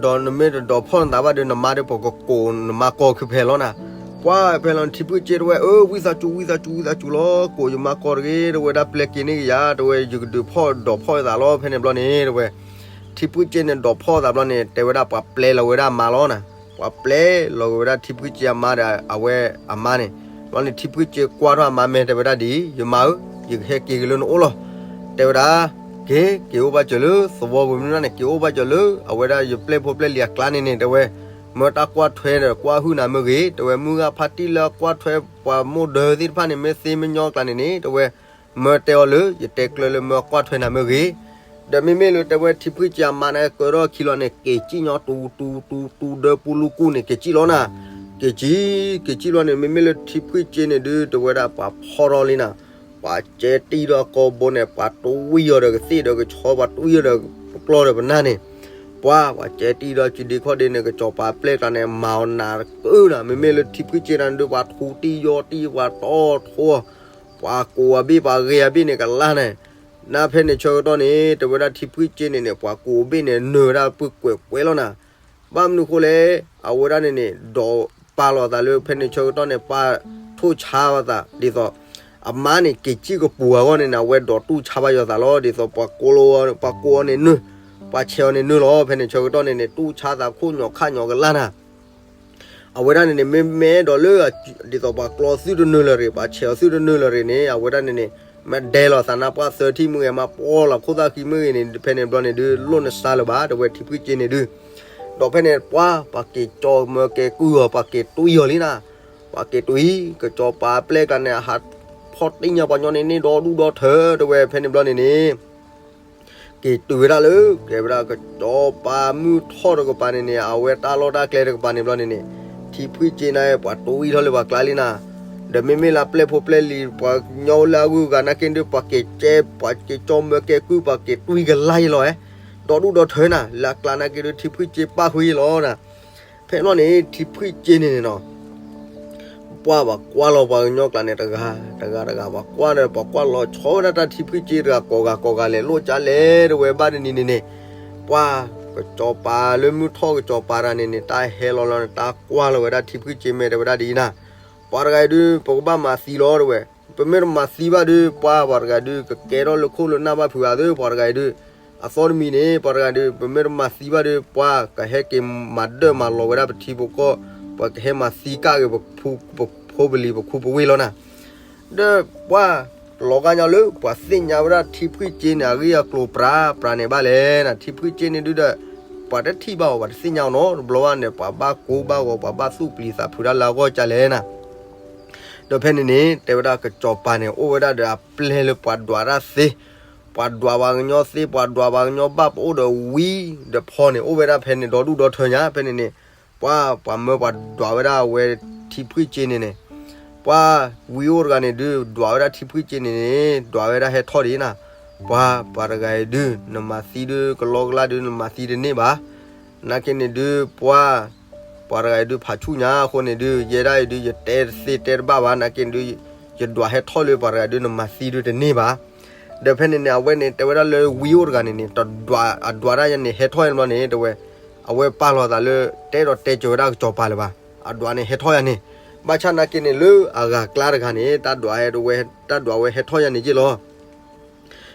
ဒီးနမ့ၢ်တဒိးဖီၣ်နသးဘၣ်ဒီး နမါဒီးပကကိးနမါကိာ်ခုဖဲလီၤနၤ. ပှၢ်ဖဲလီၤန့ၣ် ထံဖှံၣ်ကၠ့တဲဝဲ အၢ ဝံသးစူၤ ဝံသးစူၤ ဝံသးစူၤလီၤ, ကိးယမါကိာ်တဂ့ၤ တဲဝဲဒၣ် ပျဲက့ၤန့ၢ်ကယၤ တဲဝဲ ယကဒုးဖီၣ်ဒိးဖီၣ်သးလီၤ ဖဲန့ၣ်ဘျီန့ၣ် တဲဝဲ ထံဖှံၣ်ကၠ့န့ၣ် ဒိးဖီၣ်သးဘျီန့ၣ် တဲဝဲဒၣ်ပှၤပျဲလီၤဝဲဒၣ်အမါလီၤနၤ. ပှၤပျဲလီၤက့ၤဝဲဒၣ်ထံဖှံၣ်ကၠ့အမါဒီးအဝဲအမါန့ၣ်, ဘျီန့ၣ် ထံဖှံၣ်ကၠ့ကွၢ်ထီၣ်အမါမဲာ်တဲဝဲဒၣ်ဒ်အံၤ, ယမါဧၢ, ယကဟဲက့ၤက့ၤလၢနအိၣ်လီၤ. တဲဝဲဒၣ်, က့ၤ က့ၤအိၣ်ဘၣ်စၢၤလၢသဝီပူၤမနုၤန့ၣ် က့ၤအိၣ်ဘၣ်စၢၤလၢ အဝဲဒၣ်ယပျဲၢ်ဖိပျဲၢ်လံၤအကျါန့ၣ်န့ၣ် တဲဝဲ, မၢတၢ်ကွၢ်ထွဲဒီးကွၢ်ဟုၣ်နၤမ့ၢ်ဂ့ၤ, တဲဝဲ မုၢ်ဂၤဖါတံၢ်လၢအကွၢ်ထွဲပှၤမိၢ်ဒၢသ့ၣ်တဖၣ်န့ၣ် မ့ၢ်သ့မ့ၢ်ညီအကျါန့ၣ်န့ၣ် တဲဝဲ မၢတဲအီၤလၢ ယတဲကျၢၤလၢမၢအကွၢ်ထွဲနၤမ့ၢ်ဂ့ၤ, ဒီးမ့မ့ၢ်လၢတဲဝဲထံဖှံၣ်ကၠ့အမါန့ၣ် ကၢထီၣ်ခံလီၤန့ၣ် က့ၤစံၣ်ညီတူတူတူတူဒၢပူလူကူၣ်န့ၣ် က့ၤစံၣ်လီၤနၤ. က့ၤစံၣ်, က့ၤစံၣ်လီၤန့ၣ် မ့မ့ၢ်လၢထံဖှံၣ်ကၠ့န့ၣ်ဒုး တဲဝဲဒၣ်ပှၤဖီၣ်ထီၣ်လံနၤ. ပှၤကဲတံၢ်ဒီးကိာ်ဘိန့ၣ် ပှၤတွံၢ်အီၤဒီးကသ့ၣ်ဒီးကဆီ ပှၤတွံၢ်အီၤဒီးပကျီၢ်ဒီးပနၢ်န့ၣ်, ပှၤ ပှၤကဲတံၢ်ဒီးကဒံခီၣ်ဒ့န့ၣ် ကစီၤပၤပျဲၢ်ကျါန့ၣ် မၤအီၤနးတကုၢ်နၤ. မ့မ့ၢ်လၢထံဖှံၣ်ကၠ့န့ၣ်ဒုး ပှၤထူတံၢ်ယီၢ်တံၢ် ပှၤတီထီ ပှၤကိးအဘ့ၣ်ပှၤဂ့ၤအဘ့ၣ်န့ၣ်ကလါန့ၣ်, နဖဲန့ၣ်ဆၢကတီၢ်န့ၣ် တဲဝဲဒၣ်ထံဖှံၣ်ကၠ့န့ၣ်န့ၣ် ပှၤကိးအဘ့ၣ်န့ၣ် နၢၤဝဲဒၣ်ပှ့ၤကွဲးကွဲးလီၤနၤ. ဘၣ်မနုၤဃိလဲၣ်, အဝဲဒၣ်န့ၣ်န့ၣ် ဒီးပာ်လီၤသးလၢဖဲန့ၣ်ဆၢကတီၢ်န့ၣ် ပှၤထိၣ်ဆါဝဲသးဒ်သိး အမါန့ၣ် က့ၤစံၣ်ကပူၤအဂီၢ်န့ၣ်န့ၣ် အဝဲဒီးတူၢ်ဆါဘၣ်ယီၤသးလီၤ. ဒ်သိးပှၤကိးလီၤ, ပှၤကိးအီၤန့ၣ်နၢၤ, ပှၤဆဲးအီၤန့ၣ်နၢၤလီၤ. ဖဲန့ၣ်ဆၢကတီၢ်န့ၣ်န့ၣ် တူၢ်ဆါသးခိၣ်ညီၣ်ခၣ်ညီၣ်ကလါနၤ. အဝဲဒၣ်န့ၣ်န့ၣ် မ့မ့ၢ်အဲၣ်ဒိးလၢ ဒ်သိးပှၤကျီသုတနၢၤလၢၤရ့ၣ် ပှၤဆဲးအီၤသုတနၢၤလၢၤရ့ၣ်န့ၣ် အဝဲဒၣ်န့ၣ်န့ၣ် မ့ၢ်ဒဲလီၤသးနါပှၢ်သၢထံၣ်မ့ၢ်ဂ့ၤ မ့ၢ်ပီလီၤခိၣ်သၣ်ဃံမ့ၢ်ဂ့ၤန့ၣ် ဖဲန့ၣ်ဘျီန့ၣ်ဒုး လိၣ်နစါလၢၤဘၣ် တဲဝဲထံဖှံၣ်ကၠ့န့ၣ်ဒုး. ဒီးဖဲန့ၣ်ပှၤ ပှၤက့ၤကၠီမၢကဲကုၢ်အီၤ ပှၤက့ၤတွံၢ်အီၤလံနၤ. ပှၤက့ၤတွံၢ် ကစီၤပၤပျဲၢ်ကျါန့ၣ် အဟးဖီၣ်တံၢ်ညါပှၤညီန့ၣ်န့ၣ် ဒီဒူၣ်ဒီထၢ တဲဝဲဖဲန့ၣ်ဘျီန့ၣ်န့ၣ် က့ၤတုၤဝဲဒၣ်လၢ ကဲဝဲဒၣ်ကစီၤပၤမုၢ်ထီၣ်တကပၤန့ၣ်န့ၣ် အဝဲတၢ်လီၢ်တၢ်ကျဲတကပၤန့ၣ်ဘျီန့ၣ်န့ၣ် ထံဖှံၣ်ကၠ့န့ၣ် ပှၤတွံၢ်ထီၣ်လၢပှၤကျါလံနၤ. ဒီးမ့မ့ၢ်လၢပျဲၢ်ဖိပျဲၢ်လံၤ ပှၤညီလၢအဂုၤအဂၤနာ်က့ဒုး ပှၤက့ၤကဲ ပှၤက့ၤကၠီမၢကဲကုၢ် ပှၤက့ၤတွံၢ်ကလါယလီၤဝဲ ဒီဒူၣ်ဒီထၢနၤ လၢအကျါနာ်က့ဒုး ထံဖှံၣ်ကၠ့ပၣ်ဃုာ်ယလီၤနၤ. ဖဲလီၤန့ၣ် ထံဖှံၣ်ကၠ့န့ၣ်န့ၣ်နီၤ ပှၤဘၣ်ကွၢ်လီၤပှၤကညီကျါန့ၣ် တဂၤ တဂၤတဂၤ ပှၤကွၢ်ဒီး ပှၤကွၢ်လီၤဆီဝဲဒၣ်တၢ်ထံဖှံၣ်ကၠ့တဂၤ ကိးဂၤကိးဂၤလဲၤလိၣ်ကၠါလဲၣ် တဲဝဲဘၣ်တနံၤန့ၣ်န့ၣ် ပှၤ ကစီၤပၤလၢမုၢ်ထီၣ်ကစီၤပၤတဂၤန့ၣ်န့ၣ် တၢ်ဟဲလီၤလီၤန့ၣ် တၢ်ကွၢ်လီၤဝဲဒၣ်ထံဖှံၣ်ကၠ့ မ့ၢ်တဲဝဲဒၣ်ဒ်အံၤနၤ ပှၤတဂၤအံၤဒုး ပကဘၣ်မၤသံလီၤ တဲဝဲ ပမ့ၢ်တမၤသံဘၣ်ဒုး ပှၤ ပှၤတဂၤအံၤဒုး ကကဲထီၣ်လၢခိၣ်လၢနၢ်ဘၣ်ဖုးဂၤသ့ ပှၤတဂၤအံၤဒုး အသီတမံၤန့ၣ် ပှၤတဂၤဒုး ပမ့ၢ်တမၤသံဘၣ်ဒုး ပှၤကဟဲက့ၤမၤဒၢၣ်မၤလီၤဝဲဒၣ်ပထံပကီၢ် ပှၤကဟဲမၤသံကၣ်က့ၤ ပဖိပလံၤပခူပဝ့ၢ်လီၤနၤ. ဒီးပှၤ လီၤဂာ်ညါလၢ ပှၤသ့ၣ်ညါဝဲဒၣ်ထံဖှံၣ်ကၠ့န့ၣ် အဂ့ၢ်အကျိၤပြး ပြးန့ၣ်ဘၣ်လဲၣ်နၤ ထံဖှံၣ်ကၠ့န့ၣ်ဒုးဒီး ပှၤတထံၣ်ဘၣ်အီၤ ပှၤတသ့ၣ်ညါအီၤနီတဘျီဘၣ်န့ၣ် ပှၤဘၣ်ကိၢ်ဘၣ်ဂီၤ ပှၤဘၣ်သူၣ်ပျံၤသးဖုးတၢ်လၢအဂီၢ်ကၠါလဲၣ်နၤ. ဒီးဖဲန့ၣ်န့ၣ် တဲဝဲဒၣ်ကစီၤပၤန့ၣ် အိၣ်ဝဲဒၣ်ဒီးအပျဲၢ်လၢပှၤဒွးတၢ်သ့, ပှၤဒွးပှၤကညီသ့, ပှၤဒွးပှၤကညီဘၣ်ပအိၣ်ဒီးဝံဒီးဖီန့ၣ် အိၣ်ဝဲဒၣ်ဖဲန့ၣ် ဒီဒူၣ်ဒီထၢညါ ဖဲန့ၣ်န့ၣ် ပှၤ ပှၤမၢပှၤဒွးဝဲဒၣ်အဝဲထံဖှံၣ်ကၠ့န့ၣ်န့ၣ် ပှၤဝံအိၣ်တဂၤန့ၣ်ဒုး ဒွးဝဲဒၣ်ထံဖှံၣ်ကၠ့န့ၣ်န့ၣ် ဒွးဝဲဒၣ်ဟဲထီၣ်ဒံးနၤ, ပှၤ ပှၤတဂၤအံၤဒုး နမၤသံဒုး ကလီကလါဒုး နမၤသံတန့ၢ်ဘၣ်. နာ်က့န့ၣ်ဒုး ပှၤ ပှၤတဂၤအံၤဒုး ဖးဆူၣ်ညါအဃိန့ၣ်ဒုး ယဲဒၣ်အံၤဒုး ယတဲတသ့တဲတဘၣ်ဘၣ် နာ်က့န့ၣ်ဒုး ယဒွးဟဲထီၣ်လၢပှၤတဂၤဒုး နမၤသံဒုးတန့ၢ်ဘၣ်. ဒီးဖဲန့ၣ်န့ၣ် အဝဲန့ၣ် တဲဝဲဒၣ်လၢဝံအိၣ်တဂၤန့ၣ်န့ၣ် တဒွး အဒွးဒၣ်ယၤန့ၣ် ဟဲထီၣ်ယၤန့ၣ်ဘျီန့ၣ် တဲဝဲ, အဝဲပာ်လီၤသးလၢ တအဲၣ်ဒိးတဲစၢၤဝဲဒၣ်ကစီၤပၤလၢၤဘၣ်, အဒွးန့ၣ်ဟဲထီၣ်ယၤန့ၣ်, ဘၣ်ဆၣ်နာ်က့န့ၣ် လၢအဂၤကျါတဂၤန့ၣ် တၢ်ဒွးဝဲ တၢ်ဒွးဝဲဟဲထီၣ်ယၤန့ၣ်ယ့ၢ်လီၤ.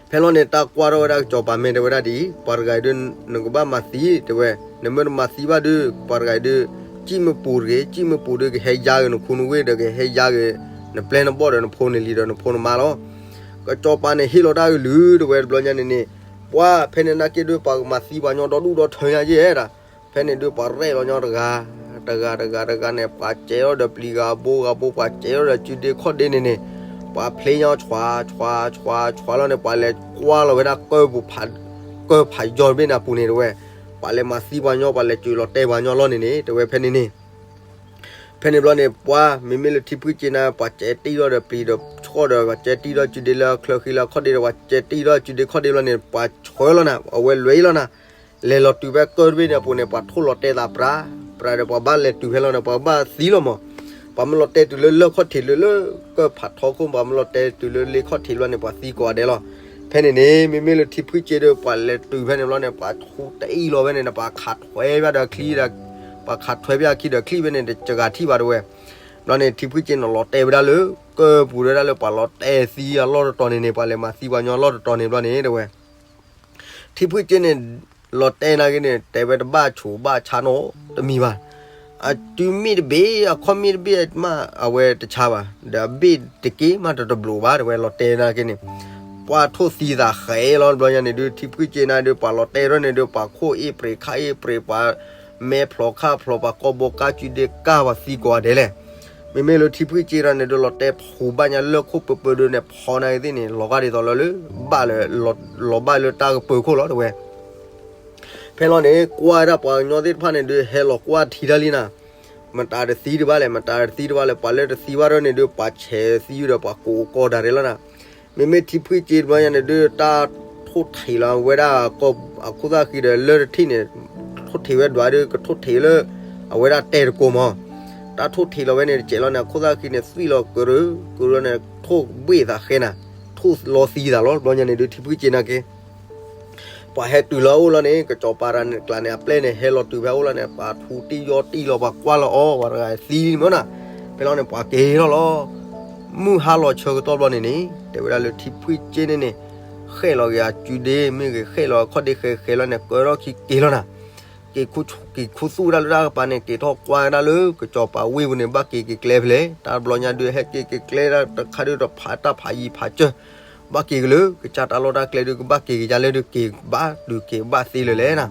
ဖဲလီၤန့ၣ် တၢ်ကွၢ်ထီၣ်ဝဲဒၣ်ကစီၤပၤမ့ၢ်တဲဝဲဒၣ်ဒ်အံၤ, ပှၤတဂၤအံၤဒုး နကဘၣ်မၤသံ တဲဝဲ, နမ့ၢ်တမၤသံဘၣ်ဒုး ပှၤတဂၤအံၤဒုး စံၣ်မ့ၢ်ပူၤတဂ့ၤ, စံၣ်မ့ၢ်ပူၤဒုး ကဟဲယါက့ၤနခူနဝ့ၢ်ဒီး ကဟဲယါက့ၤ နပျဲၢ်နဘီၣ်ဒီး နဖိနလံၤဒီး နဖိနမါလီၤ. ကစီၤပၤန့ၣ်ဟ့ၣ်လီၤတၢ်ကလုၢ် တဲဝဲတဘျီညါန့ၣ်န့ၣ်, ပှၤဖဲန့ၣ်နာ်က့ဒုး ပှၤကမၤသံပှၤညီဒီဒူၣ်ဒီထၢညါယဲဒၣ်. ဖဲန့ၣ်ဒုး ပှၤရဲၣ်လီၤညီတဂၤ တဂၤတဂၤတဂၤန့ၣ် ပှၤစဲးထီၣ်ဒီးပျံၤဂၤဘိဂၤဘိ ပှၤစဲးထီၣ်ဒီးစုဒ့ခီၣ်ဒ့န့ၣ်န့ၣ်, ပှၤဖျ့ညီ ဆွး ဆွး ဆွး ဆွးလီၤန့ၣ် ပှၤလဲၤကွၢ်လီၤဝဲဒၣ်ကၢၢ်ပူၤ ကၢၢ်ဖးယီၤတဘ့ၣ်န့ၣ်အပူၤန့ၣ်တဲဝဲ, ပှၤလဲၤမၤသံပှၤညီ ပှၤလဲၤစၢၤလီၤတဲာ်ပှၤညီလီၤန့ၣ်န့ၣ် တဲဝဲဖဲန့ၣ်န့ၣ် ဖဲန့ၣ်ဘျီန့ၣ် ပှၤမ့မ့ၢ်လၢထံဖှံကၠ့နၤ ပှၤစဲးတံၢ်ထီၣ်ဒီးပျံၤဒီးဆှီၣ်ဒီး ပှၤစဲးတံၢ်ထီၣ်စုဒ့လၢအချၢဃံလၢအခီၣ်ဒ့ဒီး ပှၤစဲးတံၢ်ထီၣ်စုဒ့ခီၣ်ဒ့ဘျီန့ၣ် ပှၤဆှၢလီၤနၤ အဝဲလွဲလီၤနၤ, လဲၤလီၤတုၤဖဲကၢၢ်တဘ့ၣ်န့ၣ်အပူၤန့ၣ် ပှၤထိၣ်လီၤတဲာ်သးပြး ပြးဒီးပှၤဘၣ်လဲၤတုၤဖဲလီၤန့ၣ် ပှၤဘၣ်သံလီၤမး, ပှၤမ့ၢ်လီၤတဲာ်တုၤလၢလၢၢ်ခီၣ်ထံးလၢလၢကၢၢ်ဖးထီခိၣ် ပှၤမ့ၢ်လီၤတဲာ်တုၤလၢလ့ခီၣ်ထံးဘျီန့ၣ် ပှၤသံကိးဂၤဒဲးလီၤ. ဖဲန့ၣ်န့ၣ် မ့မ့ၢ်လၢထံဖှံကၠ့ဒီး ပှၤလဲၤတုၤဖဲန့ၣ်ဘျီန့ၣ် ပှၤထူတအံၣ်လီၤဖဲန့ၣ်န့ၣ် ပှၤခးထွဲဖဲအခံဒီး ပှၤခးထွဲဖဲအခံဒီးချံဖဲန့ၣ် တစှၤထံၣ်ဘၣ်တဲဝဲ, ဘျီန့ၣ် ထံဖှံကၠ့န့ၣ်လီၤတဲာ်ဝဲဒၣ်လၢ ကၢၢ်ပူၤဝဲဒၣ်လၢပှၤလီၤတဲာ်သံအလီၢ်တတီၤန့ၣ်န့ၣ် ပှၤလဲၤမၤသံပှၤညီအလီၢ်တတီၤန့ၣ်ဘျီန့ၣ်တဲဝဲ ထံဖှံကၠ့န့ၣ် လီၤတဲာ်နာ်က့န့ၣ် တဲဝဲတဘၣ်ဆူးဘၣ်ဆါနီတမံၤဘၣ်. အစုမ့ၢ်တဘ့ၣ် အခီၣ်မ့ၢ်တဘ့ၣ်မး အဝဲတဆါဘၣ် ဒီးအဘ့ၣ်တက့ၢ်မးတတဘျိးဘၣ် တဲဝဲလီၤတဲာ်နာ်က့န့ၣ်, ပှၤထိၣ်သံသးဃဲလီၤတဘျီညါန့ၣ်ဒုး ထံဖှံကၠ့နၤဒုး ပှၤလီၤတဲာ်ထီၣ်န့ၣ်ဒုး ပှၤခိၣ်အ့ၣ်ပြ့းခါအ့ၣ်ပြ့း ပှၤမဲဖျိးခါဖျိး ပှၤကိာ်ဘိကါစုဒ့ကၢ် ပှၤသံကိးဂၤဒဲးလဲၣ်. မ့မ့ၢ်လၢထံဖှံကၠ့တဂၤန့ၣ်ဒုး လီၤတဲာ်ဖှူးဘၣ်ညါလၢခိၣ်ပၢၤပၢၤဒုးန့ၣ် ဖီနာ်က့သ့ၣ်န့ၣ် လီၤဂာ်ဒ်သိးလၢလၢ ဘၣ်လၢ လီၤဘၣ်လၢတၢ်ကပၢၤခိၣ်လီၤတဲဝဲ ဖဲလီၤန့ၣ် ကွၢ်ဝဲဒၣ်ပှၤကညီသ့ၣ်တဖၣ်န့ၣ်ဒုး ဟဲလီၤကွၢ်ထံတၢ်လံနၤ, မတၤတသံတဘၣ်လဲၣ် မတၤတသံတဘၣ်လဲၣ် ပှၤလၢတသံဘၣ်ထီၣ်န့ၣ်ဒုး ပှၤဆဲးသံဒီးပှၤကိးကီးဒၣ်ရဲၣ်လီၤနၤ. မ့မ့ၢ်ထံဖှံကၠ့တဘျီညါန့ၣ်ဒုး တၢ်ထိၣ်ထံးလီၤဝဲဒၣ် အခိၣ်သၣ်ဃံဒီးလၢတထံၣ်န့ၣ် ထိၣ်ထံးဝဲဒွးဒုး ကထိၣ်ထံးလၢ အဝဲဒၣ်တဲာ်တကိးမး တၢ်ထိၣ်ထံးလီၤဝဲန့ၣ်တစဲးလီၤန့ၣ် အခိၣ်သၣ်ဃံန့ၣ် သွံၣ်လီၤကရၢ ကရၢန့ၣ် ထိၣ်ဘှ့ၣ်သးဃဲနၤ, ထိၣ်လီၤသံသးလီၤ တဘျီညါန့ၣ်ဒုး ထံဖှံကၠ့နာ်က့ ပှၤဟဲတုၤလၢအအိၣ်လီၤန့ၣ် ကစီၤပၤတဂၤန့ၣ် ကျးန့ၣ် အပျဲၢ်န့ၣ် ဟဲလီၤတုၤဖဲအအိၣ်လီၤန့ၣ် ပှၤထူတံၢ်ယီၢ်တံၢ်လီၤ ပှၤကွၢ်လီၤအီၤ ပှၤတဂၤသံလံမ့ၢ်နၤ. ဖဲလီၤန့ၣ် ပှၤက့ၤထီၣ်လီၤ. မုၢ်ဟါလီၤဆၢကတီၢ်ဘျီန့ၣ်န့ၣ် တဲဝဲဒၣ်လၢထံဖှံကၠ့န့ၣ်န့ၣ် ဃဲၣ်လီၤက့ၤအစုဒ့ မ့ၢ်ဂ့ၤ ဃဲၣ်လီၤအခီၣ်ဒ့ဃဲဃဲလီၤန့ၣ် ကၢထီၣ်ခံက့ၤလီၤနၤ. က့ၤခူ က့ၤခူသူၣ်ဝဲဒၣ်လၢတၢ်ကပၤန့ၣ် က့ၤထီၣ်ကွၢ်ဝဲဒၣ်လၢကစီၤပၤဝ့ၢ်ပူၤန့ၣ် ဘၣ်က့ၤက့ၤကျဲဖဲလဲၣ်. တၢ်တဘျီညါဒုး ဟဲက့ၤက့ၤကျဲဒၣ်တခါဒုး တဖးတၢ်ဖးယံၤဖးစၢၤ ဘၣ်က့ၤက့ၤလၢ ကစၢ်တၢ်လီၢ်တၢ်ကျဲဒုး ကဘၣ်က့ၤက့ၤယါလဲၣ်ဒုး က့ၤဘၣ်ဒုးက့ၤဘၣ်သ့လၢၤလဲၣ်နၤ.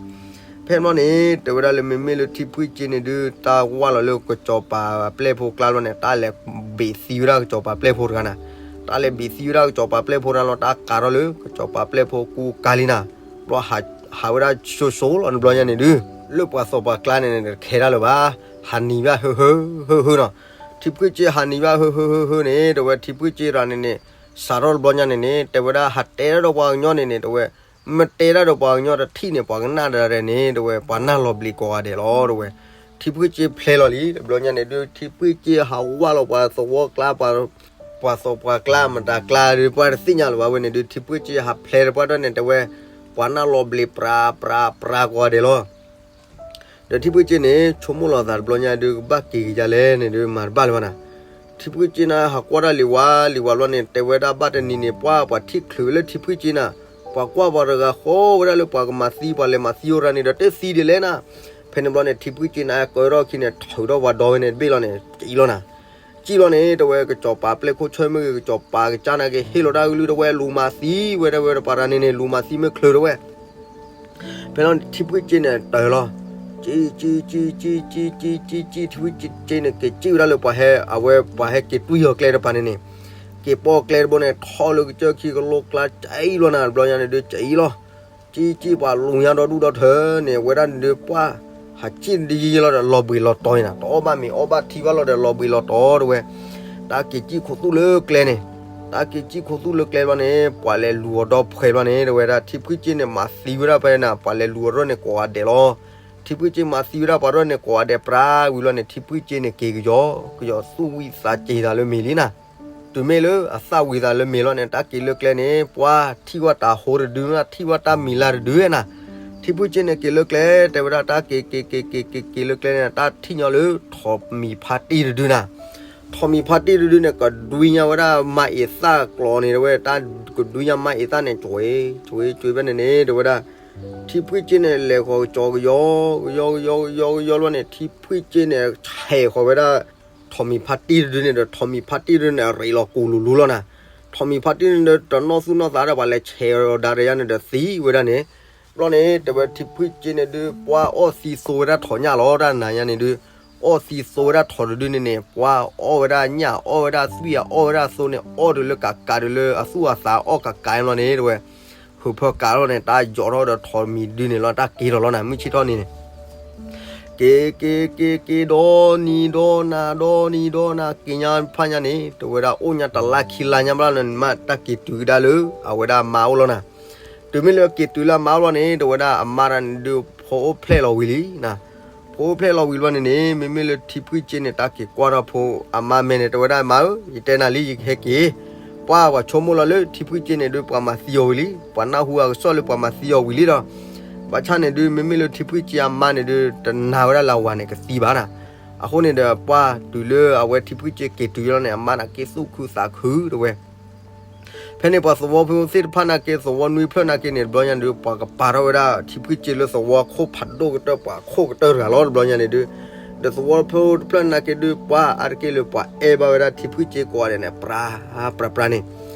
ဖဲမီန့ၣ် တဲဝဲဒၣ်လၢမ့မ့ၢ်လၢထံဖှံကၠ့န့ၣ်ဒုး တၢ်ဝၢ်လီၤလၢကစီၤပၤပျဲၢ်ဖိကျါလီၤန့ၣ် တၢ်လဲၤဘ့ၣ်သံဝဲဒၣ်ကစီၤပၤပျဲၢ်ဖိတဂၤနၤ. တၢ်လဲၤဘ့ၣ်သံဝဲဒၣ်ကစီၤပၤပျဲၢ်ဖိတဂၤလီၤ တၢ်ကးထီၣ်လၢကစီၤပၤပျဲၢ်ဖိကူကၤလံနၤ. ဘျီဟးဝဲဒၣ်စိၤစိၤလီၤ တဘျီညါန့ၣ်ဒုး လၢပှၤသီၣ်ပှၤကျါန့ၣ်န့ၣ် တခဲဒၣ်လၢၤဘၣ်. ဟးနံၤဘၣ်ဟုဟုဟုဟုနီၤ. ထံဖှံကၠ့ဟးနံၤဘၣ်ဟုဟုဟုဟုန့ၣ် တဲဝဲထံဖှံကၠ့တဂၤန့ၣ်န့ၣ် စးထီၣ်တဘျီညါန့ၣ်န့ၣ် တဲဝဲဒၣ်ဟးတဲဒၣ်ဒီးပှၤကညီန့ၣ်န့ၣ် တဲဝဲ မ့ၢ်တဲဒၣ်ဒီးပှၤကညီတထံၣ်န့ၣ် ပှၤကနၣ်ဒၣ်ရဲၣ်န့ၣ် တဲဝဲ ပှၤနၢ်လီၤဘျ့းကိးဂၤဒဲးလီၤ တဲဝဲ. ထံဖှံကၠ့ဖျဲလီၤလံ တဘျီညါန့ၣ်ဒုး ထံဖှံကၠ့ဟးဝၢ်လီၤပှၤသဝီကျါ ပှၤသီၣ်ပှၤကျါ မတၤကျါဒုး ပှၤတသ့ၣ်ညါလၢၤဘၣ်ဝဲန့ၣ်ဒုး ထံဖှံကၠ့ဟးဖျဲတပှၢ်တၢၢ်န့ၣ် တဲဝဲ ပှၤနၢ်လီၤဘျ့းပြးပြးပြးကိးဂၤဒဲးလီၤ. ဒီးထံဖှံကၠ့န့ၣ် ဆိကမိၣ်လီၤသးတဘျီညါဒုး ကဘၣ်က့ၤက့ၤဒ်လဲၣ်န့ၣ်ဒုး မၤတဘၣ်လၢၤဘၣ်နၤ. ထံဖှံကၠ့န့ၣ် ဟးကွၢ်တၢ်လံၤဝါလံၤဝါဘျီန့ၣ် တဲဝဲဒၣ်ဘၣ်တနံၤန့ၣ် ပှၤ ပှၤထံၣ်ချုးလၢထံဖှံကၠ့နၤ, ပှၤကွၢ်ပှၤတဂၤဃီဝဲဒၣ်လၢပှၤကမၤသံ ပှၤလဲၤမၤသံအိၣ်တဂၤန့ၣ်ဒီး တသံဒ်လဲၣ်နၤ. ဖဲန့ၣ်ဘျီန့ၣ် ထံဖှံကၠ့န့ၣ် ကၢထီၣ်ခံန့ၣ် ထုးထီၣ်ပှၤဒီဝဲန့ၣ်တဘ့ၣ်လီၤန့ၣ် စံၣ်လီၤနၤ. စံၣ်လီၤန့ၣ် တဲဝဲ ကစီၤပၤပျဲၢ်ခိၣ်ဆၢမ့ၢ်ဂ့ၤ ကစီၤပၤကစၢ်နာ်က့ ဟ့ၣ်လီၤတၢ်ကလုၢ် တဲဝဲ လူၤမၤသံဝဲဒၣ်ဝဲတပၤတဂၤန့ၣ်န့ၣ် လူၤမၤသံမ့ၢ်ချုးတဲဝဲ ဖဲလီၤန့ၣ် ထံဖှံကၠ့န့ၣ် တၢၢ်လီၤ. ကၠံ ကၠံ ကၠံ ကၠံ ကၠံ ကၠံ ကၠံ ထံဖှံကၠ့န့ၣ် က့ၤစံၣ်ဝဲဒၣ်လၢပှၤဟဲ အဝဲပှၤဟဲက့ၤတွံၢ်အီၤကျဲတပၤန့ၣ်န့ၣ်, က့ၤပိာ်ကျဲတဘိန့ၣ် ထီၣ်လၢကစၢၢ်ခံ ကလိကျါ ကၠံလီၤနၤ တဘျီညါန့ၣ်ဒုး ကၠံလီၤ. ကၠံ ကၠံ ပှၤလူၤညါဒီဒူၣ်ဒီထၢန့ၣ် ဝဲဒၣ်န့ၣ်ဒုး ပှၤ ဟးကၠံၣ်ဒ်ယံလီၤဒီး လီၤဘှံးလီၤတီၤနၤ, တအီၣ်ဘၣ်မ့ၤအီၣ်ဘၣ်ထံဘၣ်လီၤဒီး လီၤဘှံးလီၤတီၤတဲဝဲ တၢ်က့ၤစံၣ်ခိၣ်သူၣ်လၢကျဲန့ၣ်, တၢ်က့ၤစံၣ်ခိၣ်သူၣ်လၢကျဲဘျီန့ၣ် ပှၤလဲၤလူၤအီၤဒီဖှဲးဘျီန့ၣ် တဲဝဲဒၣ် ထံဖှံကၠ့န့ၣ် မၤသံဝဲဒၣ်ဖဲနၤ ပှၤလဲၤလူၤအီၤဒ်န့ၣ်ကိးဂၤဒဲးလီၤ. ထံဖှံကၠ့မၤသံဝဲဒၣ်ပှၤဒ်န့ၣ်ကိးဂၤဒဲး ပြးဝံၤလီၤန့ၣ် ထံဖှံကၠ့န့ၣ် က့ၤကယီၤ ကယီၤသူၣ်ဝံၣ်သးစ့ၤသးလၢမ့ၤလံနၤ. တုၤမ့ၢ်လၢအသၣ်ဝံၤသးလၢမ့ၤလီၤန့ၣ် တၢ်က့ၤလၢကျဲန့ၣ် ပှၤထံၣ်ဝဲတၢ်ဟိတဒု ထံၣ်ဝဲတၢ်မံၤလၤတဒုဝဲနၤ. ထံဖုၣ်ကၠ့န့ၣ်က့ၤလၢကျဲ တဲဝဲဒၣ် တၢ်က့ၤက့ၤက့ၤက့ၤက့ၤလၢကျဲန့ၣ် တၢ်ထံၣ်ညီလၢထိးမံၤဖါတံၢ်တဒုနၤ. ထိးမံၤဖါတံၢ်တဒုန့ၣ် ကဒွံညါဝဲဒၣ်မါအ့ၤသၣ်ကျီန့ၣ် တဲဝဲ တၢ်ကဒွံညါမါအ့ၤသၣ်န့ၣ် ကွ့ၤ ကွ့ၤ ကွ့ၤဖဲန့ၣ်န့ၣ် တဲဝဲဒၣ် ထံဖုၣ်ကၠ့န့ၣ် လဲၤဃီၤကစီၤကယီ ကယီ ကယီ ကယီ ကယီလီၤန့ၣ် ထံဖုၣ်ကၠ့န့ၣ် ဆဲးဃီၤဝဲဒၣ် ထိးမံၤဖါတံၢ်တဒုန့ၣ်ဒီး ထိးမံၤဖါတံၢ်တဒုန့ၣ် အရ့းလီၤကူၤလူၤလူၤလီၤနၤ. ထိးမံၤဖါတံၢ်တဒုန့ၣ်ဒီး တနီၣ်သူၣ်နီၣ်သးဒီး ပှၤလဲၤဆဲးအီၤဒီးယါန့ၣ်ဒီးသံဝဲဒၣ်န့ၣ် ဘျီန့ၣ် တဲဝဲထံဖုၣ်ကၠ့န့ၣ်ဒုး ပှၤအီၣ်သံသိဝဲဒၣ်ထိးညၣ်လီၤ တၢ်နၤညါန့ၣ်ဒုး အီၣ်သံသိဝဲဒၣ်ထိးတဒုန့ၣ်န့ၣ် ပှၤအီၣ်ဝဲဒၣ်ညၣ် အီၣ်ဝဲဒၣ်သွံၣ် အီၣ်ဝဲဒၣ်သိန့ၣ် အီၣ်ဒုးလၢကးကးဒုးလၢအသူၣ်အသးအီၣ်ကးကးဘျီန့ၣ် တဲဝဲ ဟုးဖၢကးလီၤန့ၣ် တၢ်ယီၤထီၣ်ဒီးထိးမံၤဒုန့ၣ်လီၤ တၢ်က့ၤထီၣ်လီၤနၤ မုၢ်ဆ့ၣ်ထီၣ်န့ၣ်န့ၣ် က့ၤက့ၤက့ၤက့ၤဒီနံၤဒီနၤ ဒီနံၤဒီနၤ က့ၤညါဖးညါန့ၣ် တဲဝဲဒၣ်အိၣ်ညါတလါခံလါညါဘျီန့ၣ် မ့ၢ်တၢ်က့ၤတုၤကဒါလၢ အဝဲဒၣ်အမါအိၣ်လီၤနၤ. တုၤမ့ၢ်လၢက့ၤတုၤလၢအမါအိၣ်လီၤန့ၣ် တဲဝဲဒၣ်အမါတၢ်န့ၣ်ဒုး ဖိအိၣ်ဖျဲၣ်လီၤဝံၤလံနၤ. ဖိအိၣ်ဖျဲၣ်လီၤဝံၤဘျီန့ၣ်န့ၣ် မ့မ့ၢ်လၢထံဖုၣ်ကၠ့န့ၣ် တၢ်က့ၤကွၢ်ထီၣ်ဖိအမါမဲာ်န့ၣ် တဲဝဲဒၣ်မါဧၢ ယတဲနၤလံ ယကဟဲက့ၤ ပှၤပှၤဆိကမိၣ်လီၤလၢထံဖုၣ်ကၠ့န့ၣ်ဒုး ပှၤမၤသံအီၤဝံၤလံ ပှၤနၢ်ဟူအကစီၣ်လၢပှၤမၤသံအီၤဝံၤလံဒီး ဘၣ်ဆၣ်န့ၣ်ဒုး မ့မ့ၢ်လၢထံဖုၣ်ကၠ့အမါန့ၣ်ဒုး တနာ်ဝဲဒၣ်လၢအဝၤန့ၣ်ကသံဘၣ်နၤ. အဃိန့ၣ်ဒီး ပှၤတုၤလၢအဝဲထံဖုၣ်ကၠ့က့ၤတုၤလီၤန့ၣ် အမါန့ၣ်က့ၤသူၣ်ခုသးခုတဲဝဲ ဖဲန့ၣ်ပှၤသဝီဖိသ့ၣ်တဖၣ်နာ်က့ သဝီနွံဖျၢၣ်နာ်က့န့ၣ် တဘျီညါန့ၣ်ဒုး ပှၤကပာ်ထီၣ်ဝဲဒၣ်ထံဖုၣ်ကၠ့လၢသဝီခိၣ်ဖးဒိၣ်ကတၢၢ် ပှၤခိၣ်ကတၢၢ်တဂၤလီၤ တဘျီညါန့ၣ်ဒုး ဒီးသဝီဖိတဖျၢၣ်နာ်က့ဒုး ပှၤအါတက့ၢ်လၢပှၤအဲၣ်ဘၣ်ဝဲဒၣ်ထံဖုၣ်ကၠ့ကိးဂၤဒဲးန့ၣ် ပြး ပြး ပြးန့ၣ်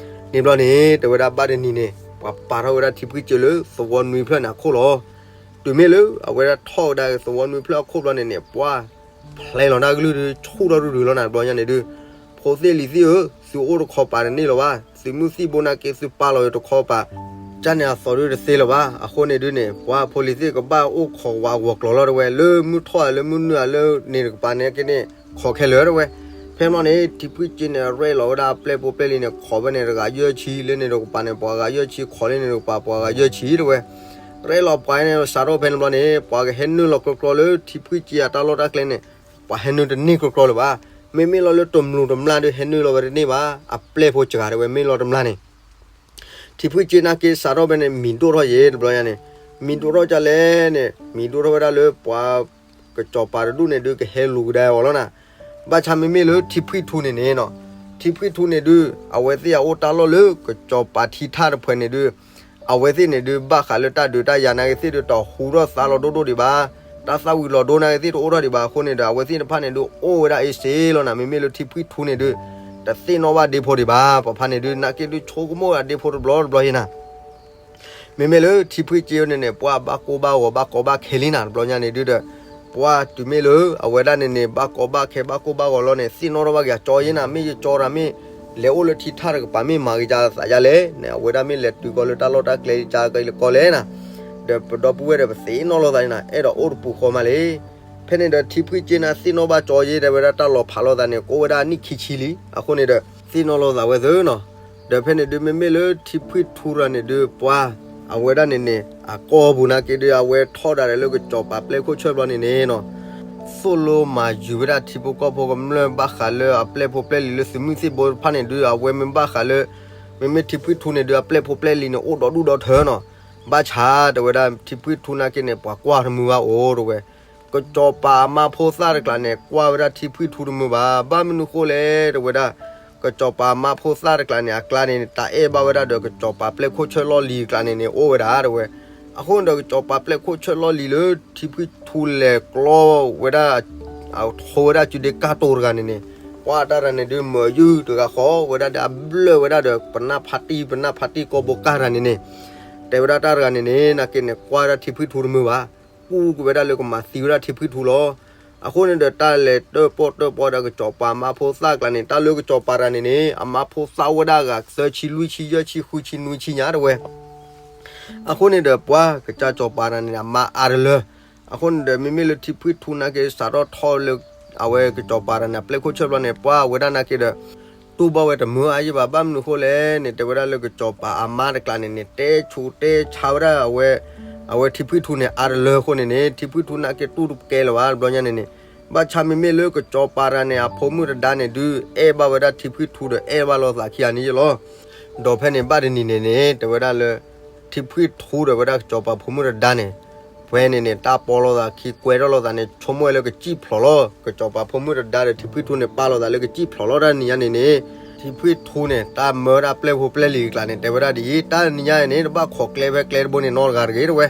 န့ၣ်ဘျီန့ၣ် တဲဝဲဒၣ်ဘၣ်တနံၤန့ၣ် ပှၤပာ်ထီၣ်ဝဲဒၣ်ထံဖုၣ်ကၠ့လၢသဝီနွံဖျၢၣ်န့ၣ်အခိၣ်လီၤ. တုၤမ့ၢ်လၢအဝဲဒၣ်ထီၣ်ဝဲဒၣ်သဝီနွံဖျၢၣ်အခိၣ်ဘျီန့ၣ်န့ၣ် ပှၤဖျဲးလီၤတၢ်ကလုၢ်ဒုး ဆူၣ်ထီၣ်ဒုးဒုးလီၤနၤ တဘျီညါန့ၣ်ဒုး ဖိသ့ၣ်လံၤသ့ၣ်ဧၢ သုအိၣ်တခီပၤတန့ၢ်လၢၤဘၣ် သုးမုၢ်သံၣ်ဘိနာ်က့သုပာ်လီၤယတခီပၤ ကၢ်န့ၣ်အသီဒုးတသ့လၢၤဘၣ် အဃိန့ၣ်ဒုးန့ၣ် ပှၤဖိလံၤသ့ၣ်ကဘၣ်အိၣ်ခိးဝးဂီၤကျိၤလီၤတဲဝဲ လၢမုၢ်ထီၣ်ဧါလၢမုၢ်နုာ်ဧါလၢန့ၣ်တကပၤန့ၣ်က့န့ၣ် ခိးခဲလၢာ်တဲဝဲ ဖဲန့ၣ်ဘျီန့ၣ် ထံဖုၣ်ကၠ့န့ၣ် ရဲၣ်လီၤဝဲဒၣ်အပျဲၢ်ဖိပျဲၢ်လံၤန့ၣ် ခိးဝဲန့ၣ်တဂၤယဲၢ်ဆံ လၢန့ၣ်တကပၤန့ၣ် ပှၤဂၤယဲၢ်ဆံ ခိးလၢန့ၣ်တကပၤပှၤဂၤယဲၢ်ဆံတဲဝဲ ရဲၣ်လီၤပှၤန့ၣ်စးထီၣ်ဖဲန့ၣ်ဘျီန့ၣ် ပှၤကဟဲနုာ်လီၤကျီကျီလၢထံဖုၣ်ကၠ့အတၢ်လီၢ်တၢ်ကျဲန့ၣ် ပှၤဟဲနုာ်တန့ၢ်ကျီကျီလၢၤဘၣ်. မ့မ့ၢ်လီၤလၢတမျိာ်တမျာ်ဒုးဟဲနုာ်လီၤဝဲတန့ၢ်ဘၣ် အပျဲၢ်ဖိစှၤတဲဝဲ မ့ၢ်လီၤတမျာ်န့ၣ် ထံဖုၣ်ကၠ့နာ်က့စးထီၣ်ဖဲန့ၣ် မံၤဒိၣ်ထီၣ်ယဲၢ်တဘျီညါန့ၣ် မံၤဒိၣ်ထီၣ်ကလဲၣ်န့ၣ် မံၤဒိၣ်ထီၣ်ဝဲဒၣ်လၢပှၤ ကစီၤပၤတဒူၣ်န့ၣ်ဒုး ကဟဲလူၤကဒါအီၤလီၤနၤ. ဘၣ်ဆၣ်မ့မ့ၢ်လၢထံဖုၣ်ထူန့ၣ်န့ၣ်နီၤ ထံဖုၣ်ထူန့ၣ်ဒုး အဝဲသ့ၣ်အအိၣ်တၢ်လီၢ်လၢကစီၤပၤထံထၣ်တဖှဲးန့ၣ်ဒုး အဝဲသ့ၣ်န့ၣ်ဒုး ဘၣ်ဃးလၢတၢ်ဒုးတၢ်ယၤနာ်က့သ့ၣ်ဒုး တဟူထီၣ်သါလီၤဒိၣ်ဒိၣ်ဒံးဘၣ်, တၢ်သၣ်ဝံၤလီၤဒိနာ်က့သ့ၣ်တအိၣ်ထီၣ်ဒံးဘၣ်အဃိန့ၣ်ဒီး အဝဲသ့ၣ်တဖၣ်န့ၣ်ဒုး အိၣ်ဝဲဒၣ်အ့စ့လီၤနၤ. မ့မ့ၢ်လၢထံဖုၣ်ထူန့ၣ်ဒုး တသ့ၣ်နီၣ်ဘၣ်ဒ့ဖိဒံးဘၣ်. ပှၤဖါန့ၣ်ဒုး နာ်က့ဒုးဆိကမိၣ်ဝဲဒၣ်ဒ့ဖိတဘျီတဘျီယဲနၤ မ့မ့ၢ်လၢထံဖုၣ်ကၠ့န့ၣ်န့ၣ် ပှၤဘၣ်ကိၢ်ဘၣ်ဂီၤဘၣ်ကီဘၣ်ခဲလံနၤ တဘျီညါန့ၣ်ဒုးဒီး ပှၤတုၤမ့ၢ်လၢအဝဲဒၣ်န့ၣ်န့ၣ် ဘၣ်ကီဘၣ်ခဲဘၣ်ကိၢ်ဘၣ်ဂီၤလီၤန့ၣ် သ့ၣ်နီၣ်ထီၣ်ဘၣ်က့ၤအကၠီယဲနၤ. မ့ၢ်ယကၠီတၢ်မ့ၢ် လဲၤအိၣ်လၢထံထၣ်တကပၤမ့ၢ်မၤက့ၤကသးယါလဲၣ်န့ၣ် အဝဲဒၣ်မ့ၢ်လဲၤတုၤကီးလၢတၢ်လီၢ်တၢ်ကျဲကကလီလဲၣ်နၤ. ဒီးပဒီပုၢ်ဝဲၢ်ဒီးပသ့ၣ်နီၣ်လိာ်သးန့ၣ်နၤ အဲၣ်ဒိးအိၣ်တပူၤဃီမးလံ. ဖဲန့ၣ်ဒီးထံဖုၣ်ကၠ့န့ၣ် သ့ၣ်နီၣ်ဘၣ်ကၠီယဲ တဲဝဲဒၣ်တၢ်လီၤဖးလိာ်သးန့ၣ် ကအိၣ်ဝဲဒၣ်နံၣ်ခံဆံလံ. အဃိန့ၣ်ဒီး သ့ၣ်နီၣ်လိာ်သးဝဲသ့နီၤ. ဒီးဖဲန့ၣ်ဒုး မ့မ့ၢ်လၢထံဖုၣ်ထူတဂၤန့ၣ်ဒုး ပှၤ အဝဲဒၣ်န့ၣ်န့ၣ် အကိာ်ပူၤနာ်က့ဒုး အဝဲထီၣ်ဒၣ်လဲာ်လၢကစီၤပၤပျဲၢ်ခိၣ်ဆၢဘျီန့ၣ်န့ၣ်နီၤ သိၣ်လိမၤယုၤဝဲဒၣ်ထံဖိကီၢ်ဖိကမျၢၢ် ဘၣ်ဃးလၢအပျဲၢ်ဖိပျဲၢ်လံၤလၢသုးမုၢ်သံၣ်ဘိတဖၣ်န့ၣ်ဒုး အဝဲမ့ၢ်ဘၣ်ဃးလၢ မ့မ့ၢ်ထံဖုၣ်ထူန့ၣ်ဒုး အပျဲၢ်ဖိပျဲၢ်လံၤန့ၣ် အိၣ်ဒီဒူၣ်ဒီထၢနီၤ. ဘၣ်ဆၣ်တဲဝဲဒၣ်ထံဖုၣ်ထူနာ်က့န့ၣ် ပှၤကွၢ်တမုာ်ဘၣ်အိၣ်တဲဝဲ ကစီၤပၤအမါဖိသၣ်တကျးန့ၣ် ကွၢ်ဝဲဒၣ်ထံဖုၣ်ထူတမုာ်ဘၣ်. ဘၣ်မနုၤဃိလဲၣ် တဲဝဲဒၣ် ကစီၤပၤအမါဖိသၣ်တကျးန့ၣ် အကျါန့ၣ် တၢ်အဲၣ်ဘၣ်ဝဲဒၣ်ဒီး ကစီၤပၤပျဲၢ်ခိၣ်ဆၢလီၢ်လံၤအကျါန့ၣ်န့ၣ် အိၣ်ဝဲဒၣ်တဲဝဲ. အဃိန့ၣ်ဒီး ကစီၤပၤပျဲၢ်ခိၣ်ဆၢလီၢ်လံၤလၢ ထံဖုၣ်ထူလဲၤကျီဝဲဒၣ် အထိဝဲဒၣ်စုဒ့ကၢ်တိၤတဂၤန့ၣ်န့ၣ် ပှၤတၢ်တဂၤန့ၣ်ဒုး မၢယုၢ်တဂၤဃီဝဲဒၣ်ဒီး အဘျၢၣ်ဝဲဒၣ်ဒီး ပနၢ်ဖးတံၢ် ပနၢ်ဖးတံၢ်ကိာ်ဘိကၢ်တဂၤန့ၣ်န့ၣ် တဲဝဲဒၣ်တၢ်တဂၤန့ၣ်န့ၣ် နာ်က့န့ၣ် ကွၢ်ဝဲဒၣ်ထံဖုၣ်ထူတမုာ်ဘၣ်. ကူၣ်က့ၤဝဲဒၣ်လၢကမၤသံဝဲဒၣ်ထံဖုၣ်ထူလီၤ. အဃိန့ၣ်ဒီး တၢ်လဲၤတၢၣ်ပီၣ်တၢၣ်ပီဒီးကစီၤပၤမါဖိသၣ်ကျါန့ၣ် တၢ်လၢကစီၤပၤတဂၤန့ၣ်န့ၣ် အမါဖိသၣ်အိၣ်ဝဲဒၣ်အဂၤ သၢဆံ လွံၢ်ဆံ ယဲၢ်ဆံ ဃုဆံ နွံဆံညါတဲဝဲ. အဃိန့ၣ်ဒီး ပှၤကစၢ်စီၤပၤတဂၤန့ၣ် အမါအါတလၢ အဃိန့ၣ်ဒီး မ့မ့ၢ်လၢထံဖုၣ်ထူနာ်က့ စးထီၣ်ထီၣ်လၢ အဝဲကစီၤပၤတဂၤန့ၣ် အပျဲၢ်ခိၣ်ဆၢဘျီန့ၣ် ပှၤဝဲဒၣ်နာ်က့ဒီး တူၢ်ဘၣ်ဝဲတမုာ်အါယံဘၣ်. ဘၣ်မနုၤဃိလဲၣ်န့ၣ် တဲဝဲဒၣ်လၢကစီၤပၤအမါတကျါန့ၣ်န့ၣ် တဲဆူးတဲဆါဝဲဒၣ်အဝဲ အဝဲထံဖုၣ်ထူန့ၣ် အါတလၢအဃိန့ၣ်န့ၣ် ထံဖုၣ်ထူနာ်က့တူၢ်တကဲလၢၤဘၣ် တဘျီညါန့ၣ်န့ၣ် ဘၣ်ဆၣ်မ့မ့ၢ်လၢကစီၤပၤတဂၤန့ၣ် အဖိမုၣ်တဒါန့ၣ်ဒုး အဲၣ်ဘၣ်ဝဲဒၣ်ထံဖှံထူဒီး အဲၣ်ဘၣ်လိာ်သးခံဂၤန့ၣ်ယဲလီၤ. ဒီးဖဲန့ၣ်ဘၣ်တနံၤန့ၣ်န့ၣ် တဲဝဲဒၣ်လၢ ထံဖှံထူဒီးဝဲဒၣ်ကစီၤပၤဖိမုၣ်တဒါန့ၣ် ဖဲန့ၣ်န့ၣ် တၢ်ပီလိာ်သးခံ ကွဲထီၣ်လိာ်သးန့ၣ် ဆိကမိၣ်ဝဲလၢကစံၣ်ဖျိးလီၤ. ကစီၤပၤဖိမုၣ်တဒါဒီးထံဖှံထူန့ၣ် ပာ်လိာ်သးလၢကစံၣ်ဖျိးလီၤ. တၢ်နံၤညါန့ၣ်န့ၣ် ထံဖှံထူန့ၣ် တၢ်မၢတၢ်ပျဲၢ်ဖိပျဲၢ်လံၤအကျါန့ၣ် တဲဝဲဒၣ်ဒ်အံၤ, တၢ်နံၤညါန့ၣ်န့ၣ် တဘၣ်ခိးကျဲဖဲကျဲတဘိန့ၣ်နီတဂၤတဂ့ၤ တဲဝဲ.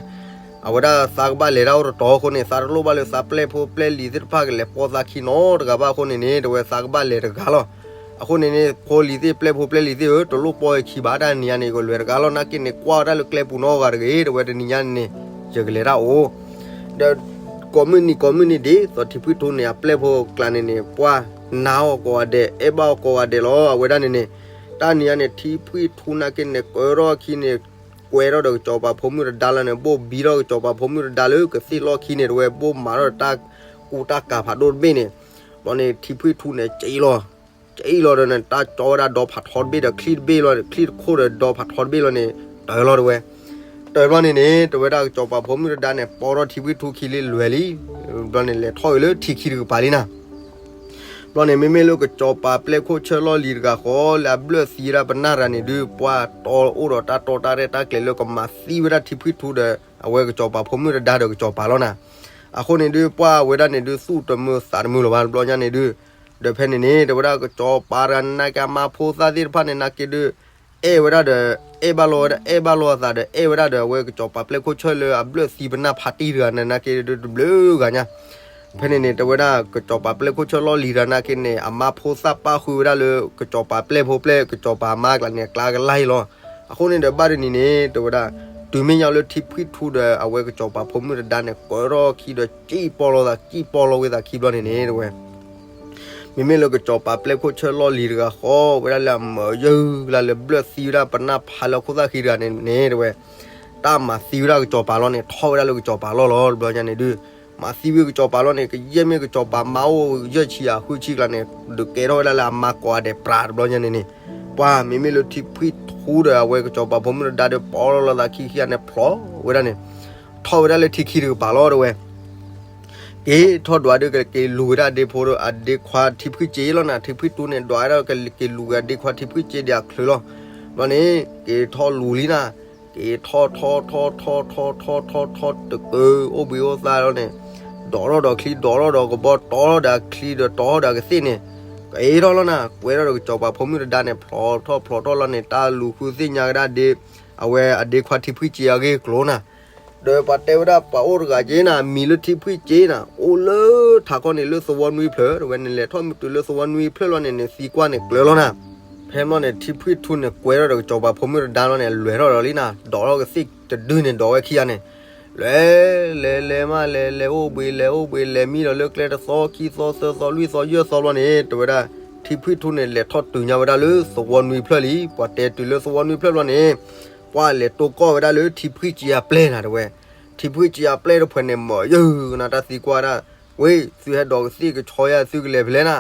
အဝဲဒၣ်သးကဘၣ်လဲၤတၢ်အိၣ်တတီၤအဃိန့ၣ် သးတလိၣ်ဘၣ်လၢသးပျဲၢ်ဖိပျဲၢ်လံၤသ့ၣ်တဖၣ်ကလဲၤပိာ်သးခံနီတဂၤဘၣ်အဃိန့ၣ်န့ၣ် တဲဝဲ သးကဘၣ်လဲၤတဂၤလီၤ. အဃိန့ၣ်န့ၣ် ဖိလံၤသ့ၣ်ပျဲၢ်ဖိပျဲၢ်လံၤသ့ၣ်ဧၢ, တလိၣ်ပိာ်ယခံဘၣ်, တၢ်နံၤညါန့ၣ် ကလဲၤတဂၤလီၤ. နာ်က့န့ၣ် ကွၢ်ဝဲဒၣ်လၢကျဲပူၤနီတဂၤတဂ့ၤ တဲဝဲ, တနံၤညါန့ၣ်န့ၣ် ယကလဲၤတၢ်အိၣ် ဒီးကိးမုၢ်နံၤကိးမုၢ်နံၤဒ်သိး ထံဖှံထူန့ၣ် အပျဲၢ်ဖိအကျါန့ၣ်န့ၣ် ပှၢ်နါအီၤကိးဂၤဒဲး အဲၣ်ဘၣ်အီၤကိးဂၤဒဲးလီၤ. အဝဲဒၣ်န့ၣ်န့ၣ် တၢ်နံၤညါန့ၣ် ထံဖှံထူနာ်က့န့ၣ် ကၢထီၣ်ခံန့ၣ် ကွဲထီၣ်ဒီးကစီၤပၤဖိမုၣ်တဒါလီၤန့ၣ် ဘိၣ်ဘံထီၣ်ကစီၤပၤဖိမုၣ်တဒါလၢကသ့ၣ်လီၢ်ခံန့ၣ် တဲဝဲ ဘိၣ်မၤထီၣ်တၢ်ကူတၢ်ကၤဖးဒိၣ်တဘ့ၣ်န့ၣ်, ဘျီန့ၣ် ထံဖှံထူန့ၣ် ကၠံလီၤ ကၠံလီၤဒီးန့ၣ် တၢ်ကၠီဝဲဒၣ်ဒီဖးထီတဘ့ၣ်ဒီး ချံတဘ့ၣ်လီၤ, ချံတခိၣ်ဒီးဒီဖးထီတဘ့ၣ်လီၤန့ၣ် တၢၤလီၤ တဲဝဲ. တၢၤဘျီန့ၣ်န့ၣ် တဲဝဲဒၣ်ကစီၤပၤဖိမုၣ်တဒါန့ၣ် ပိာ်ထီၣ်ထံဖှံထူခံလံ လဲၤလံ. ဘျီန့ၣ် လဲၤထီၣ်က့ၤလၢထံခံတကပၤလံနၤ. ဘျီန့ၣ် မ့မ့ၢ်လၢကစီၤပၤပျဲၢ်ခိၣ်ဆၢလီၢ်လံၤတဂၤဃီ လၢအဘျၢၣ်သံဝဲဒၣ်ပနၢ်တဂၤန့ၣ်ဒုး ပှၢ်တီအိၣ်ဒီးတၢ်တီတၢ်ရဲၣ်တၢ်ကျဲၤလၢကမၤသံဝဲဒၣ်ထံဖှံထူဒီး အဝဲကစီၤပၤဖိမုၣ်တဒါဒီးကစီၤပၤလီၤနၤ. အဃိန့ၣ်ဒုး ပှၢ်ဝဲဒၣ်န့ၣ်ဒုး သူၣ်တမုာ်သးတမုာ်လၢၤဘၣ် တဘျီညါန့ၣ်ဒုး, ဒီးဖဲန့ၣ်န့ၣ် တဲဝဲဒၣ်ကစီၤပၤတဂၤန့ၣ် နာ်က့အမါဖိသၣ်သ့ၣ်တဖၣ်န့ၣ် နာ်က့ဒုး အဲၣ်ဝဲဒၣ်ဒီး အဲၣ်ဘၣ်လိာ်ဝဲဒၣ် အဲၣ်ဘၣ်လိာ်အသးဒီး အဲၣ်ဝဲဒၣ်ဒီးအဝဲကစီၤပၤပျဲၢ်ခိၣ်ဆၢလၢအဘျၢၣ်သံပနၢ်ဖးတံၢ်တဂၤန့ၣ် နာ်က့ဒုးတဘျုးဂၤညါ. ဖဲန့ၣ်န့ၣ် တဲဝဲဒၣ်ကစီၤပၤပျဲၢ်ခိၣ်ဆၢလီၢ်လံၤတဂၤနာ်က့န့ၣ် အမါဖိသၣ်ပၣ်ဃုာ်ဝဲဒၣ်လၢ ကစီၤပၤပျဲၢ်ဖိပျဲၢ် ကစီၤပၤအမါအကျါန့ၣ် အကျါကလါအံၤလီၤ. အဃိန့ၣ်ဒီး ဘၣ်တနံၤန့ၣ် တဲဝဲဒၣ် တုၤမ့ၢ်ညါလၢထံဖှံထူဒီးအဝဲကစီၤပၤဖိမုၣ်တဒါန့ၣ် ကၢထီၣ်ခံဒီး ကၠံပီလိာ်သး ကၠံပီလိာ်ဝဲသးခံဘျီန့ၣ်န့ၣ် တဲဝဲ မ့မ့ၢ်လၢကစီၤပၤပျဲၢ်ခိၣ်ဆၢလီၢ်လံၤတဂၤဃီ ဝဲဒၣ်လၢအမၢယၢၢ်ကလါလၢဘျၢၣ်သံဝဲဒၣ်ပနၢ်ဖးလၢအခိၣ်သၣ်ခံတဂၤန့ၣ်န့ၣ် တဲဝဲ တၢ်မၤသံဝဲဒၣ်ကစီၤပၤလီၤန့ၣ် ထီၣ်ဝဲဒၣ်လၢကစီၤပၤလီၢ်လီၤ တဘျီညါန့ၣ်ဒုး, မၤသံဝဲကစီၤပၤလီၤန့ၣ် ကယဲၢ်မ့ၢ်ကစီၤပၤမါအိၣ်ယဲၢ်ဆံယဲၢ်ဃုဆံကျါန့ၣ် ဒုးကဲထီၣ်ဝဲဒၣ်လၢအမါကိးဂၤဒဲးပြးတဘျီညါန့ၣ်န့ၣ်, ပှၢ်မ့မ့ၢ်လၢထံဖှံထူဒီးအဝဲကစီၤပၤဖိမုၣ်တဒါဒီး ပီလိာ်သးခံခံဂၤန့ၣ် ဖျိးဝဲဒၣ်န့ၣ် ထီၣ်ဝဲဒၣ်လၢထံခံတကပၤလီၤ တဲဝဲ က့ၤထီၣ်ဒွးဒုးကက့ၤလူၤဝဲဒၣ်ဒ့ဖိဒီးအဒ့ခွါထံဖှံစ့လီၤနၤ, ထံဖှံထူန့ၣ် ဒွးဝဲဒၣ်ကက့ၤလူၤဝဲဒၣ်ဒ့ခွါထံဖှံစ့ဒီးအချုးလီၤ. ဘျီန့ၣ် က့ၤထီၣ်လူၤလံနၤ, က့ၤထီၣ်ထီၣ်ထီၣ်ထီၣ်ထီၣ်ထီၣ်ထီၣ်တကၢ အိၣ်ဘှံးအိၣ်သါလီၤန့ၣ်, ဒိးထီၣ်ဒီးချံ ဒိးထီၣ်ဒီးကဘီ တီထီၣ်ဒီးချံဒီးတီထီၣ်ဒီးကသ့ၣ်န့ၣ်, က့ၤထီၣ်လီၤနၤ, ကွဲထီၣ်ဒီးကစီၤပၤဖိမုၣ်တဒါန့ၣ် ဖျိးထီၣ်ဖျိးထီၣ်လီၤန့ၣ် တၢ်လူၤဃုသ့ၣ်ညါကဒါဒ့ အဝဲအဒ့ခွါထံဖှံစ့အဂ့ၢ်အကျိၤနၤ ဒီးပှၤတဲဝဲဒၣ်ပှၤအိၣ်တဂၤက့နၤ မံၤလၢထံဖှံစ့နၤ အိၣ်လၢထးခီန့ၣ်လၢသဝီနွံဖျၢၣ် တဲဝဲန့ၣ် လဲၤထီၣ်မုၢ်တုၤလၢသဝီနွံဖျၢၣ်လီၤန့ၣ်န့ၣ် သံကွၢ်န့ၣ်ကျၢၤလီၤနၤ. ဖဲမီၢ်န့ၣ် ထံဖှံထူန့ၣ် ကွဲထီၣ်ဒီးကစီၤပၤဖိမုၣ်တဒါလီၤန့ၣ် လဲၤထီၣ်ဒီးလံနၤ ဒိးထီၣ်ကသ့ၣ်တဒုန့ၣ် ဒိးဝဲခံဂၤန့ၣ် လဲၤ လဲၤလဲၤမး လဲၤလဲၤအိၣ်ဘှံး လဲၤအိၣ်ဘှံး လဲၤမံဒီးလၢကျဲတသီ ခံသီ သၢသီ လွံၢ်သီ ယဲၢ်သီဘျီန့ၣ် တဲဝဲဒၣ် ထံဖှံထူန့ၣ် လဲၤထီၣ်တုၤညါဝဲဒၣ်လၢသဝီနွံဖျၢၣ်လံ. ပှၤတဲတုၤလၢသဝီနွံဖျၢၣ်ဘျီန့ၣ် ပှၤလဲၤတိၢ်ကီၢ်ဝဲဒၣ်လၢထံဖှံစ့အပျဲၢ်နၤ တဲဝဲ. ထံဖှံစ့အပျဲၢ်တဖၣ်န့ၣ် မၢယၢၢ်ကနၤ တၢ်သံကွၢ်ဒၣ်, ဝ့ၢ် သုဟဲဒိးကသ့ၣ်ကဆီယါ သုကလဲၤဖဲလဲၣ်နၤ.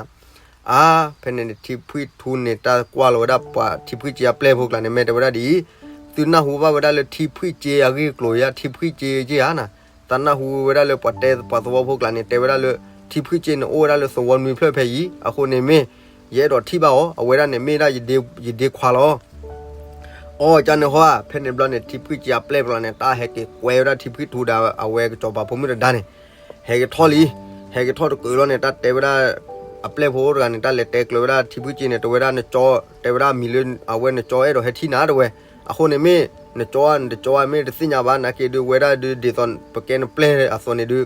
အါ ဖဲန့ၣ်န့ၣ် ထံဖှံထူန့ၣ် တၢ်ကွၢ်လီၤဝဲဒၣ်ပှၤထံဖှံစ့အပျဲၢ်ဖိကျါန့ၣ် မ့ၢ်တဲဝဲဒၣ်ဒ်အံၤ, သုနၢ်ဟူဘၣ်ဝဲဒၣ်လၢထံဖှံစ့အဂ့ၢ်အကျိၤဧါ ထံဖှံစ့က့ဧါနၤ. တၢ်နၢ်ဟူဝဲဒၣ်လၢပှၤတဲပှၤသဝီဖိကျါန့ၣ် တဲဝဲဒၣ်လၢ ထံဖှံစ့န့ၣ် အိၣ်ဝဲဒၣ်လၢသဝီနွံဖျၢၣ်ဖဲအံၤ အဃိန့ၣ်မ့ၢ် ယအဲၣ်ဒိးထံၣ်ဘၣ်အီၤ အဝဲဒၣ်န့ၣ်မ့ၢ်ဒၣ်ယဒ့ခွါလီၤ. အီ ကန့ၣ်ဟီဧါ ဖဲန့ၣ်ဘျီန့ၣ် ထံဖှံစ့အပျဲၢ်ဘျီန့ၣ် တၢ်ဟဲက့ၤကွဲဝဲဒၣ်ထံဖှံထူဒီးအဝဲကစီၤပၤဖိမုၣ်တဒါန့ၣ် ဟဲက့ၤထီၣ်လံ. ဟဲက့ၤထီၣ်တကုးလီၤန့ၣ် တၢ်တဲဝဲဒၣ် အပျဲၢ်ဖိတဂၤန့ၣ် တၢ်လဲၤတဲကျၢၤဝဲဒၣ်ထံဖှံစ့န့ၣ် တဲဝဲဒၣ်နကၠီ တဲဝဲဒၣ်မံၤလၢအဝဲနကၠီအဲၣ်ဒိးဟဲထံၣ်နၤ တဲဝဲ. အဃိန့ၣ်မ့ၢ် နကၠီဧါ နတကၠီဧါ မ့ၢ်တသ့ၣ်ညါဘၣ် နာ်က့ဒုးဝဲဒၣ်ဒုး ဒ်သိးပကဲနပျဲၢ်အသိးန့ၣ်ဒုး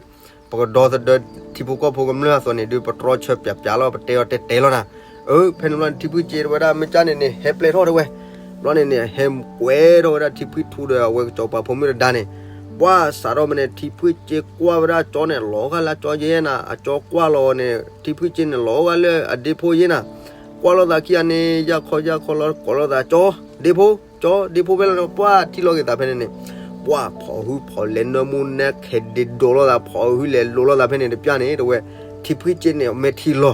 ပကဒီသဒၢထံဖိကီၢ်ဖိကမျၢၢ်အသိးန့ၣ်ဒုး ပတြီဆၢပၠးပၠးလီၤ ပတဲအီၤတဲတဲလီၤနၤ. အၢ ဖဲန့ၣ်ဘျီန့ၣ် ထံဖှံစ့တဲဝဲဒၣ် မ့ၢ်ကန့ၣ်န့ၣ် ဟဲပျဲၢ်ထီၣ်တဲဝဲ. ဘျီန့ၣ်န့ၣ် ဟဲကွဲထီၣ်ဝဲဒၣ်ထံဖှံထူဒီးအဝဲကစီၤပၤဖိမုၣ်တဒါန့ၣ် ပှၢ်စးထီၣ်မ့ၢ်န့ၣ် ထံဖှံစ့ကွၢ်ဝဲဒၣ်ကၠီန့ၣ် လီၤဂာ်လၢကၠီယဲနၤ အကၠီကွၢ်လီၤန့ၣ် ထံဖှံစ့န့ၣ် လီၤဂာ်လၢအဒ့ဖိယဲနၤ. ကွၢ်လိာ်သးခံဂၤန့ၣ် ယၢ်ခီယၢ်ခီလီၤ ကိးလိာ်သး ကၠီ ဒ့ဖိ ကၠီ ဒ့ဖိဖဲလီၤန့ၣ် ပှၢ်ထံၣ်လီၤက့ၤသးဖဲန့ၣ်န့ၣ် ပှၢ်ဖီၣ်ဟုဖီၣ်လဲၤနၢမူနၢခဲဒ့ဒိးလိာ်သး ဖီၣ်ဟုလဲၤလိၤလိာ်သးဖဲန့ၣ်တပျၢ်န့ၣ် တဲဝဲ ထံဖှံစ့န့ၣ် အမဲာ်ထံလီၤ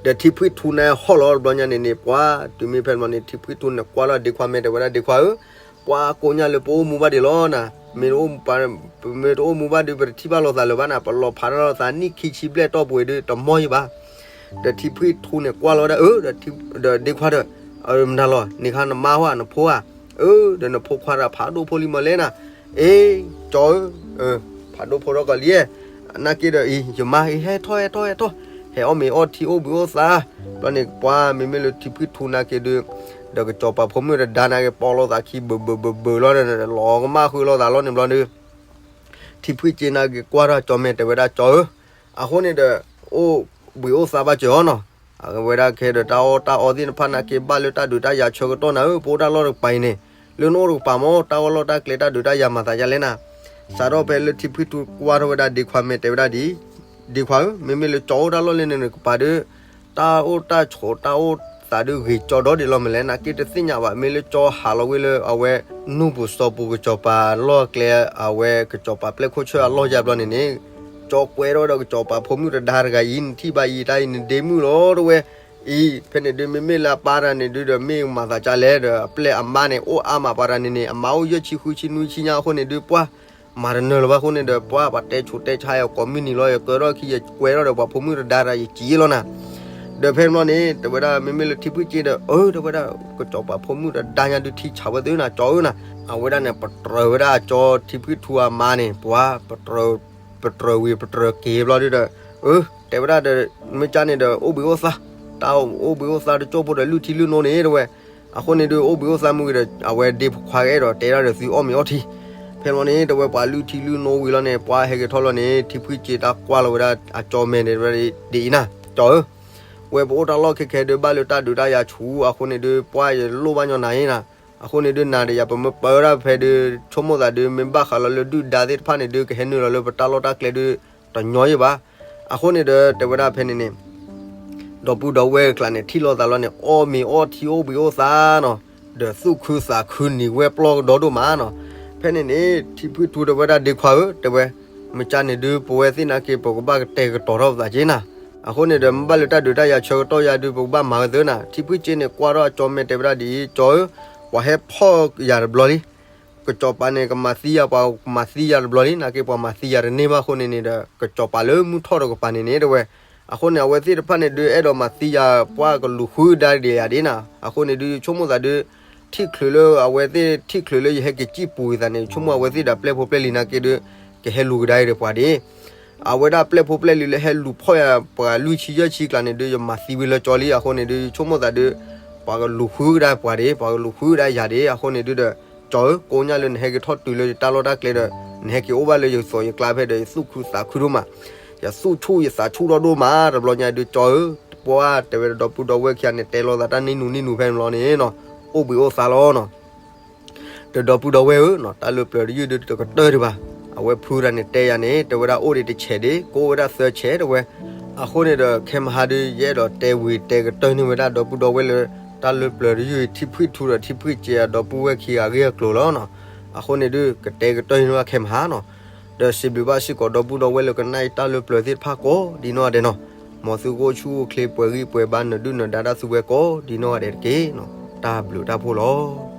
ဒီးထံဖှံထူန့ၣ်ဟီၣ်လီၤ တဘျီညါန့ၣ်န့ၣ် ပှၢ်တုၤမ့ၢ်ဖဲန့ၣ်န့ၣ် ထံဖှံထူန့ၣ် ကွၢ်လီၤဒ့ခွါ မ့ၢ်တဲဝဲဒၣ် ဒ့ခွါဧၢ, ပှၢ်ကိးညါလၢပအိၣ်မူဘၣ်ဒံးလီၤနၤ. မ့ၢ်တအိၣ်မူဘၣ်ဒီး ပတထံၣ်ဘၣ်လိာ်သးလၢၤဘၣ်နၤ, ပလီၤဖးထီၣ်လိာ်သးနံၣ်ခံဆံဘျဲၣ်တီၢ်ပူၤအံၤဒီး တမီၢ်ယံၤဘၣ်. ဒီးထံဖှံထူန့ၣ်ကွၢ်လီၤဝဲဒၣ် အၢ ဒီးဒ့ခွါဒီး မတၤလီၤ န့ၣ်ခါနမါဟါ နဖိဧါ, အၢ ဒီးနဖိခွါတဂၤဖးဒိၣ်ဖိလံမီၤလဲၣ်နၤ, အ့ ကၠီဧၢ, ဖးဒိၣ်ဖိထီၣ်ကီးလံ, နာ်က့ဒီးအံၤ ယမါအံၤ ဟဲထီၣ် ဟဲထီၣ် ဟဲထီၣ်, ဟဲအီၣ်မ့ၤအီထံအိၣ်ဘှံးအိၣ်သါ, ဘျီန့ၣ် ပှၤမ့မ့ၢ်လၢထံဖှံထူနာ်က့ဒီး ဒီးကစီၤပၤဖိမုၣ်တဒါနာ်က့ ပိာ်လိာ်သးခံ ဘုးဘုးဘုးဘုးလီၤဒီး လီၤကမၣ်ဃုလိာ်သးလီၤန့ၣ်ဘျီဒီး ထံဖှံစ့နာ်က့ ကွၢ်ထီၣ်ကၠီမဲာ်တဲဝဲဒၣ် ကၠီဧၢ, အဃိန့ၣ်ဒီး အိၣ်ဘှံးအိၣ်သါဘၣ်စၢၤအီၤနီၤ, အဝဲဒၣ်ခဲဒီးတၢ်အီၣ်တၢ်အီသ့ၣ်တဖၣ်နာ်က့ ဘၣ်လၢတၢ်ဒုးတၢ်ယၤဆၢကတီၢ်နၤဧၢ, ပအိၣ်တၢ်လီၢ်တကပၤအံၤန့ၣ် လၢနအိၣ်တကပၤမ့ၢ် တၢ်အီၣ်လီၢ်တၢ်ကျဲတၢ်ဒုးတၢ်ယၤမၤသးဒ်လဲၣ်နၤ, စးထီၣ်ဖဲလၢထံဖှံထူကွၢ်ထီၣ်ဝဲဒၣ်ဒ့ခွါမဲာ်တဲဝဲဒၣ်ဒ် ဒ့ခွါဧၢ, မ့မ့ၢ်လၢကၠီအိၣ်တၢ်လီၢ်လၢနကပၤဒီး တၢ်အိၣ်တၢ်ဆိးတၢ်အိၣ်သးဒုးဂ့ၤကၠီဒီဒ်လီၤမလဲၣ်, နာ်က့တသ့ၣ်ညါဘၣ်, မ့ၢ်လၢကၠီဟးလီၤဝဲလၢအဝဲ နူၢ်ပူၤစီၤပူၤကစီၤပၤလီၢ်အကျဲ အဝဲကစီၤပၤပျဲၢ်ခိၣ်ဆၢအလီၢ်ယါဘျီန့ၣ်န့ၣ်, ကၠီကွဲထီၣ်ဝဲဒီးကစီၤပၤဖိမုၣ်တဒါတဂၤအံၤ နထံၣ်ဘၣ်အံၤတၢ်အံၤ နဒ့မုၣ်လီၤတဝဲ, အံၤ ဖဲန့ၣ်ဒုးမ့မ့ၢ်လၢအပၢ်တဂၤန့ၣ်ဒုးဒီး မ့ၢ်မၤသးဒ်လဲၣ်ဒီး အပျဲၢ်အမါန့ၣ် အိၣ်အါမးပှၤတဂၤန့ၣ်န့ၣ် အမါအိၣ်ယဲၢ်ဆံဃုဆံနွံဆံညါအဃိန့ၣ်ဒုး ပှၤ မၤတနၢၤလၢၤဘၣ်အဃိန့ၣ်ဒီး ပှၤပှၤတဲဆူးတဲဆါယၤကိးမုၢ်နံၤလီၤ, ယကၢထီၣ်ခံ ယကွဲထီၣ်ဒီးပှၤဖိမုၣ်တဒါတဂၤ ယစံးလီၤနၤ, ဒီးဖဲန့ၣ်ဘျီန့ၣ် တဲဝဲဒၣ် မ့မ့ၢ်လၢထံဖှံစ့ဒီး အၢ တဲဝဲဒၣ် ကစီၤပၤဖိမုၣ်တဒါညါဒုးထံဆးဝဲသ့ၣ်နၤ ကၠီဧၢနၤ, အဝဲဒၣ်န့ၣ် ပတြၢၤဝဲဒၣ်အကၠီထံဖှံထူအမါန့ၣ် ပှၤ ပတြၢၤဝံၤပတြၢၤက့ၤဘျီဒုးဒီး အၢ တဲဝဲဒၣ်ဒီး မ့ၢ်ကၢ်န့ၣ်ဒီး အိၣ်ဘှံးအိၣ်သါ, တၢ်အိၣ်ဘှံးအိၣ်သါတကၠိၢ်ဖိဒီးလုၢ်ထံလုၢ်နိန့ၣ် တဲဝဲ, အဃိန့ၣ်ဒုး အိၣ်ဘှံးအိၣ်သါမုၢ်ဂ့ၤဒီး အဝဲဒ့ခွါကအဲၣ်ဒိးတဲဒၣ်ဒီးသုအီၣ်မ့ၤအီထံ, ဖဲန့ၣ်ဘျီန့ၣ် တဲဝဲပှၤလုၢ်ထံလုၢ်နိဝံၤလီၤန့ၣ် ပှၤဟဲက့ၤထီၣ်လီၤန့ၣ် ထံဖှံစ့တၢ်ကွၢ်လီၤဝဲဒၣ် အကၠီမဲာ်န့ၣ် ဒ်အံၤနၤ ကၠီဧၢ ဝဲပအိၣ်တၢ်လီၢ်ခဲခဲဒုး ဘၣ်လၢတၢ်ဒုးတၢ်ယၤဆူၣ် အဃိန့ၣ်ဒုး ပှၤယလိၣ်ဘၣ်ညီနၤအံၤနၤ, အဃိန့ၣ်ဒုး နၤဒီးယၤပမ့ၢ်ပၢဝဲဒၣ်ဖဲဒုး ဆိကမိၣ်သးဒုး မ့ၢ်ဘၣ်ဃးလီၤလၢဒုၣ်ဒါသ့ၣ်တဖၣ်န့ၣ်ဒုး ကဟဲနုာ်လီၤလၢပတၢ်လီၢ်တၢ်ကျဲဒုး တညီယံၤဘၣ်. အဃိန့ၣ်ဒီး တဲဝဲဒၣ်ဖဲန့ၣ်န့ၣ် ဒီပုၢ်ဒီဝဲၢ်အကျါန့ၣ် ထံၣ်လိာ်သးလီၤန့ၣ် အီၣ်မ့ၤအီထံအိၣ်ဘှံးအိၣ်သါနီၤ, ဒီးသူၣ်ခုသးခုနံၤဝဲပျီကဒီဒိၣ်မးနီၤ. ဖဲန့ၣ်န့ၣ် ထံဖှံထူတဲဝဲဒၣ် ဒ့ခွါဧၢ တဲဝဲ, မ့ၢ်ကၢ်န့ၣ်ဒုး ပဝဲသ့ၣ်နာ်က့ ပကဘၣ်ကတဲာ်ကတီၤထီၣ်ပသးက့နၤ. အဃိန့ၣ်ဒီး မ့ၢ်ဘၣ်လၢတၢ်ဒုးတၢ်ယၤဆၢကတီၢ်ယၤဒုး ပကဘၣ်မၤဝဲသ့နၤ. ထံဖှံစ့န့ၣ် ကွၢ်ထီၣ်အကၠီမဲာ်တဲဝဲဒၣ်ဒ်အံၤ, ကၠီဧၢ, ပှၤဟဲဖီၣ်ယၤတဘျီလံ ကစီၤပၤန့ၣ် ကမၤသံယၤ ပှၤကမၤသံယၤတဘျီလံ, နာ်က့ပှၤမၤသံယၤတန့ၢ်ဘၣ်အဃိန့ၣ်န့ၣ်ဒီး ကစီၤပၤလၢမုၢ်ထီၣ်တကပၤန့ၣ်န့ၣ် တဲဝဲ. အဃိန့ၣ် အဝဲသ့ၣ်တဖၣ်န့ၣ်ဒုး အဲၣ်ဒိးမၤသံယၤ ပှၤကလူၤဃုကဒါဒံးယၤဒ်နၤ. အဃိန့ၣ်ဒုး ယဆိကမိၣ်သးဒုး ထံၣ်ချုးလၢ အဝဲသ့ၣ်ထံၣ်ချုးလၢယဟဲက့ၤစံၣ်ပူၤယသးန့ၣ် ယဆိကမိၣ်အဝဲသ့ၣ်ဒီးပျဲၢ်ဖိပျဲၢ်လံၤနာ်က့ဒုး ကဟဲလူၤကဒါအံၤဒီးပှၤဒ် အဝဲဒၣ်ပျဲၢ်ဖိပျဲၢ်လံၤလၢဟဲလူၤဖီၣ်ယၤ ပှၤလွံၢ်ဆံယဲၢ်ဆံကျါန့ၣ်ဒုး ယမၤသံဝံၤလၢကၠီလံ. အဃိန့ၣ်ဒုး ယဆိကမိၣ်သးဒုး ပှၤကလူၤဃုကဒါပှၤဒ် ပှၤကလူၤဃုကဒါယၤဒ် အဃိန့ၣ်ဒုးဒီး ကၠီဧၢ ကိးညါလၢနဟဲက့ၤထီၣ်တုၤလၢယတၢ်လီၢ်တၢ်ကျဲဒီး နဟဲက့ၤအိၣ်ဘၣ်လၢယသိးယကျါဖဲဒီး ယသူၣ်ခုသးခုဒိၣ်မး, ယသူၣ်ဆူၣ်ယသးဆူၣ်ထီၣ်ဒိၣ်မး တဘျီညါဒုး ကၠီဧၢ, ပှၤတဲဝဲဒီး ဒီပုၢ်ဒီဝဲၢ်ခံဂၤန့ၣ် တဲလိာ်သးတၢ်နံၣ်နူနံၣ်နူဖဲန့ၣ်လီၤန့ၣ်နီၤ, အိၣ်ဘှံးအိၣ်သါလီၤနီၤ. ဒီးဒီပုၢ်ဒီဝဲၢ်ဧၢနီၤ တၢ်လၢပျၢၤတယုၢ်ဒုးတကတၢၢ်ဒံးဘၣ်. အဝဲဖုတၢ်န့ၣ်တဲယၤန့ၣ် တဲဝဲဒၣ်အိၣ်ဒံးတဆဲးဒံး ကအိၣ်ဝဲဒၣ်သၢဆဲးတဲဝဲ. အဃိန့ၣ်ဒီး ခဲမဟါဒုး ယအဲၣ်ဒိးတဲဝံၤတဲကတၢၢ်န့ၢ်ဝဲဒၣ်ဒီပုၢ်ဒီဝဲၢ်လၢ တၢ်လၢပျၢၤတယုၢ်အံၤ ထံဖှံထူဒီးထံဖှံစ့အဒီပုၢ်ဝဲၢ်ခံဂၤအဂ့ၢ်အကျိၤလီၤနီၤ. အဃိန့ၣ်ဒုး ကတဲကတၢၢ်န့ၢ်ဝဲခဲမဟါနီၤ. ဒီးစံးဘျုးဘၣ်စ့ၢ်ကီးဒီပုၢ်ဒီဝဲၢ်လၢကနၣ်အံၤတၢ်လၢပျၢၤသ့ၣ်တဖၣ်ကိးဒ်နီၢ်ဂၤဒဲးနီၤ. မ်သုကအိၣ်ဆူၣ်အိၣ်ချ့ပှဲၤဂံၢ်ပှဲၤဘါနၢၤဒုၣ်နၢၤဒါတၢ်သူဝဲကိးဒ်နီၢ်ဂၤဒဲးတက့ၢ်နီၤ. တၢ်ဘျုးတၢ်ဖှိၣ်လီၤ.